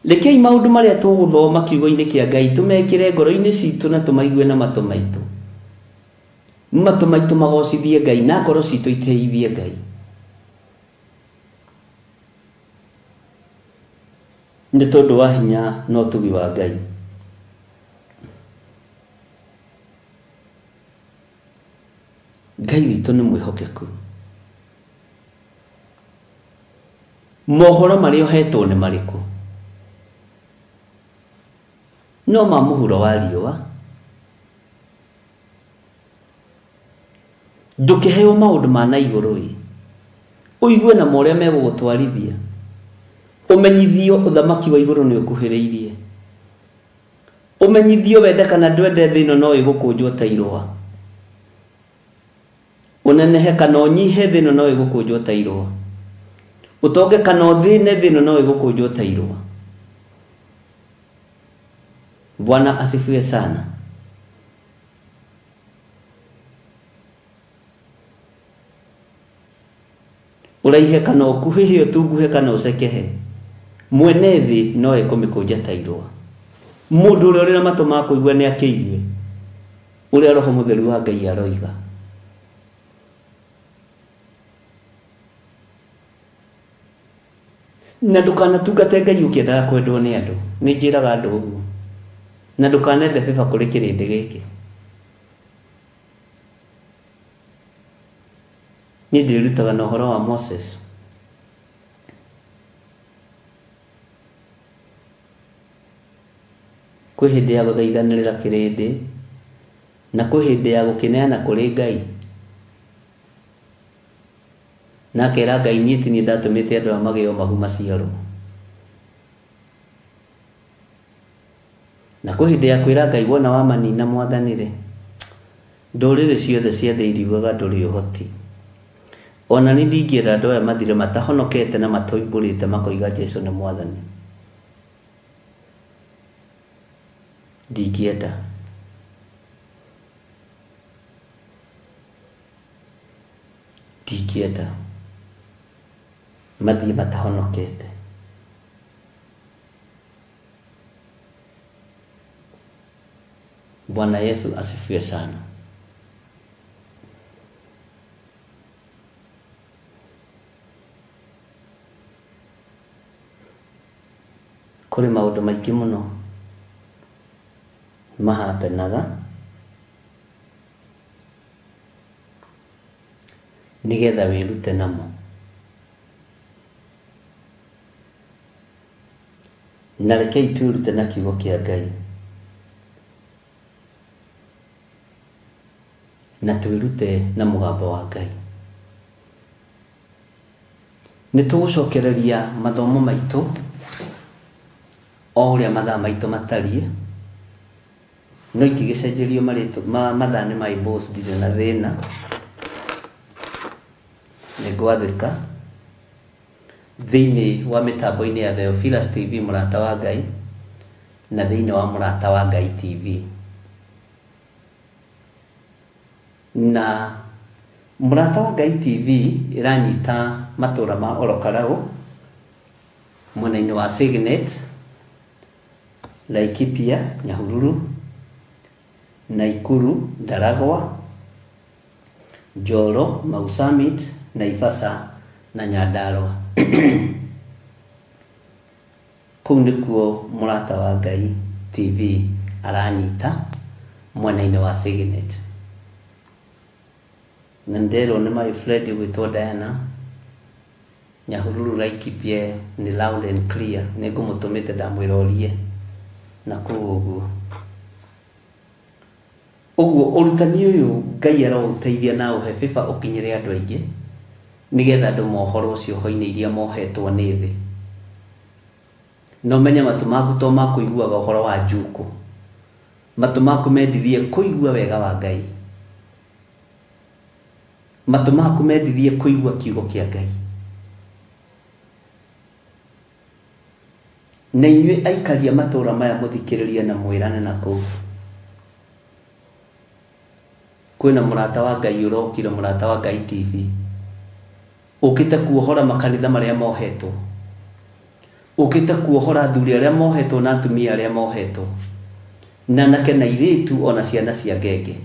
Rekei maũndũ marĩa tũgũthoma kiugo-inĩ kĩa Ngai tũmekĩre ngoro-inĩ citũ na tũmaigue na matũ maitũ. Matũ maitũ magocithie Ngai na ngoro citũ iteithie Ngai. Nĩ tondũ wa hinya na ũtugi wa Ngai. Ngai witũ nĩ mwĩhokeku. Mohoro marĩa ũhetwo nĩ marĩkũ? No ma mũhuro wa riũa. Ndũkĩheo maũndũ ma na igũrũ ĩ. Ũigue na morĩa megũgũtwarithia. Ũmenyithio ũthamaki wa igũrũ nĩ ũkuhĩrĩirie. Ũmenyithio wende kana ndwende thĩ ĩno no ĩgũkũnjwo ta irũa. Ũnenehe kana ũnyihe thĩ ĩno no ĩgũkũnjwo ta irũa. Ũtonge kana ũthĩne thĩ ĩno no ĩgũkũnjwo ta irũa. Bwana asifiwe sana. Ũraihe kana ũkuhĩhe ũtunguhe kana ũcekehe, mwene thĩ no ekũmĩkũnja ta irũa. Mũndũ ũrĩa ũrĩ na matũ ma kũigua nĩ akĩigue ũrĩa Roho Mũtheru wa Ngai aroiga. Na ndũkanatungate Ngai ũkĩendaga kwendwo nĩ andũ. Nĩ njĩraga andũ ũguo. Na ndũkanethe favor kũrĩ kĩrĩndĩ gĩkĩ. Niĩ ndĩrutaga na ũhoro wa Moses. Kwĩ hĩndĩ ya gũthaithanĩrĩra kĩrĩndĩ na kwĩ hĩndĩ ya gũkĩneana kũrĩ Ngai. Na akera Ngai niĩ ti niĩ ndatũmĩte andũ aya magĩo mahu maciarwo. Na kwĩ hĩndĩ ya kwĩra Ngai wona wamanina mwathani rĩ, ndũrĩrĩ ciothe cia thĩ iriugaga ndũrĩ ũhoti. Ona nĩ ndingĩenda andũ aya mathire matahonokete na matoimbũrĩte makoiga Jesu nĩ mwathani. Ndingĩenda. Ndingĩenda mathiĩ matahonokete. Bwana Yesu asifiwe sana. Kũrĩ maũndũ maingĩ mũno mahapenaga nĩgetha wĩrute namo. Na rekei twĩrute na kiugo kĩa Ngai. Na twĩrute na mũgambo wa Ngai. Nĩ tũgũcokereria mathomo maitũ o ũrĩa mathaa maitũ matariĩ. No ingĩgĩcenjerio marĩtwa mathaa nĩ my boss, ndirĩ na thĩna. Nĩ ngwathĩka thĩinĩ wa mĩtambo-inĩ ya Theophilus TV Mũrata wa Ngai na thĩinĩ wa Mũrata wa Ngai TV. Na Mũrata wa Ngai TV ĩranyita matũra ma Orokarau mwena-inĩ wa Signet, Laikipia, Nyahururu, Naikuru, Ndaragwa, Njoro, Mau Summit, Naivasha na Nyandarua. Kũu nĩkuo Mũrata wa Ngai TV aranyita mwena-inĩ wa Signet. Na nderwo nĩ my friend gwĩtwo Diana, Nyahururu Laikipia nĩ loud and clear, nĩ ngũmũtũmĩte ndamwĩra orie na kũu ũguo. Ũguo ũrutani ũyũ Ngai aroũteithia na ũhe favor ũkinyĩre andũ aingĩ nĩgetha andũ mohorwo cioho-inĩ iria mohetwo nĩ thĩ. Na ũmenye matũ maku to ma kũiguaga ũhoro wa njukũ. Matũ maku mendithie kũigua wega wa Ngai. Matũ maku mendithie kũigua kiugo kĩa Ngai. Na inyuĩ aikaria matũra maya mũthikĩrĩrie na mwĩrane na kũu. Kwĩna mũrata wa Ngai ũrokire, Mũrata wa Ngai TV. Ũkĩte kuohora makanitha marĩa mohetwo. Ũkĩte kuohora athuri arĩa mohetwo na atumia arĩa mohetwo, na anake na airĩtu ona ciana cia ngenge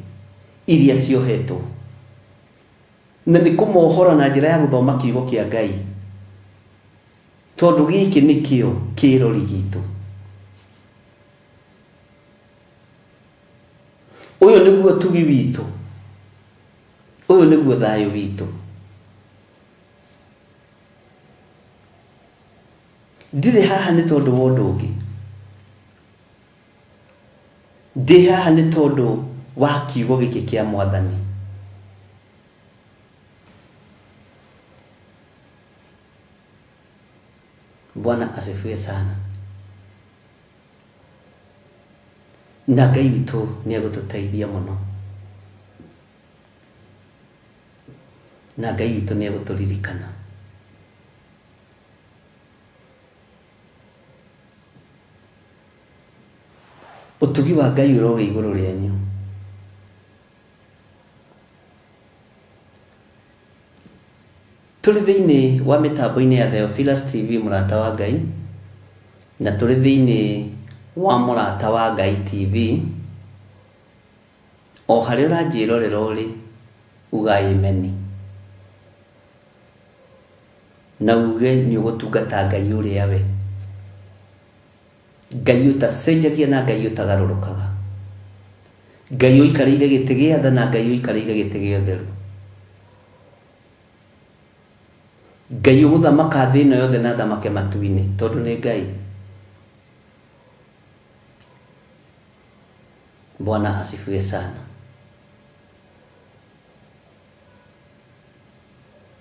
iria ciohetwo. Na nĩ kũmohora na njĩra ya gũthoma kiugo kĩa Ngai, tondũ gĩkĩ nĩkĩo kĩrori gitũ. Ũyũ nĩguo tugi witũ, ũyũ nĩguo thayũ witũ. Ndirĩ haha nĩ tondũ wa ũndũ ũngĩ, ndĩ haha nĩ tondũ wa kiugo gĩkĩ kĩa Mwathani. Bwana asifiwe sana. Na Ngai witũ nĩ egũtũteithia mũno, na Ngai witũ nĩ egũtũririkana. Ũtugi wa Ngai ũrogĩa igũrũ rĩanyu. Tũrĩ thĩinĩ wa mĩtambo-inĩ ya Theophilus TV Mũrata wa Ngai, na tũrĩ thĩinĩ wa Mũrata wa Ngai TV. O harĩa ũranjĩrorera ũrĩ, uga amen, na uge nĩ ũgũtungata Ngai ũrĩa we, Ngai ũtacenjagia na Ngai ũtagarũrũkaga, Ngai ũikarĩire gĩtĩ gĩa tha na Ngai ũikarĩire gĩtĩ gĩa ũtheru, Ngai ũgũthamaka thĩ ĩno yothe na athamake matu-inĩ, tondũ nĩ Ngai. Bwana asifiwe sana.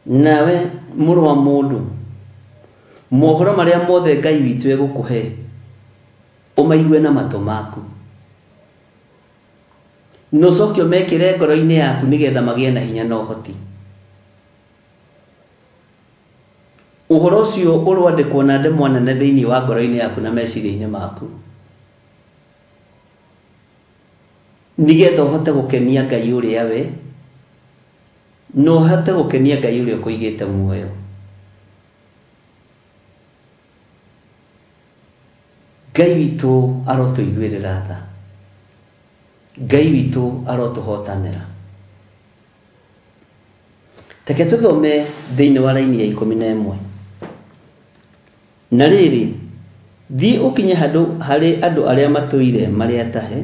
Nawe mũrũ wa mũndũ, mohoro marĩa mothe Ngai witũ egũkũhe ũmaigue na matũ maku, na ũcoke ũmekĩre ngoro-inĩ yaku nĩgetha magĩe na hinya na ũhoti. Ũhoro ũcio ũrwandĩkwo na ndemwa nene thĩinĩ wa ngoro-inĩ yaku na meciria-inĩ maku, nĩgetha ũhote gũkenia Ngai ũrĩa we, na ũhote gũkenia Ngai ũrĩa ũkũigĩte muoyo. Ngai witũ arotũiguĩrĩra tha, Ngai witũ arotũhotanĩra. Reke tũthome thĩinĩ wa raini ya 11. Na rĩrĩ, thiĩ ũkinye handũ harĩ andũ arĩa matũire marĩ atahe,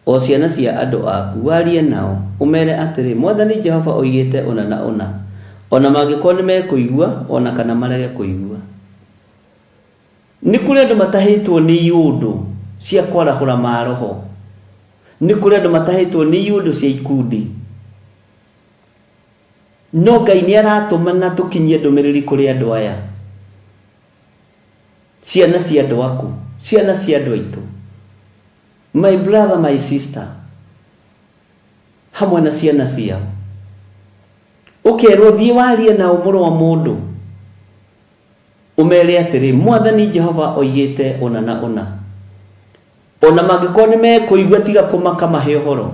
o ciana cia andũ aku, warie nao ũmere atĩrĩ, Mwathani Jehova oigĩte ũna na ũna, ona mangĩkorwo nĩ mekũigua ona kana marege kũigua. Nĩ kũrĩ andũ matahĩtwo nĩ iũndũ cia kwarahũra maroho, nĩ kũrĩ andũ matahĩtwo nĩ iũndũ cia ikundi, no Ngai nĩ aratũmana tũkinyie ndũmĩrĩri kũrĩ andũ aya, ciana cia andũ aku, ciana cia andũ aitũ, my brother, my sister, hamwe na ciana ciao. Ũkerwo thiĩ warie nao mũrũ wa mũndũ, ũmere atĩrĩ, Mwathani Jehova oigĩte ũna na ũna, ona mangĩkorwo nĩ mekũigua tiga kũmaka mahe ũhoro,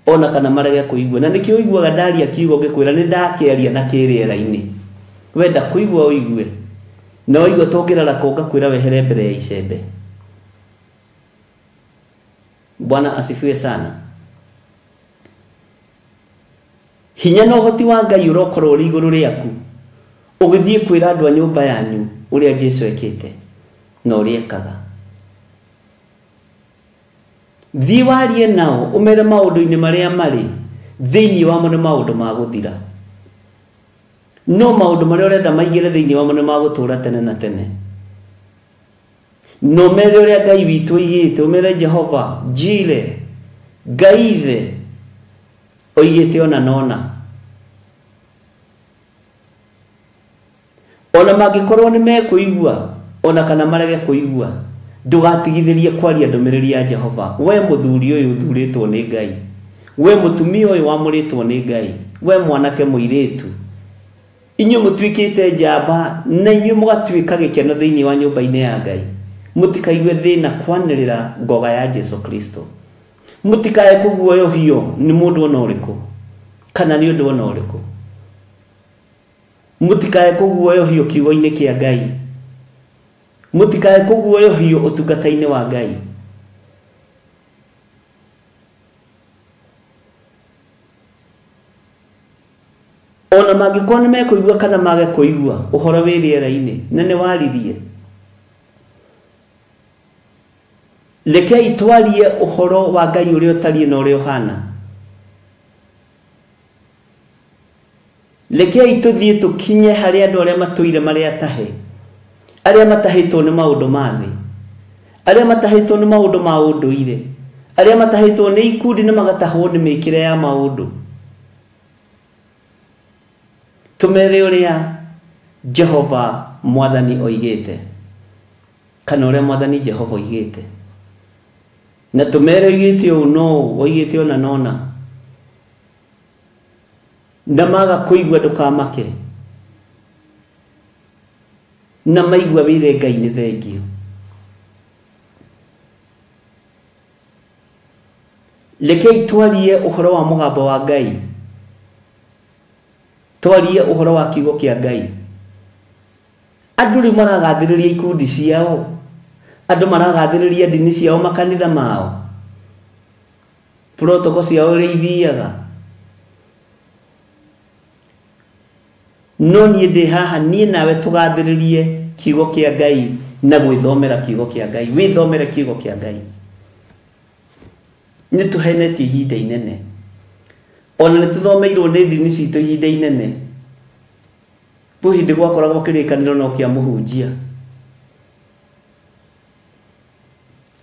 ona kana marege kũigua. Na nĩkĩo ũiguaga ndaria kiugo ngĩkwĩra nĩ ndakĩaria na kĩrĩera-inĩ, wenda kũigua ũigue, na waigua tũngĩrara kũ ngakwĩra wehere mbere ya icembe. Bwana asifiwe sana. Hinya na ũhoti wa Ngai ũrokorwo ũrĩ igũrũ rĩaku ũgĩthiĩ kwĩra andũ a nyũmba yanyu ũrĩa Jesũ ekĩte na ũrĩa ekaga. Thiĩ warie nao ũmere maũndũ-inĩ marĩa marĩ thĩinĩ wamo nĩ maũndũ ma gũthira, no maũndũ marĩa ũrenda maingĩre thĩinĩ wamo nĩ magũtũũra tene na tene. No ũmere ũrĩa Ngai witũ oigĩte, ũmere Jehova Jire, Ngai ithe oigĩte ona na ona. Ona mangĩkorwo nĩ mekũigua ona kana marege kũigua, ndũgatigithĩrie kwaria ndũmĩrĩri ya Jehova. We mũthuri ũyũ ũthurĩtwo nĩ Ngai, we mũtumia ũyũ wamũrĩtwo nĩ Ngai, we mwanake mũirĩtu, inyuĩ mũtuĩkĩte njamba na inyuĩ mũgatuĩka gĩkeno thĩinĩ wa nyũmba-inĩ ya Ngai, mũtikaigue thĩna kwanĩrĩra ngoga ya Jesu Kristo, mũtikae kũguoyohio nĩ mũndũ ona ũrĩkũ kana nĩ ũndũ ona ũrĩkũ, mũtikae kũguoyohio kiugo-inĩ kĩa Ngai. Mũtikae kũguoyohio ũtungata-inĩ wa Ngai. Ona mangĩkorwo nĩ mekũigua kana mage kũigua ũhoro wĩ rĩera-inĩ na nĩ waririe. Rekei twarie ũhoro wa Ngai ũrĩa ũtariĩ na ũrĩa ũhana. Rekei tũthiĩ tũkinye harĩ andũ arĩa matũire marĩ atahe, arĩa matahĩtwo nĩ maũndũ ma thĩ, arĩa matahĩtwo nĩ maũndũ ma ũndũire, arĩa matahĩtwo nĩ ikundi na magatahwo nĩ mĩkĩre ya maũndũ. Tũmere ũrĩa Jehova Mwathani oigĩte, kana ũrĩa Mwathani Jehova oigĩte, na tũmere oigĩte ũũ no oigĩte ona nona, na maga kũigua ndũkamake, na maigua wĩre Ngai nĩ thengio. Rekei twarie ũhoro wa mũgambo wa Ngai, twarie ũhoro wa kiugo kĩa Ngai. Andũ rĩu maragathĩrĩria ikundi ciao, andũ maragathĩrĩria ndini ciao, makanitha mao, protocol ciao ũrĩa ithiaga. No niĩ ndĩ haha, niĩ nawe tũgathĩrĩrie kiugo kĩa Ngai na gwĩthomera kiugo kĩa Ngai. Wĩthomere kiugo kĩa Ngai. Nĩ tũhenetie ihinda inene, ona nĩ tũthomeirwo nĩ ndini citũ ihinda inene. Kwĩ hĩndĩ gwakoragwo kĩrĩkanĩro no kĩa mũhunjia,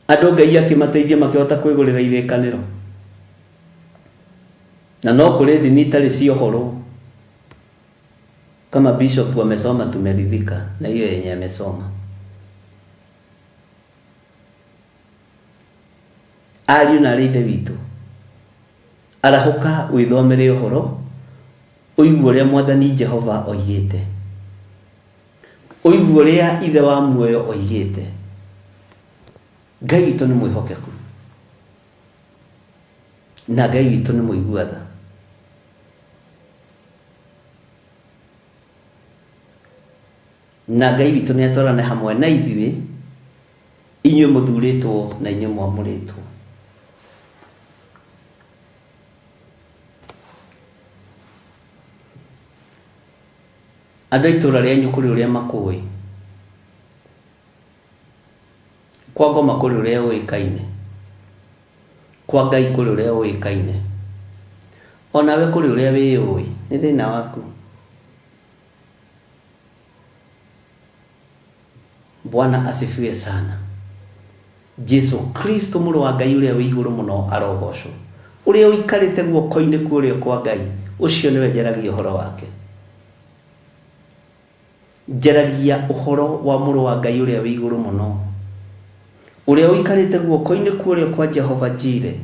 andũ Ngai akĩmateithia makĩhota kwĩgũrĩra irĩkanĩro, na no kũrĩ ndini itarĩ ciohorwo. Kama bishop amesoma tumeridhika na hiyo yenye amesoma. Ariũ na arĩ ithe witũ, arahũka wĩthomere ũhoro, ũigue ũrĩa Mwathani Jehova oigĩte, ũigue ũrĩa Ithe wa muoyo oigĩte. Ngai witũ nĩ mwĩhokeku, na Ngai witũ nĩ mũigua tha. Na Ngai witũ nĩ atwarane hamwe na ithuĩ, inyuĩ mũthurĩtwo na inyuĩ mwamũrĩtwo. Andũ a itũũra rĩanyu kũrĩ ũrĩa makũĩ, kwa ngoma kũrĩ ũrĩa ũĩkaine, kwa Ngai kũrĩ ũrĩa ũĩkaine, onawe kũrĩ ũrĩa wĩyũĩ. Nĩ thĩna waku. Bwana asifiwe sana. Jesu Kristo mũrũ wa Ngai ũrĩa wĩ igũrũ mũno arogocwo, ũrĩa ũikarĩte guoko-inĩ kũrĩa kwa Ngai, ũcio nĩwe njaragia ũhoro wake. Njaragia ũhoro wa mũrũ wa Ngai ũrĩa wĩ igũrũ mũno, ũrĩa ũikarĩte guoko-inĩ kũrĩa kwa Jehova Jire,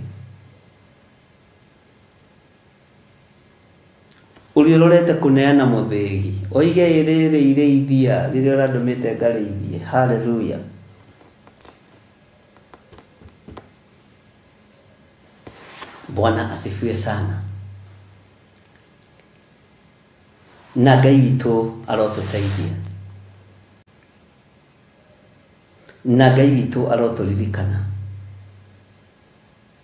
ũrĩa ũrorete kũneana mũthĩgi, oige rĩrĩ irĩithia rĩrĩa ũrandũmĩte ngarĩithie. Haleluya. Bwana asifiwe sana. Na Ngai witũ arotũteithia, na Ngai witũ arotũririkana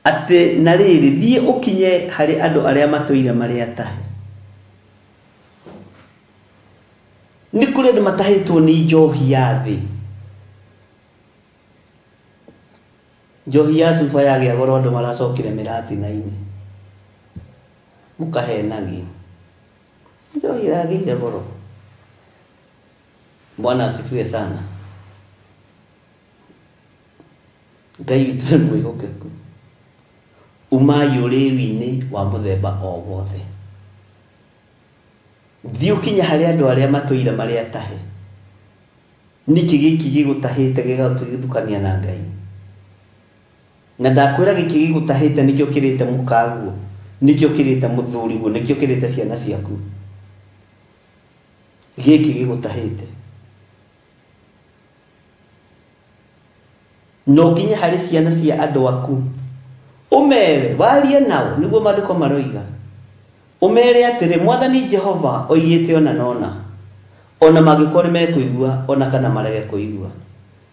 atĩ na rĩrĩ, thiĩ ũkinye harĩ andũ arĩa matũire marĩ atahe. Nĩ kũrĩ andũ matahĩtwo nĩ njohi ya thĩ. Njohi ya cuba yagĩa goro, andũ maracokire mĩratina-inĩ, mũkahenagio njohi yagĩire goro. Bwana asifiwe sana. Ngai witũ nĩ mwĩhokeku. Umai ũrĩwi-inĩ wa mũthemba o wothe. Thiĩ ũkinye harĩ andũ arĩa matũire marĩ atahe. Nĩkĩ gĩkĩ gĩgũtahĩte gĩgagũtigithũkania na Ngai? Na ndakwĩra gĩkĩ gĩgũtahĩte nĩkĩo kĩrĩte mũkaguo, nĩkĩo kĩrĩte mũthuriguo, nĩkĩo kĩrĩte ciana ciaku. Gĩkĩ gĩgũtahĩte. No ũkinye harĩ ciana cia andũ aku, ũmere warie nao, nĩguo maandĩko maroiga. Ũmere atĩrĩ, Mwathani Jehova oigĩte ona nona, ona mangĩkorwo nĩ mekũigua ona kana marege kũigua.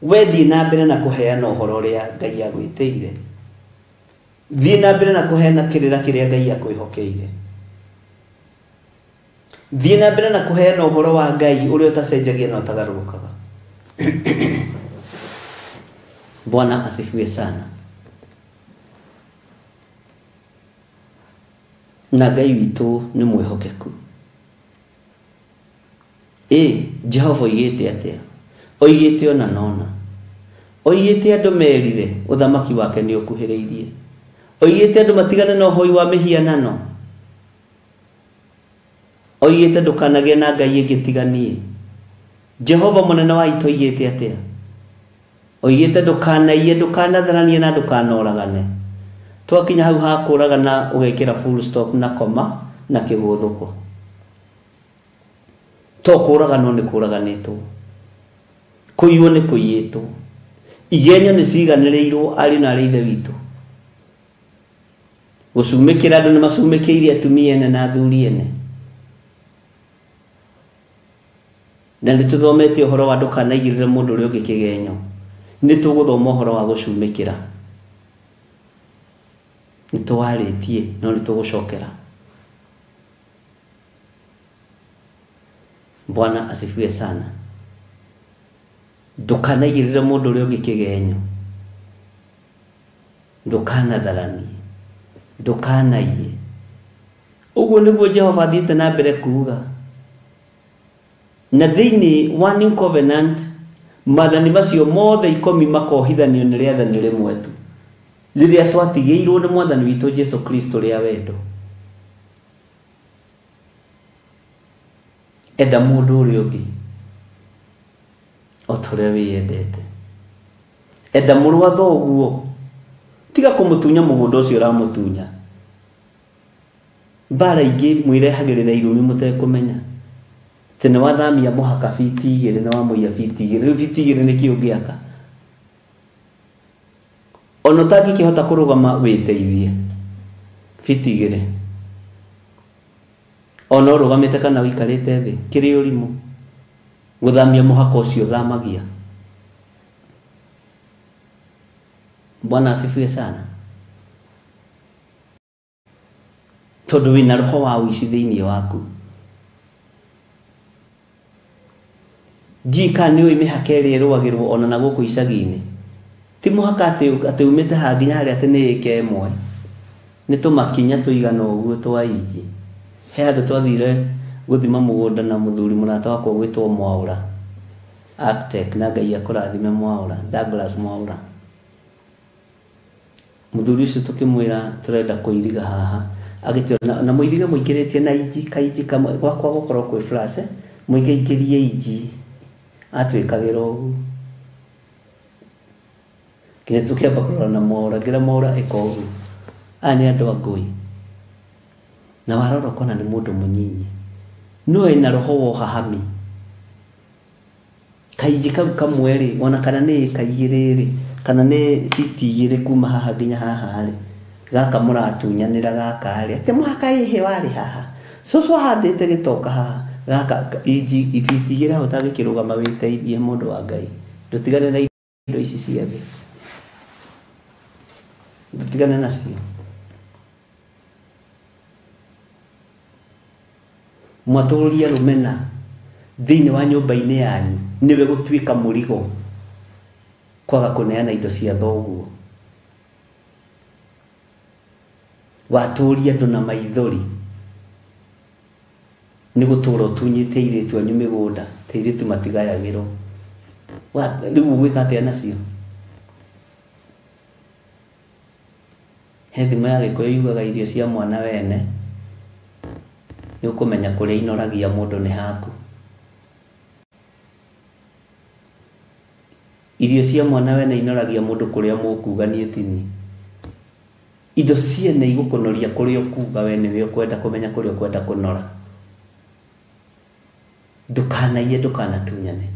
We thiĩ na mbere na kũheana ũhoro ũrĩa Ngai agwĩtĩire. Thiĩ na mbere na kũheana kĩrĩra kĩrĩa Ngai akwĩhokeire. Thiĩ na mbere na kũheana ũhoro wa Ngai ũrĩa ũtacenjagia na ũtagarũrũkaga. Bwana asifiwe sana. Na Ngai witũ nĩ mwĩhokeku. Jehova oigĩte atĩa? Oigĩte ona nona. Oigĩte andũ merire ũthamaki wake nĩ ũkuhĩrĩirie. Oigĩte andũ matigane na ũhoi wa mĩhianano. Oigĩte ndũkanagĩe na Ngai ĩngĩ tiga niĩ. Jehova mũnene wa ita oigĩte atĩa? Oigĩte ndũkanaiye, ndũkanatharanie na ndũkanoragane. Twakinya hau ha kũragana ũgekĩra full stop na koma na kĩgũthũko. To kũraganwo nĩ kũraganĩtwo, kũiywo nĩ kũiyĩtwo, igenyo nĩ ciganĩrĩirwo ariũ na arĩ ithe witũ. Gũcumĩkĩra andũ nĩ macumĩkĩire atumia ene na athuri ene. Na nĩ tũthomete ũhoro wa ndũkanaigĩrĩre mũndũ ũrĩa ũngĩ kĩgenyo. Nĩ tũgũthoma ũhoro wa gũcumĩkĩra. Nĩ tũwarĩtie no nĩ tũgũcokera. Bwana asifiwe sana. Ndũkanaigĩrĩre mũndũ ũrĩa ũngĩ kĩgenyo. Ndũkanatharanie. Ndũkanaiye. Ũguo nĩguo Jehova athiĩte na mbere kuuga. Na thĩinĩ wa New Covenant maathani macio mothe 10 makohithanio nĩ rĩathani rĩmwe tu, rĩrĩa twatigĩirwo nĩ mwathani witũ Jesu Kristo rĩa wendo. Enda mũndũ ũrĩa ũngĩ o ta ũrĩa wĩyendete. Enda mũrũ wa thoguo. Tiga kũmũtunya mũgũnda ũcio ũramũtunya. Mbara ingĩ mwĩrehagĩrĩra irumi mũtekũmenya. Atĩ nĩ wathamia mũhaka fiti 2 na wamũiya fiti 2. Rĩu fiti 2 nĩ kĩ ũngĩaka? Ona ũtangĩkĩhota kũrũgama wĩteithie fiti 2. Ona ũrũgamĩte kana ũikarĩte thĩ, kĩrĩ ũrimũ gũthamia mũhaka ũcio ũthamagia. Bwana asifiwe sana. Tondũ wĩna roho wa ũici thĩinĩ waku. Ndiũĩ kana nĩ ũĩ mĩhaka ĩrĩa ĩrũagĩrwo ona na gũkũ icagi-inĩ. Ti mũhaka atĩ umĩte haha nginya harĩa atĩ nĩ ĩka ĩmwe. Nĩ tũmakinya tũigana ũguo twa inji. He handũ twathire gũthima mũgũnda na mũthuri mũrata wakwa ũgwĩtwo Mwaũra. Architect, na Ngai akũrathime Mwaũra, Douglas Mwaũra. Mũthuri ũcio tũkĩmwĩra tũrenda kũiriga haha. Agĩtwĩra na mũirige mũingĩrĩtie na inji kainji kamwe gwakwa gũkorwo kwĩ flash, mũingĩingĩrie inji. Atwĩkagĩra ũguo. Nginya tũkĩamba kũrora na Mwaũra, ngĩra Mwaũra ĩka ũguo. Aya nĩ andũ a ngũi. Na warora ũkona nĩ mũndũ mũnyinyi. No ena roho wa ũhahami. Kainji kau kamwe rĩ, ona kana nĩ ĩka 2 rĩ, kana nĩ fiti 2 kuma haha nginya haha rĩ, gaka mũratunyanĩra gaka rĩ, atĩ mũhaka ĩhĩ warĩ haha. Cũcũ ahandĩte gĩtoka haha, gaka inji fiti 2 hau ũtangĩkĩrũgama wĩteithie mũndũ wa Ngai. Ndũtigane na indo ici cia thĩ. Ndũtigane nacio. Mwatũrũria rũmena thĩinĩ wa nyũmba-inĩ yanyu nĩwe gũtuĩka mũrigo kwaga kũneana indo cia thoguo. Watũria andũ na maithori nĩ gũtũra ũtunyĩte airĩtu anyu mĩgũnda, ta airĩtu matigayagĩrwo. Rĩu ũgwĩka atĩa nacio? He thimo ya Gĩkũyũ yugaga irio cia mwana wene nĩ ũkũmenya kũrĩa inoragia mũndũ nĩ haku. Irio cia mwana wene inoragia mũndũ kũrĩa mũkuga niĩ ti niĩ. Indo ciene igũkũnoria kũrĩa ũkuga we nĩwe ũkwenda kũmenya kũrĩa ũkwenda kũnora. Ndũkanaiye, ndũkanatunyane.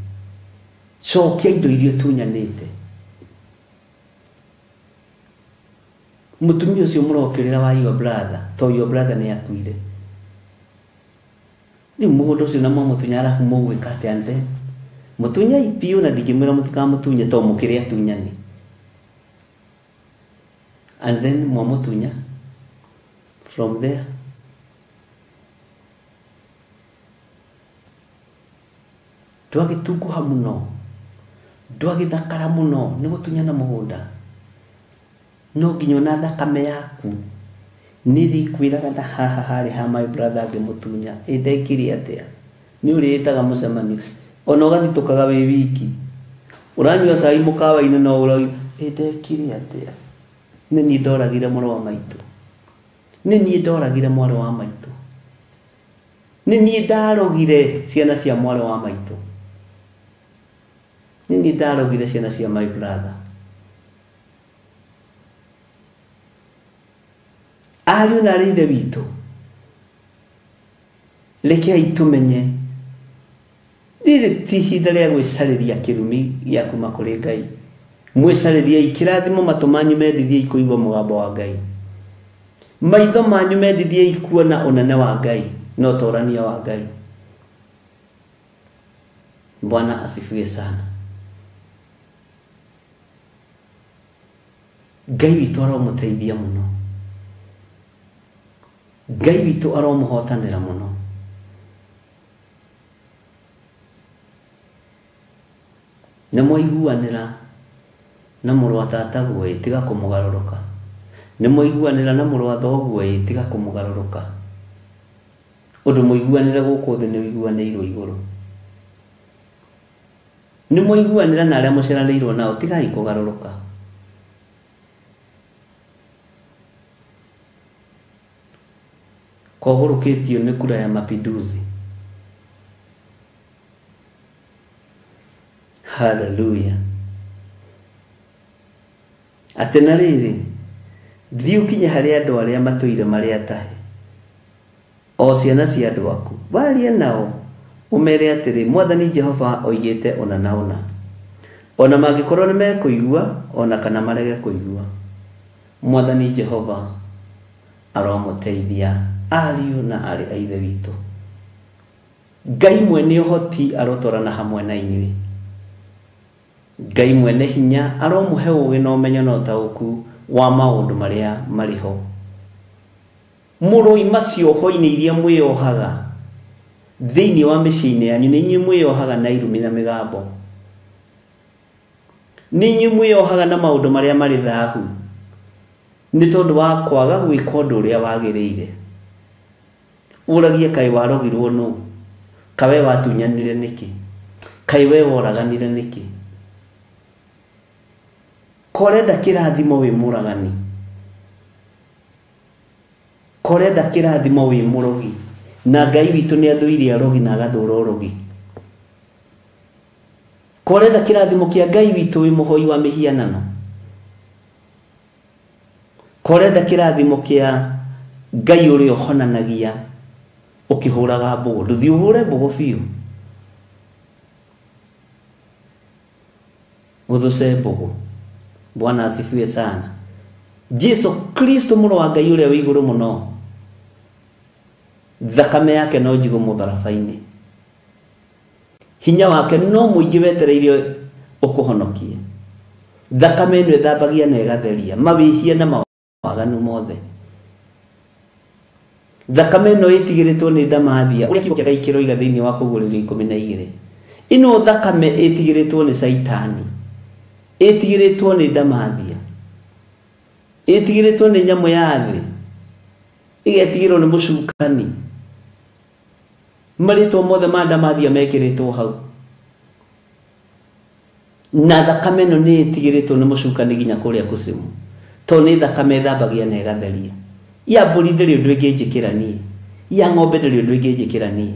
Cokia indo iria ũtunyanĩte. Mũtumia ũcio mũrokĩrĩra wa your brother, to your brother nĩ akuire. Rĩu mũgũnda ũcio na mwamũtunya arabu mũgwĩka atĩa? And then Mũtunyei biũ na ndingĩmwĩra mũtikamũtunye tondũ mũkĩrĩ atunyani. And then mwamũtunya from there ndwagĩtunguha mũno, ndwagĩthakara mũno nĩ gũtunyana mũgũnda. No nginya ona thakame yaku nĩrĩkwĩraga na haha harĩ ha my brother ngĩmũtunya, ĩ ndekire atĩa? Nĩ ũrĩĩtaga mũcemanio ona ũgathitũkaga wĩ wiki, ũranyua cai mũkawa-inĩ no ũroiga ĩ ndekire atĩa? Nĩ niĩ ndoragire mũrũ wa maitũ, nĩ niĩ ndoragire mwarĩ wa maitũ, nĩ niĩ ndarogire ciana cia mwarĩ wa maitũ, nĩ niĩ ndarogire ciana cia my brother. Ariũ na arĩ ithe witũ, rekei tũmenye rĩrĩ ti ihinda rĩa gwĩcarĩria kĩrumi gĩa kuma kũrĩ Ngai. Mwĩcarĩriei kĩrathimo, matũ manyu mendithiei kũigua mũgambo wa Ngai, maitho manyu mendithiei kuona ũnene wa Ngai na ũtorania wa Ngai. Bwana asifiwe sana. Ngai witũ aromũteithia mũno, Ngai witũ aromũhotanĩra mũno. Nĩ mwaiguanĩra na mũrũ wa tataguo ĩ, tiga kũmũgarũrũka. Nĩ mwaiguanĩra na mũrũ wa thoguo ĩ, tiga kũmũgarũrũka. Ũndũ mũiguanĩre gũkũ thĩ nĩ ũiguanĩirwo igũrũ. Nĩ mwaiguanĩra na arĩa mũciaranĩirwo nao, tigai kũgarũrũka. Kogũrũkĩtio nĩ kura ya mapinduzi. Hallelujah. Atĩ na rĩrĩ, thiĩ ũkinye harĩ andũ arĩa matũire marĩ atahe, o ciana cia andũ aku, warie nao ũmere atĩrĩ, Mwathani Jehova oigĩte ũna na ũna. Ona mangĩkorwo nĩ mekũigua ona kana marege kũigua, Mwathani Jehova aromũteithia ariũ na arĩ a ithe witũ. Ngai mwene ũhoti arotwarana hamwe na inyuĩ. Ngai mwene hinya aromũhe ũũgĩ na ũmenyo na ũtaũku wa maũndũ marĩa marĩ ho. Mũroima cioho-inĩ iria mwĩyohaga thĩinĩ wa mĩciĩ-inĩ yanyu, nĩ inyuĩ mwĩyohaga na irumi na mĩgambo, nĩ inyuĩ mwĩyohaga na maũndũ marĩa marĩ thahu, nĩ tondũ wa kwaga gwĩka ũndũ ũrĩa wagĩrĩire. Ũragie kaĩ warogirwo nũ? Kaĩ we watunyanire nĩkĩ? Kaĩ we woraganire nĩkĩ? Korenda kĩrathimo wĩ mũragani, korenda kĩrathimo wĩ mũrogi, na Ngai witũ nĩ athũire arogi na agathũra ũrogi. Korenda kĩrathimo kĩa Ngai witũ wĩ mũhoi wa mĩhianano, korenda kĩrathimo kĩa Ngai ũrĩa ũhonanagia ũkĩhũraga mbũgũ, ndũthiĩ ũhũre mbũgũ biũ, ũthũce mbũgũ. Bwana asifiwe sana. Jesu Kristo mũrũ wa Ngai ũrĩa wĩ igũrũ mũno, thakame yake no njigũ mũtharaba-inĩ, hinya wake no mũingĩ wetereire ũkũhonokie. Thakame ĩno ĩthambagia na ĩgatheria mawĩhia na mawaganu mothe. Thakame ĩno ĩtigĩrĩtwo nĩ ndamathia, ũrĩa kiugo kĩa Ngai kĩroiga thĩinĩ wa Kũguũrĩrio 12. Ĩno thakame ĩtigĩrĩtwo nĩ Caitani, ĩtigĩrĩtwo nĩ ndamathia, ĩtigĩrĩtwo nĩ nyamũ ya thĩ, ĩgetigĩrwo nĩ mũcukani. Marĩtwa mothe ma ndamathia mekĩrĩtwo hau, na thakame ĩno nĩ ĩtigĩrĩtwo nĩ mũcukani nginya kũrĩa kuzimu, tondũ nĩ thakame ĩthambagia na ĩgatheria. Ya mbũri ndĩrĩ ũndũ ĩngĩnjĩkĩra niĩ, ya ng'ombe ndĩrĩ ũndũ ĩngĩnjĩkĩra niĩ.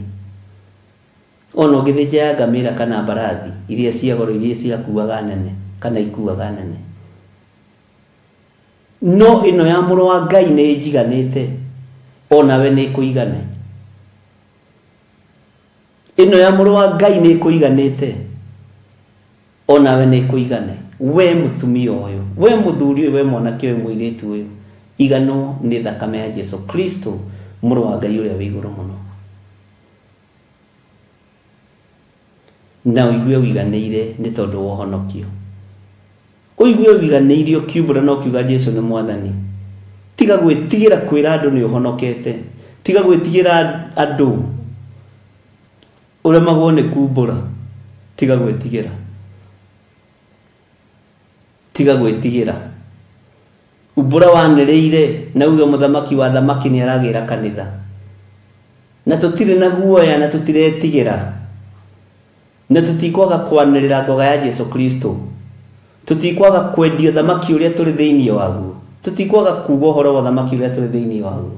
Ona ũngĩthĩnja ya ngamĩra kana mbarathi iria cia goro, iria ciakuaga nene kana ikuaga nene, no ĩno ya mũrũ wa Ngai nĩ ĩnjiganĩte, onawe nĩ ĩkũigane. Ĩno ya mũrũ wa Ngai nĩ ĩkũiganĩte, onawe nĩ ĩkũigane. We mũtumia ũyũ, we mũthuri ũyũ, we mwanake ũyũ, mũirĩtu ũyũ, iganwo nĩ thakame ya Jesu Kristo mũrũ wa Ngai ũrĩa wĩ igũrũ mũno. Na ũigue ũiganĩire nĩ tondũ wa ũhonokio. Ũigue ũiganĩire ũkiumbũra na ũkiuga Jesu nĩ mwathani. Tiga gwĩtigĩra kwĩra andũ nĩ ũhonokete. Tiga gwĩtigĩra andũ ũremagwo nĩ kumbũra. Tiga gwĩtigĩra. Tiga gwĩtigĩra. Umbũra wanĩrĩire na uge mũthamaki wa thamaki nĩ aragĩra kanitha. Na tũtirĩ na guoya na tũtiretigĩra. Na tũtikwaga kwanĩrĩra ngoga ya Jesu Kristo. Tũtikwaga kwendia thamaki ũrĩa tũrĩ thĩinĩ waguo. Tũtikwaga kuga ũhoro wa thamaki ũrĩa tũrĩ thĩinĩ waguo.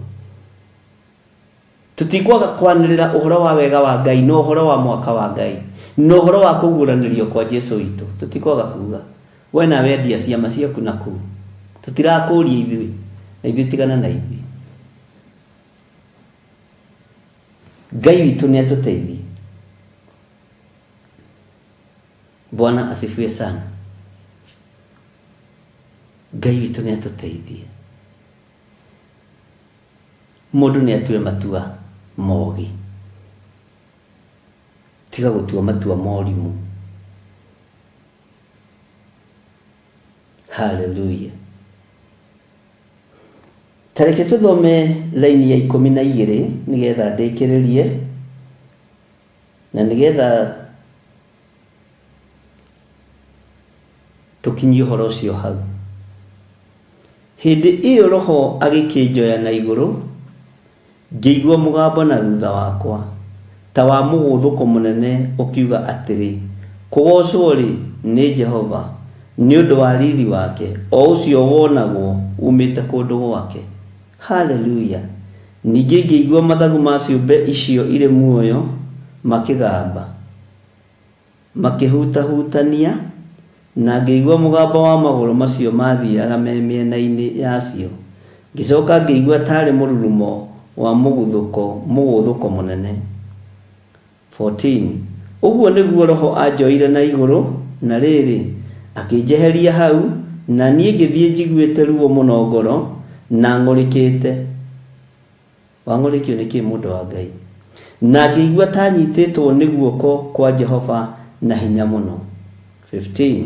Tũtikwaga kwanĩrĩra ũhoro wa wega wa Ngai na ũhoro wa mwaka wa Ngai na ũhoro wa kũguũranĩrio kwa Jesu witũ. Tũtikwaga kuga. We nawe endia ciama ciaku na kũu. Tũtirakũria ithuĩ na ithuĩ tigana na ithuĩ. Ngai witũ nĩ atũteithie. Bwana asifiwe sana. Ngai witũ nĩ atũteithie. Mũndũ nĩ atue matua mogi. Tiga gũtua matua morimũ. Hallelujah. Tareke tũthome laini ya 12 nĩgetha ndĩkĩrĩrie na nĩgetha tũkinyie ũhoro ũcio hau. Hĩndĩ ĩyo roho agĩkĩnjoya na igũrũ, ngĩigua mũgambo na thutha wakwa ta wa mũgũthũko mũnene ũkiuga atĩrĩ, kũgoocwo-rĩ nĩ Jehova nĩ ũndũ wa riri wake, o ũcio wonagwo umĩte kũndũ gwake. Hallelujah. Ningĩ ngĩigua mathagu ma ciũmbe icio irĩ muoyo makĩgamba, makĩhutahutania, na ngĩigua mũgambo wa magũrũ macio mathiaga me mĩena-inĩ yacio. Ngĩcoka ngĩigua tarĩ mũrurumo wa mũgũthũko mũnene. 14. Ũguo nĩguo roho anjoire na igũrũ, na rĩrĩ akĩnjeheria hau, na niĩ ngĩthiĩ njiguĩte ruo mũno ngoro na ng'ũrĩkĩte. Wang'ũrĩkio nĩ kĩ mũndũ wa Ngai? Na ngĩigua ta nyitĩtwo nĩ guoko kwa Jehova na hinya mũno. 15.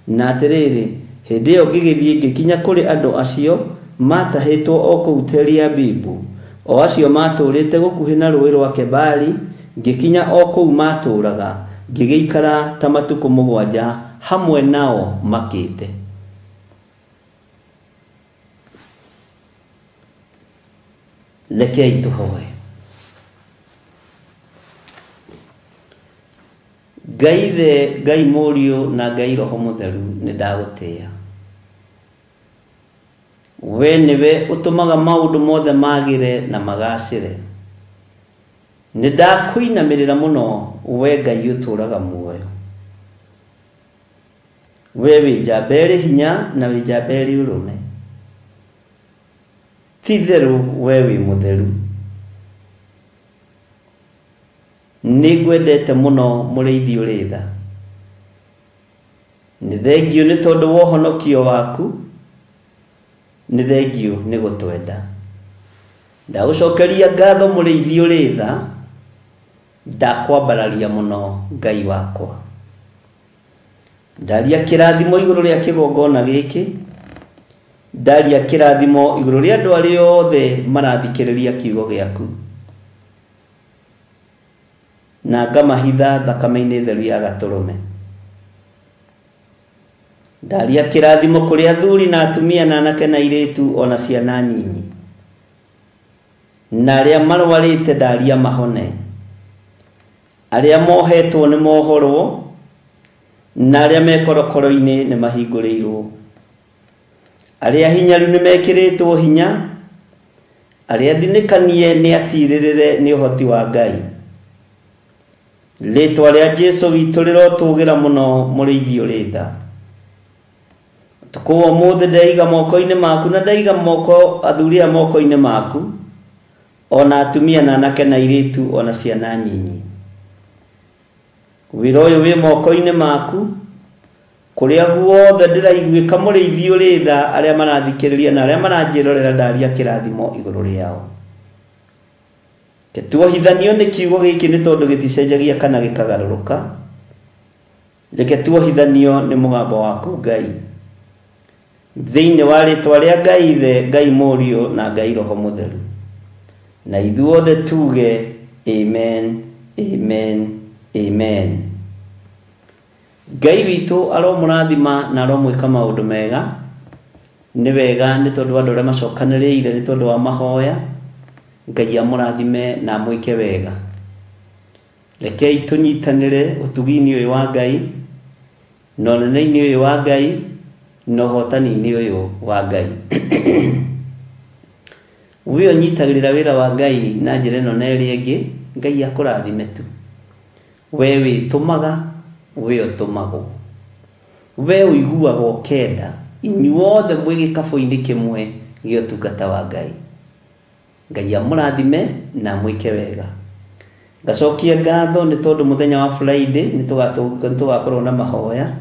Na atĩrĩrĩ, hĩndĩ ĩyo ngĩgĩthiĩ ngĩkinya kũrĩ andũ acio matahĩtwo o kũu Teli-Abibu, o acio matũũrĩte gũkuhĩ na rũũĩ rwa Kebari, ngĩkinya o kũu matũũraga, ngĩgĩikara ta matukũ 7 hamwe nao makĩte. Rekei tũhoe. Ngai Ithe, Ngai Mũriũ na Ngai Roho Mũtheru, nĩ ndagũtĩĩa. We nĩwe ũtũmaga maũndũ mothe magĩre na magacĩre. Nĩ ndakũinamĩrĩra mũno, we Ngai ũtũũraga muoyo. We wĩ njamba ĩrĩ hinya na wĩ njamba ĩrĩ ũrũme. Ti itherũ we wĩ mũtheru. Nĩ ngwendete mũno mũrĩithi ũrĩ tha. Nĩ thengiũ nĩ tondũ wa ũhonokio waku, nĩ thengiũ nĩ gũtwenda. Ndagũcokeria ngatho mũrĩithi ũrĩ tha, ndakwambararia mũno Ngai wakwa. Ndaria kĩrathimo igũrũ rĩa kĩgongona gĩkĩ, ndaria kĩrathimo igũrũ rĩa andũ arĩa othe marathikĩrĩria kiugo gĩaku, na ngamahitha thakame-inĩ theru ya gatũrũme. Ndaria kĩrathimo kũrĩ athuri na atumia na anake na airĩtu ona ciana nyinyi, na arĩa marwarĩte ndaria mahone, arĩa mohetwo nĩ mohorwo, na arĩa me korokoro-inĩ nĩ mahingũrĩirwo, arĩa hinyaru nĩ mekĩrĩtwo hinya, arĩa thinĩkanie nĩ atirĩrĩre nĩ ũhoti wa Ngai. Rĩtwa rĩa Jesu witũ rĩrotũgĩra mũno mũrĩithi ũrĩ tha. Ũtukũ wa ũmũthĩ ndaiga moko-inĩ maku na ndaiga moko athuri aya moko-inĩ maku, ona atumia na anake na airĩtu ona ciana nyinyi. Wĩra ũyũ wĩ moko-inĩ maku, kũrĩa guothe ndĩraiguĩka mũrĩithi ũrĩ tha, arĩa marathikĩrĩria na arĩa maranjĩrorera ndaria kĩrathimo igũrũ rĩao. Tuohithanio nĩ kiugo gĩkĩ nĩ tondũ gĩticenjagia kana gĩkagarũrũka. Reke tuohithanio nĩ mũgambo waku Ngai. Thĩinĩ wa rĩtwa rĩa Ngai Ithe, Ngai Mũriũ na Ngai Roho Mũtheru. Na ithuothe tuge amen, amen, amen. Ngai witũ aromũrathima na aromwĩka maũndũ mega. Nĩ wega nĩ tondũ andũ arĩa macokanĩrĩire nĩ tondũ wa mahoya. Ngai amũrathime na amwĩke wega. Rekei tũnyitanĩre ũtugi-inĩ ũyũ wa Ngai, na ũnene-inĩ ũyũ wa Ngai, na ũhotani-inĩ ũyũ wa Ngai. We ũnyitagĩrĩra wĩra wa Ngai na njĩra ĩno na ĩrĩa ĩngĩ, Ngai akũrathime tu. We wĩtũmaga, we ũtũmagwo. We ũiguaga ũkenda, inyuothe mwĩ gĩkabũ-inĩ kĩmwe gĩa ũtungata wa Ngai. Ngai amũrathime na amwĩke wega. Ngacokia ngatho nĩ tondũ mũthenya wa Friday nĩ tũgakorwo na mahoya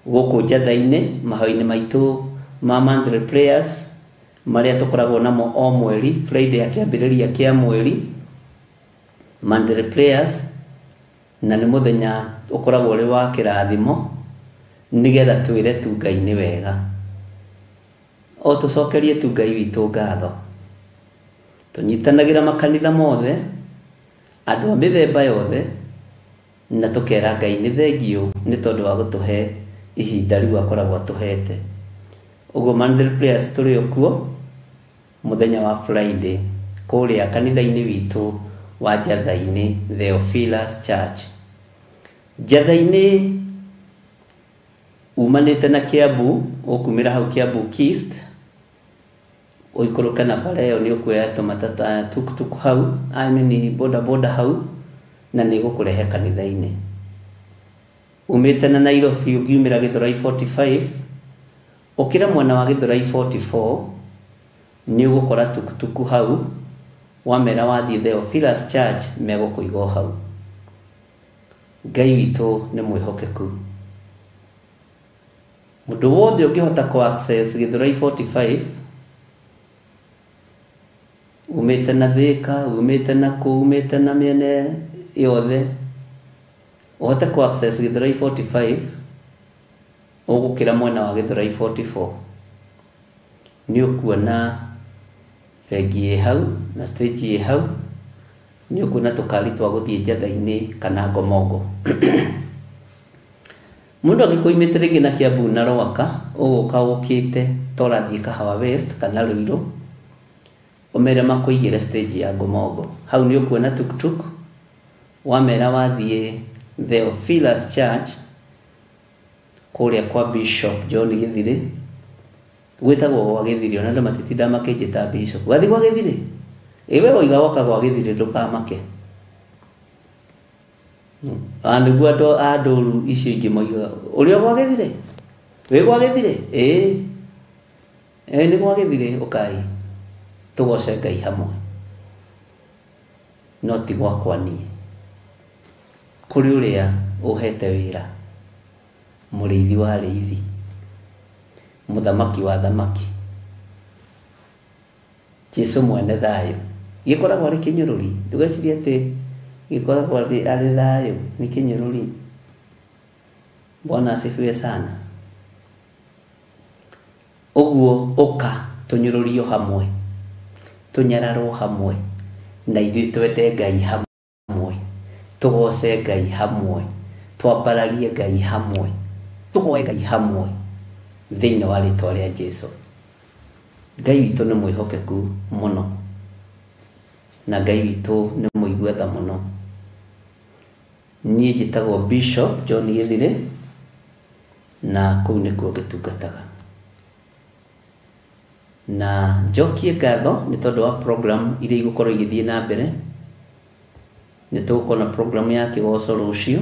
gũkũ Njatha-inĩ, mahoya-inĩ maitũ ma monthly prayers marĩa tũkoragwo namo o mweri, Friday ya kĩambĩrĩria kĩa mweri, monthly prayers, na nĩ mũthenya ũkoragwo ũrĩ wa kĩrathimo nĩgetha twĩre tu Ngai nĩ wega. O tũcokerie tu Ngai witũ ngatho. Tũnyitanagĩra makanitha mothe, andũ a mĩthemba yothe, na tũkera Ngai nĩ thengiũ nĩ tondũ wa gũtũhe ihinda rĩu akoragwo atũhete. Ũguo monthly prayers tũrĩ o kuo mũthenya wa Friday kũrĩa kanitha-inĩ witũ wa Njatha-inĩ, Theophilus Church. Njatha-inĩ umanĩte na Kiambu, ũkumĩra hau Kiambu East, ũikũrũke na bara ĩyo nĩ ũkuoya tũmatata tuktuk hau, I mean boda boda hau, na nĩ ĩgũkũrehe kanitha-inĩ. Umĩte na Nairobi ũngiumĩra Gĩthũrai 45, ũkĩre mwena wa Gĩthũrai 44, nĩ ũgũkora tuktuku hau, wamera wathiĩ Theophilus Church megũkũiga o hau. Ngai witũ nĩ mwĩhokeku. Mũndũ wothe ũngĩhota kũ access Gĩthũrai 45, umĩte na Thĩka, umĩte na kũ, umĩte na mĩena yothe, ũhote kũ access Gĩthũrai 45, ũgũkĩra mwena wa Gĩthũrai 44. Nĩ ũkuona bengi ĩ hau na stage ĩ hau, nĩ ũkuona tũkari twa gũthiĩ Njatha-inĩ kana Ngomongo. Mũndũ angĩkorwo oimĩte rĩngĩ na Kiambu na Rwaka, ũgũka ũkĩte ta ũrathiĩ Kahawa West kana Ruiru, ũmere makũigĩre stage ya Ngomongo. Hau nĩ ũkuona tuktuk, wamera wathiĩ Theophilus Church kũrĩa kwa Bishop John Gĩthirĩ, gwĩtagwo gwa Gĩthirĩ, ona andũ matitindaga makĩnjĩta Bishop. Wathiĩ gwa Gĩthirĩ? Ĩ we woiga woka gwa Gĩthirĩ ndũkamake. Nĩguo andũ a ndũru icio ingĩ moigaga, ũrĩ o gwa Gĩthirĩ? Wĩ gwa Gĩthirĩ? Ĩĩ. Ĩĩ nĩ gwa Gĩthirĩ, ũkai tũgoce Ngai hamwe. No ti gwakwa niĩ. Kũrĩ ũrĩa ũhete wĩra, mũrĩithi wa arĩithi, mũthamaki wa thamaki, Jesũ mwene thayũ. Gĩkoragwo arĩ kĩnyũrũri, ndũgecirie atĩ gĩkoragwo arĩ thayũ, nĩ kĩnyũrũri. Bwana asifiwe sana. Ũguo ũka tũnyũrũrio hamwe, tũnyararwo hamwe, na ithuĩ twende Ngai hamwe, tũgoce Ngai hamwe, twambararie Ngai hamwe, tũhoe Ngai hamwe thĩinĩ wa rĩtwa rĩa Jesũ. Ngai witũ nĩ mwĩhokeku mũno, na Ngai witũ nĩ mũigua tha mũno. Niĩ njĩtagwo Bishop John Gĩthirĩ, na kũu nĩkuo ngĩtungataga. Na njokie ngatho nĩ tondũ wa program iria igũkorwo igĩthiĩ na mbere. Nĩ tũgũkorwo na program ya kĩgoco rũciũ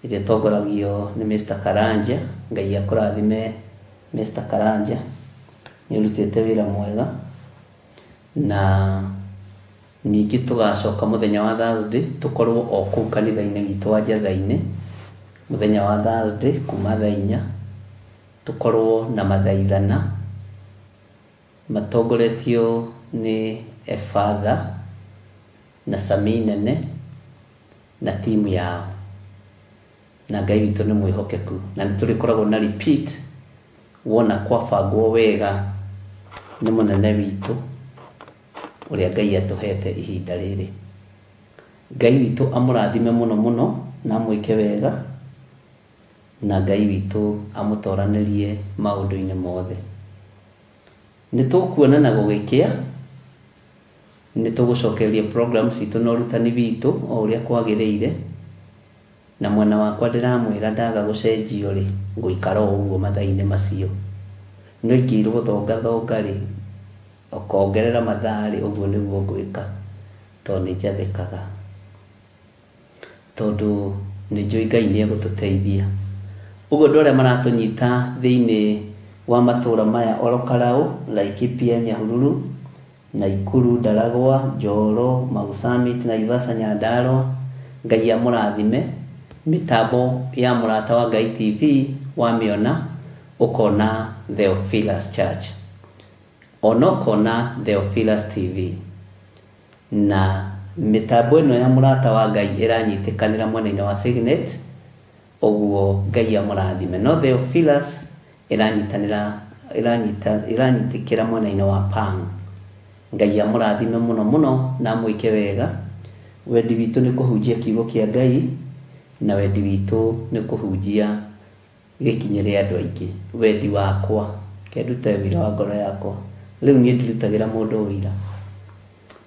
ĩrĩa ĩtongoragio nĩ Mr. Karanja. Ngai akũrathime Mr. Karanja, nĩ ũrutĩte wĩra mwega. Na ningĩ tũgacoka mũthenya wa Thursday tũkorwo o kũu kanitha-inĩ witũ wa Njatha-inĩ mũthenya wa Thursday kuma thaa inya, tũkorwo na mathaithana matongoretio nĩ Efatha na Sami Nene na timu yao. Na Ngai witũ nĩ mwĩhokeku na nĩ tũrĩkoragwo na repeat wona kwabangwo wega nĩ mũnene witũ ũrĩa Ngai atũhete ihinda rĩrĩ. Ngai witũ amũrathime mũno mũno na amwĩke wega, na Ngai witũ amũtoranĩrie maũndũ-inĩ mothe. Nĩ tũkuonana gũgĩkĩa, nĩ tũgũcokereria program citũ na ũrutani witũ o ũrĩa kwagĩrĩire, na mwena wakwa ndĩramwĩra ndaga gũcenjio rĩ, ngũikara o ũguo mathaa-inĩ macio. No ingĩirwo thonga thonga rĩ, ũkongerera mathaa rĩ, ũguo nĩguo ngwĩka, tondũ nĩ njathĩkaga, tondũ nĩ njũĩ Ngai nĩ egũtũteithia. Ũguo andũ arĩa maratũnyita thĩinĩ wa matũra maya Ol Kalou, Laikipia, Nyahururu, Nakuru, Ndaragwa, Njoro, Mau Summit, Naivasha, Nyandarua, Ngai amũrathime. Mĩtambo ya Mũrata wa Ngai TV wamĩona ũkona Theophilus Church, ona ũkona Theophilus TV. Na mĩtambo ĩno ya Mũrata wa Ngai ĩranyitĩkanĩra mwena-inĩ wa Signet, ũguo Ngai amũrathime. No Theophilus ĩranyitĩkĩra mwena-inĩ wa Pang. Ngai amũrathime mũno mũno na amwĩke wega. Wendi witũ nĩ kũhunjia kiugo kĩa Ngai, na wendi witũ nĩ kũhunjia gĩkinyĩre andũ aingĩ. Wendi wakwa, kĩndute wĩra wa ngoro yakwa. Rĩu niĩ ndirutagĩra mũndũ ũira,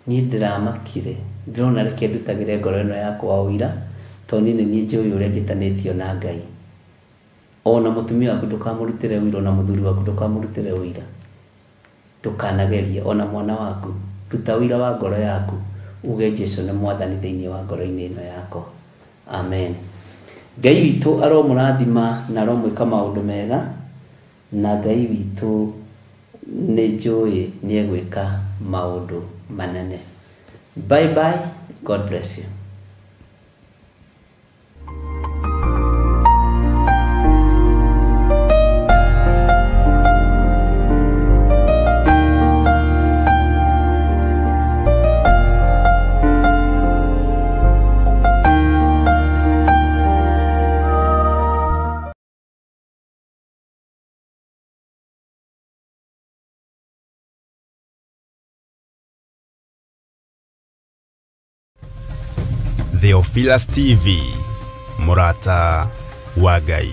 niĩ ndĩramakire, ndĩrona reke ndutagĩre ngoro ĩno yakwa ũira, tondũ niĩ nĩ niĩ njũĩ ũrĩa njĩtanĩtio na Ngai. Ona mũtumia waku ndũkamũrutĩre ũira, ona mũthuri waku ndũkamũrutĩre ũira, ndũkanagerie, ona mwana waku, ruta ũira wa ngoro yaku, uge Jesu nĩ mwathani thĩinĩ wa ngoro-inĩ ĩno yakwa. Amen. Ngai witũ aromũrathima na aromwĩka maũndũ mega, na Ngai witũ nĩ njũĩ nĩ egwĩka maũndũ manene. Bye bye. God bless you. Theophilus TV, Mũrata wa Ngai.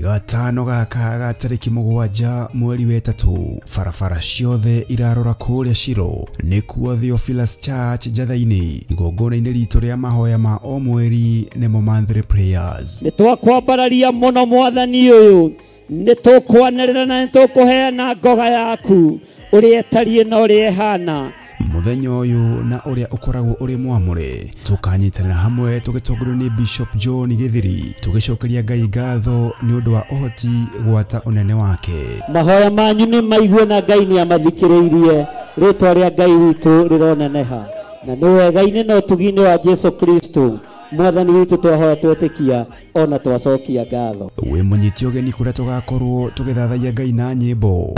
Gatano gaka ga tarĩki 7 mweri wa 3, barabara ciothe irarora kũrĩa Shilo nĩkuo Theophilus Church Njatha-inĩ, igongona-inĩ ritũ rĩa mahoya ma o mweri nĩmo monthly prayers. Nĩ twakwambararia mũno mwathani ũyũ, nĩ tũkwanĩrĩra na nĩ tũkũheana ngoga yaku ũrĩa ĩtariĩ na ũrĩa ĩhana. Mũthenya ũyũ na ũrĩa ũkoragwo ũrĩ mwamũre, tũkanyitanĩra hamwe tũgĩtongorio nĩ Bishop John Gĩthiri, tũgĩcokeria Ngai ngatho nĩ ũndũ wa ũhoti gwata ũnene wake. Mahoya manyu nĩ maigue na Ngai nĩ amathikĩrĩirie, rĩtwa rĩa Ngai witũ rĩroneneha. Na nĩ wega-inĩ na ũtugi-inĩ wa Jesu Kristo mwathani witũ twahoya twetĩkia ona twacokia ngatho. Wĩ mũnyiti ũgeni kũrĩa tũgakorwo tũgĩthathaiya Ngai na nyĩmbo.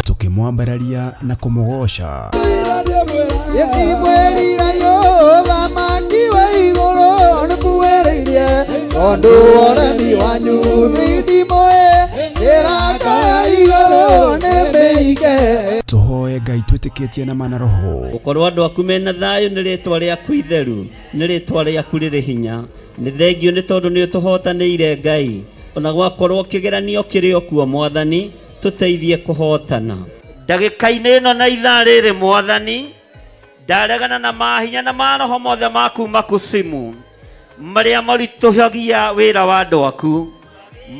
Tukimwambararia na kũmũgoca. Tũhoe tũhoe Ngai twĩtĩkĩtie na mana roho. Gũkorwo andũ aku mena thayũ nĩ rĩtwa rĩaku itheru, nĩ rĩtwa rĩaku rĩrĩ hinya. Nĩ thengio nĩ tondũ nĩ ũtũhotanĩire Ngai. Ona gwakorwo kĩgeranio kĩrĩ o kuo Mwathani, tũteithie kũhotana. Ndagĩka-inĩ ĩno na ithaa rĩrĩ Mwathani, ndaregana na mahinya na maroho mothe ma kuma kusimu marĩa maritũhagia wĩra wa andũ aku,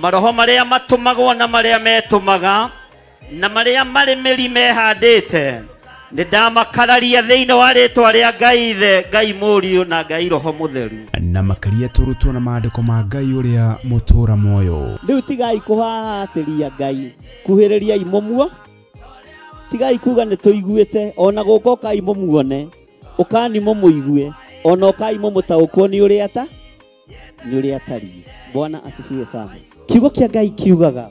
maroho marĩa matũmagwo na marĩa metũmaga na marĩa marĩ mĩri mehandĩte, nĩ ndamakararia thĩinĩ wa rĩtwa rĩa Ngai Ithe, Ngai Mũriũ na Ngai Roho Mũtheru. Na makĩria tũrutwo na maandĩko ma Ngai ũrĩa mũtũra muoyo. Rĩu tigai kũhahatĩria Ngai, kuhĩrĩriai mũmuo. Tigai kuga nĩ tũiguĩte, ona gũka ũkai mũmuone, ũkani mũmũigue, ona ũkai mũmũtaũkwo nĩ ũrĩa ta nĩ ũrĩa atariĩ. Bwana asifiwe sana. Kiugo kĩa Ngai kiugaga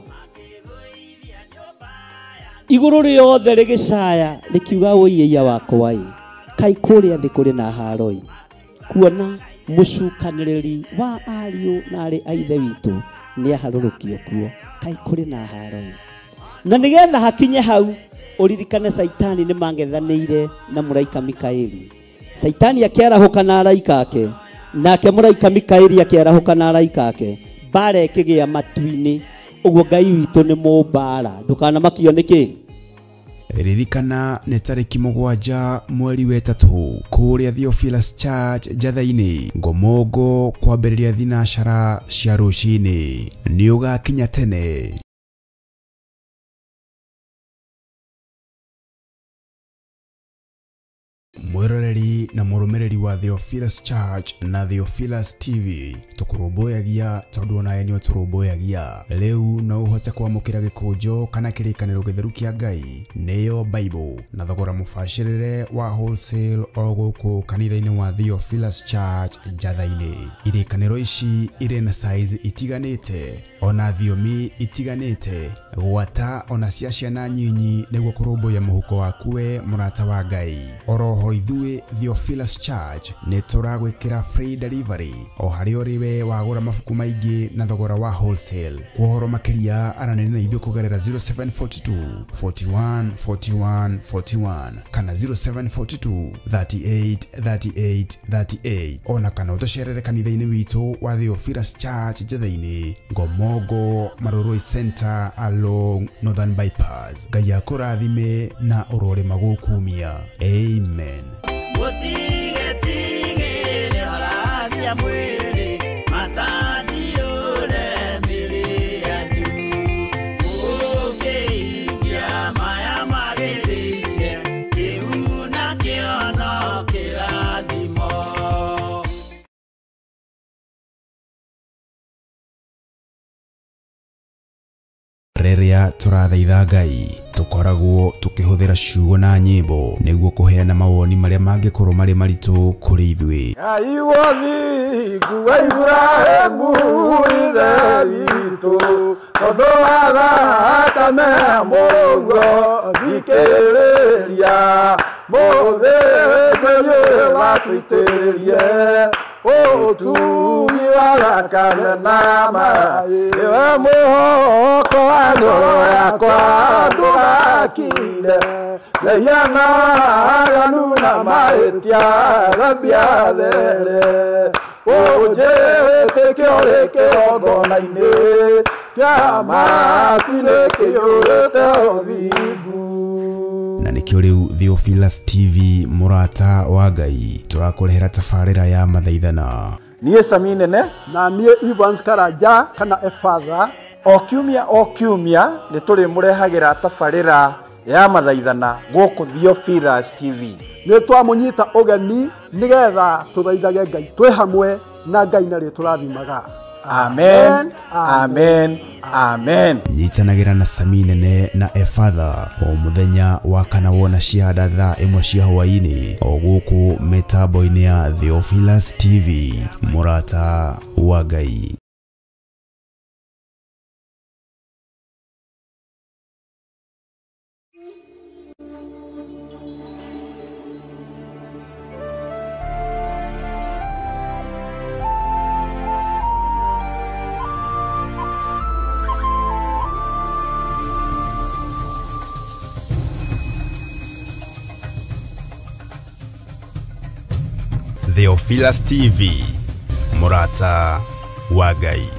igũrũ rĩothe rĩgĩcaya rĩkiuga ũiĩia wakwa ĩ, kai kũrĩa thĩ kũrĩ na haro ĩ, kuona mũcukanĩrĩri wa ariũ na arĩ a ithe witũ nĩ aharũrũkio kuo, kai kũrĩ na haro ĩ. Na nĩgetha hakinye hau ũririkane Saitani nĩ mangethanĩire na mũraika Mikaeli. Saitani akĩarahũka na araika ake, nake mũraika Mikaeli akĩarahũka na araika ake, mbara ĩkĩgĩa matu-inĩ. Ũguo Ngai witũ nĩ mũmbara, ndũkanamakio nĩkĩ. Ririkana nĩ tarĩki 7 mweri wa 3 kũrĩa Theophilus Church Njatha-inĩ, Ngomongo, kwambĩrĩria thinacara cia rũcinĩ. Nĩ ũgakinya tene. Mwĩroreri na mũrũmĩrĩri wa Theophilus Church na Theophilus TV, tũkũrũmbũyagia tondũ onawe nĩ ũtũrũmbũyagia. Rĩu no ũhote kwamũkĩra gĩkũnjo kana kĩrĩkanĩro gĩtheru kĩa Ngai, nĩyo Bible, na thogora mũbacĩrĩre wa wholesale o gũkũ kanitha-inĩ wa Theophilus Church Njatha-inĩ. Irĩkanĩro ici irĩ na size itiganĩte, ona thiomi itiganĩte, gwata ona cia ciana nyinyi, nĩguo kũrũmbũiya mũhuko waku we mũrata wa Ngai. Oroho ithuĩ Theophilus Church nĩ tũragwĩkĩra free delivery o harĩa ũrĩ we wagũra mabuku maingĩ na thogora wa wholesale. Kwa ũhoro makĩria aranĩria na ithuĩ kũgerera 0742 41 41 41 kana 0742 38 38 38, ona kana ũtũcerere kanitha-inĩ witũ wa Theophilus Church Njatha-inĩ, Ngomongo, Marurui Center along Northern Bypass. Ngai akũrathime na ũrorĩma gũkumia. Amen. Rĩrĩa tũrathaitha Ngai, tũkoragwo tũkĩhũthĩra ciugo na nyĩmbo nĩguo kũheana mawoni marĩa mangĩkorwo marĩ maritũ kũrĩ ithuĩ. Ngai wothingu wa Iburahĩmu ithe witũ, tondũ wa thakame ya Mũrũguo thikĩrĩria, mũthĩnjĩri watũitĩrĩrie ũtugi wa thakame na maĩ. Nĩwe mwĩhoko wa ngoro yakwa, ndũgakire mehia na waganu na mahĩtia, thambia there. Ũnjĩtĩke ũrĩ kĩgongona-inĩ kĩa matu-inĩ kĩiyũrĩte ũthingu. Na nĩkĩo rĩu Theophilus TV mũrata wa Ngai tũrakũrehera tabarĩra ya mathaithana. Niĩ Sami Nene na niĩ Evans Karanja kana Efatha, o kiumia nĩ tũrĩmũrehagĩra tabarĩra ya mathaithana gũkũ Theophilus TV. Nĩ twamũnyita ũgeni nĩgetha tũthaithage Ngai twĩ hamwe na Ngai narĩ tũrathimaga. Amen, amen, amen. Nyitanagĩra na Sami Nene na Efatha o mũthenya wa kana wona cianda thaa 1 cia hwaĩ-inĩ o gũkũ mĩtambo-inĩ ya Theophilus TV mũrata wa Ngai. Theophilus TV, mũrata wa Ngai.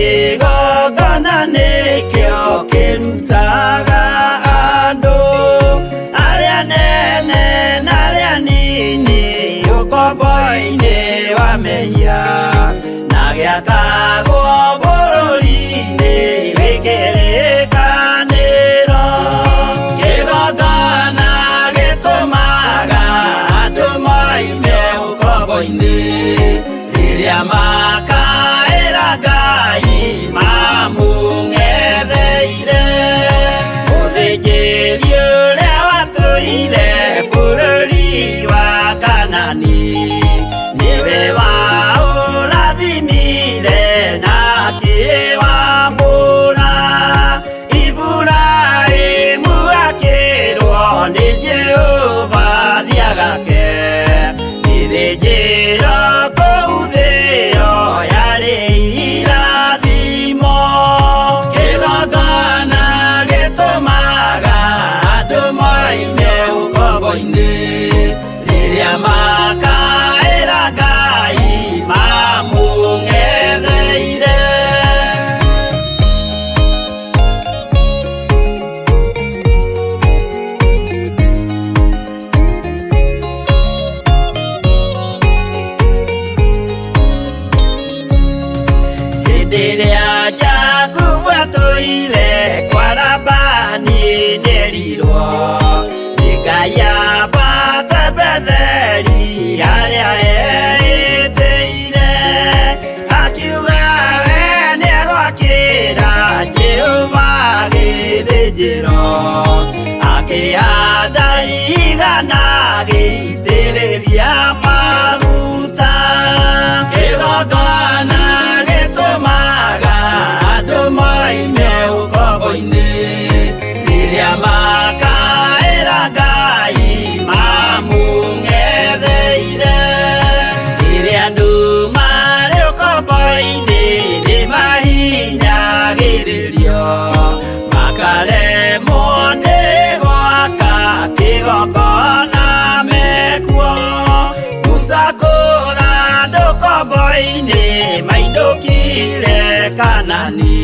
Kĩgongona nĩkĩo kĩrutaga andũ arĩa nene na arĩa nini ũkombo-inĩ wa mehia na gĩakagwo bũrũri-inĩ wĩ kĩrĩkanĩro. Kĩgongona gĩtũmaga andũ moime ũkombo-inĩ rĩrĩa makaĩra Ngai mamũng'etheire. Mũthĩnjĩri ũrĩa watũire bũrũri wa Kanani nĩwe waũrathimire na akĩwamũra. Iburahĩmu akĩrwo nĩ Jehova thiagake gĩthĩnjĩro kũu thĩo yarĩ irathimo. Kĩgongona gĩtũmaga andũ moime ũkombo-inĩ rĩrĩa makaĩra Ngai mamũng'etheire. Hĩndĩ ĩrĩa Jakubu atũire kwa Labani nĩerirwo nĩ Ngai ambate Betheli harĩa eĩtĩire. Akiuga we nĩegwakĩra Jehova gĩthĩnjĩro, akĩhanda igana agĩitĩrĩria maguta. Kĩgongona gĩtũmaga andũ moime ũkombo-inĩ rĩrĩa makaĩra Ngai mamũng'etheire. Rĩrĩa andũ marĩ ũkombo-inĩ nĩmahinyagĩrĩrio makaremwo nĩ gwaka kĩgongona mekuo. Musa kũra andũ ũkombo-inĩ mainũkire Kanani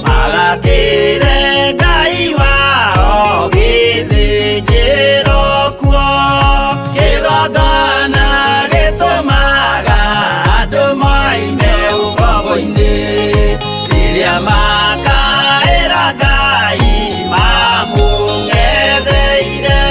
magakĩre Ngai wao gĩthĩnjĩro kuo. Kĩgongona gĩtũmaga andũ moime ũkombo-inĩ rĩrĩa makaĩra Ngai mamũng'etheire.